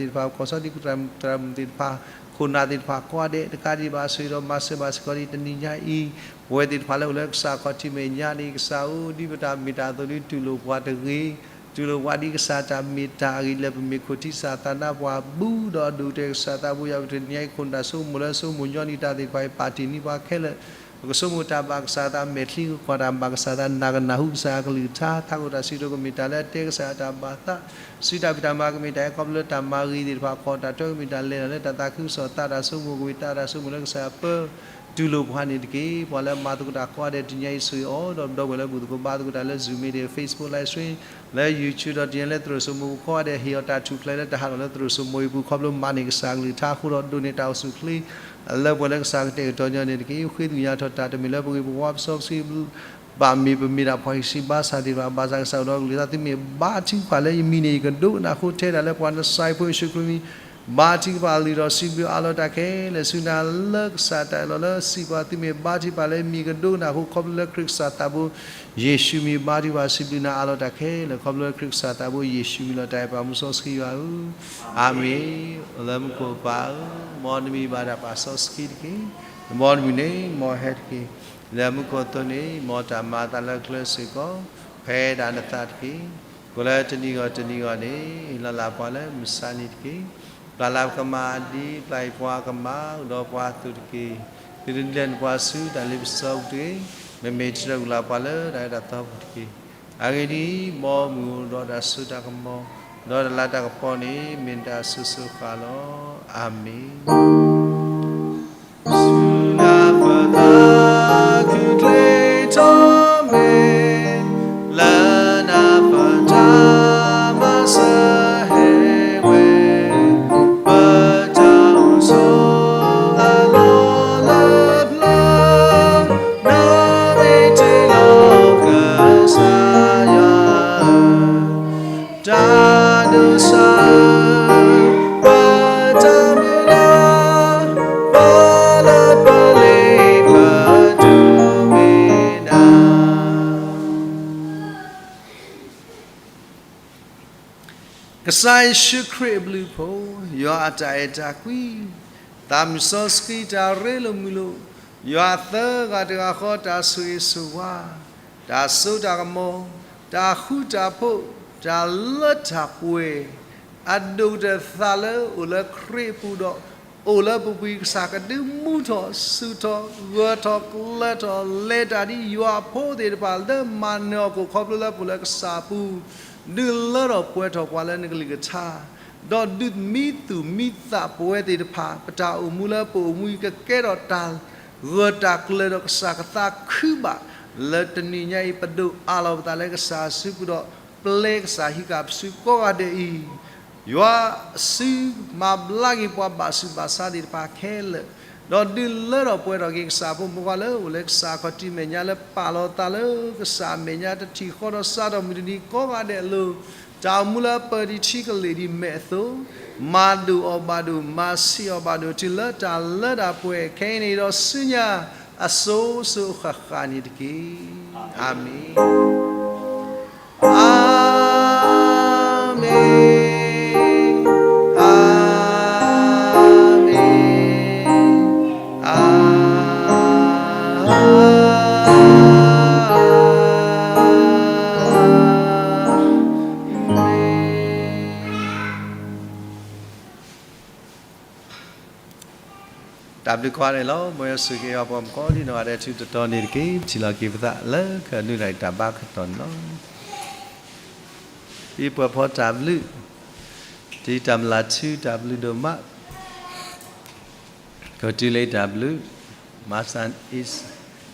ဖၣ် ခိၣ်နၢ်သ့ၣ်တဖၣ်ကိးဂၤဒဲး တကးဒံးဘၣ်ဆိၣ်ဂ့ၤဒီးမၤစၢၤဘၣ်စ့ၢ်ကီးဒံး တနံၤညါအံၤ ပဝဲသ့ၣ်တဖၣ်လၢအိၣ်လၢကစၢ်ခီၣ်ထံးမဲာ်ညါန့ၣ် ကစၢ်ဧၢ, ဒ်ပတၢ်မ့ၢ်တၢ်အသိး ဒ်တူၢ်လိာ်ပှၤတဂ့ၤ, တူၢ်လိာ်ပှၤဒ်ကစၢ်တၢ်မ့ၢ်တၢ်အဂ့ၤ လၢပမ့ၢ်ခိၣ်ထံးစၢ်သးနါပှၢ်ဘူးဒီးအဒိၣ်ကတၢၢ် ကစၢ်သးဘိယွၤ ပတနံၤညါအံၤ ခိၣ်နၢ်ဆိကမိၣ်လၢဆိကမိၣ်ညီနုၢ်တၢ်သ့ၣ်တဖၣ်အံၤ ပာ်တ့ၢ်န့ၢ်ပှၤခဲလၢာ် ပကဆိကမိၣ်တၢ်ဘၣ်ကစၢ်သး မဲာ်ချံကကွၢ်တၢ်ဘၣ်ကစၢ်သး နာ်ကနၢ်ဟူကစၢ်အကလုၢ်ကထါ ထးခိၣ်တၢ်စံးထီၣ်ပတြၢၤ ကမ့ၢ်တၢ်လၢအတဲကစၢ်ယွၤတၢ်ဘၣ်သး စုတၢ်ဖံးတၢ်မၤ ကမ့ၢ်တၢ်ဟဲခီဖျိလၢတၢ်မၤဂ့ၤသ့ၣ်တဖၣ် အခီၣ်တၢ်ထွဲ ကမ့ၢ်တၢ်လဲၤတၢ်လၢတၢ်သးခုကစီၣ် သးတၢ်ဆိကမိၣ် ကမ့ၢ်သးတၢ်ဆိကမိၣ်လၢကစၢ်ယွၤပၢ တူၢ်လိာ်ပှၤန့ၣ်တက့ၢ်. ပှၤလၢမၤသကိးတၢ်ကိးဂၤဒဲး တနံၤညါအံၤဆိၣ်ဂ့ၤအီၤ ဒီးပဒီပုၢ်ဝဲၢ်လၢဘူၣ်သကိးဘါသကိးတၢ်လၢ Zoom meeting, Facebook live stream, လၢ YouTube ဒီးတနံၤညါလၢသရိာ်စိမိၤပူၤကိးဂၤဒဲး ဟ့ၣ်အီၤတၢ်ထူၣ်ဖျဲးလၢတၢ်ဟးထီၣ်လၢသရိာ်စိမိၤအံၤပူၤ ခီဖျိမၤန့ၢ်ကစၢ်ကလုၢ်ကထါအဃိဒီး ဒိးန့ၢ်တၢ်အိၣ်ဆူၣ်ချ့ လၢပှၤလၢကစၢ်ကတဲာ်ကတီၤညီန့ၣ်တက့ၢ်. ဃ့သကွံာ်ညါထီၣ်တၢ် တမ့ၢ်လၢပဂ့ၤပဝါပစီပဆှံ ဘၣ်မ့ၢ်ပမ့ၢ်ဒၣ်ပှၤဟံၣ်ဆံးဘါစၢ်သ့ၣ်တဖၣ် ဘၣ်ဆၣ်ကစၢ်အိၣ်ဒီးကလုၢ်ကထါ သုမ့ၢ်ဘါထုကဖၣ်လၢယမံၤန့ၣ် ယကဒိကနၣ်ဃိထဲဒၣ်လၢပှၤနစၤရ့းဖိယ့ၣ်ၡူးခရံာ်မံၤ ဘါထုကဖၣ်လုၢ်ထီၣ်စံးဘျုးအးလီၤတၢ်ခဲလၢာ်ဆူနၤလၢကစၢ်တၢ်အၢၣ်လီၤလၢစံးပှၤ သုမ့ၢ်ဘါထုကဖၣ်လၢယမံၤကဒိကနၣ်ဃိ ခီဖျိလၢခရံာ်ကစၢ်သးဘိ ယ့ၣ်ၡူးမံၤ ဘါထုကဖၣ်စံးဘျုးနၤအးလီၤတၢ်ခဲလၢာ် ခီဖျိလၢခရံာ်ကစၢ်သးဘိယ့ၣ်ၡူးမံၤလီၤ. တၢ်အဲၣ်ပာ်မူစီဆှံယွၤဧၢ, အၤမ့ၣ်. အိၣ်လၢမူခိၣ်ပၢ်ဧၢ, မ်နမံၤဘၣ်တၢ်ပာ်စီဆှံတက့ၢ်. မ်နမုၢ်နံၤ မ်ဟဲတက့ၢ်. လၢမူခိၣ်အသိးန့ၣ် မ်တၢ်မၤအသးလၢကျဲစ့ၢ်ကီး ဖဲဒၣ်နသးတက့ၢ်. ကိးလၢတနံၤဂီၢ်တနံၤဂီၢ်န့ၣ် လီၤလးပှၤလၢမုၢ်ဆါနံၤတက့ၢ်. ပျၢ်လၢပကမၣ်ဒ်ပျၢ်ယပှၤကမၣ် အိၣ်ဒီးပှၤအသိးတက့ၢ်. သုတဒုးလဲၤနုာ်ပှၤဆူတၢ်လ့ပစီပူၤတဂ့ၤ. မ့မ့ၢ်တြၢၤကွံာ်လၢပှၤလၢတၢ်အၢတၢ်သီပူၤတက့ၢ်. အဂ့ၢ်ဒ်အံၤ, မ်မုၢ်အိၣ်ဒီးတၢ်စိတၢ်ကမီၤ, ဒီးတၢ်လၤတၢ်ကပီၤန့ၣ် မ့ၢ်နတၢ်အစိၤစိၤဃၣ်ဃၣ်လီၤ. အၤမ့ၣ်. ဆူနၤပသးခုချ့ထီၣ်မ့ၢ်, လၢနၤပတၢ်မၤစၢၤဟဲဝဲ, ပ ကစၢ်ယ့ၣ်ၡူးခရံာ်အဘျုးအဖှိၣ်, ယွၤအတၢ်အဲၣ်တၢ်ကွံ, သးမုၢ်စီဆှံတၢ်ရ့လိာ်မုာ်လိာ်, ယွၤအသၢဂၤတဂၤဃီတၢ်ဆိၣ်ဂ့ၤဆိၣ်ဝါ, တၢ်စိတၢ်ကမီၤ, တၢ်ဃူတၢ်ဖိး, တၢ်လၢတၢ်ပှဲၤ, အဒိၣ်ကတၢၢ်သးလၢအိၣ်လၢခရံာ်အပူၤဒီး အိၣ်လၢပပူၤ ကစၢ်ကဒုးမူထီၣ် စူၢ်ထီၣ် ဂၢၢ်ထီၣ် ကျၢၤထီၣ် လဲၤတၢ်ဒ်ယွၤအဖိသ့ၣ်တဖၣ်လၢမၤနၢၤအီၤ ကအိၣ်ခီဖျိလၢပအိၣ်လၢကစၢ်အပူၤ, ဒုးလၢထီၣ်ပှဲၤထီၣ်ပှၤလၢနကလုၢ်ကထါ, ဒီးဒုးမံသူၣ်မံသးပဝဲသ့ၣ်တဖၣ် ပတၢ်အိၣ်မူလၢပအိၣ်မူအံၤ ကကဲထီၣ်တၢ်ဂၢၢ်တၢ်ကျၢၤဒီးကစၢ်ကသးခုဘၣ် လၢတနံၤညါအံၤ ပဒိးအးလီၤပသးလၢကစၢ်စုပူၤဒီး ပျဲကစၢ်ဟံးဃာ်ပစုကိးဂၤဒဲးအံၤ, ယွၤအစုမၤဘျါက့ၤပှၤဘၣ်ဆူးဘၣ်ဆါသ့ၣ်တဖၣ်ခဲလၢာ်, ဒီးဒုးလၢထီၣ်ပှဲၤထီၣ်က့ၤကစၢ်ဖိမုၣ်ဖိခွါလၢအိၣ်လၢကစၢ်ခီၣ်ထံးမဲာ်ညါလၢပာ်လီၤသးလၢကစၢ်အမဲာ်ညါတထံၣ်ဃီဒီးစးထီၣ်မုၢ်တနံၤကိးဂၤဒဲးအလိၤ, တၢ်အိၣ်မူလၢပၢၤဒံးထံကလ့ၢ်ဒံးမဲာ်အသိး, မၤဒိၣ်အီၤဘၣ်ဒိၣ် မၤဆံးအီၤဘၣ်ဒိၣ် တုၤလၢတၢ်လၢတၢ်ပှဲၤခဲအံၤန့ၣ်ဒီးဆူညါ အစိၤစိၤအဃၣ်ဃၣ်န့ၣ်တက့ၢ်. အၤမ့ၣ်. အၤမ့ၣ်, အၤမ့ၣ်, အၤမ့ၣ်. တၢ်ဘျုးကိးဂၤဒဲးလီၤ. မ်ယွၤဆိၣ်ဂ့ၤအီၤ ပှၤကိးဒံနီၢ်ဂၤဒဲး ထူးတတီၤန့ၣ်တက့ၢ်. ထံၣ်လီၤက့ၤပသးလၢကနုာ်လၢတၢ်ဘါခီတီၢ်န့ၣ်လီၤ. ပပှၤဖီတၢ်ဘျုး, တံၤတၢ်မုၢ်လၢ်ထူ တၢ်ဘျုးဒိၣ်မး, ကတုၤလၢတၢ်ဘျုး, မၤစၢ်အံၤ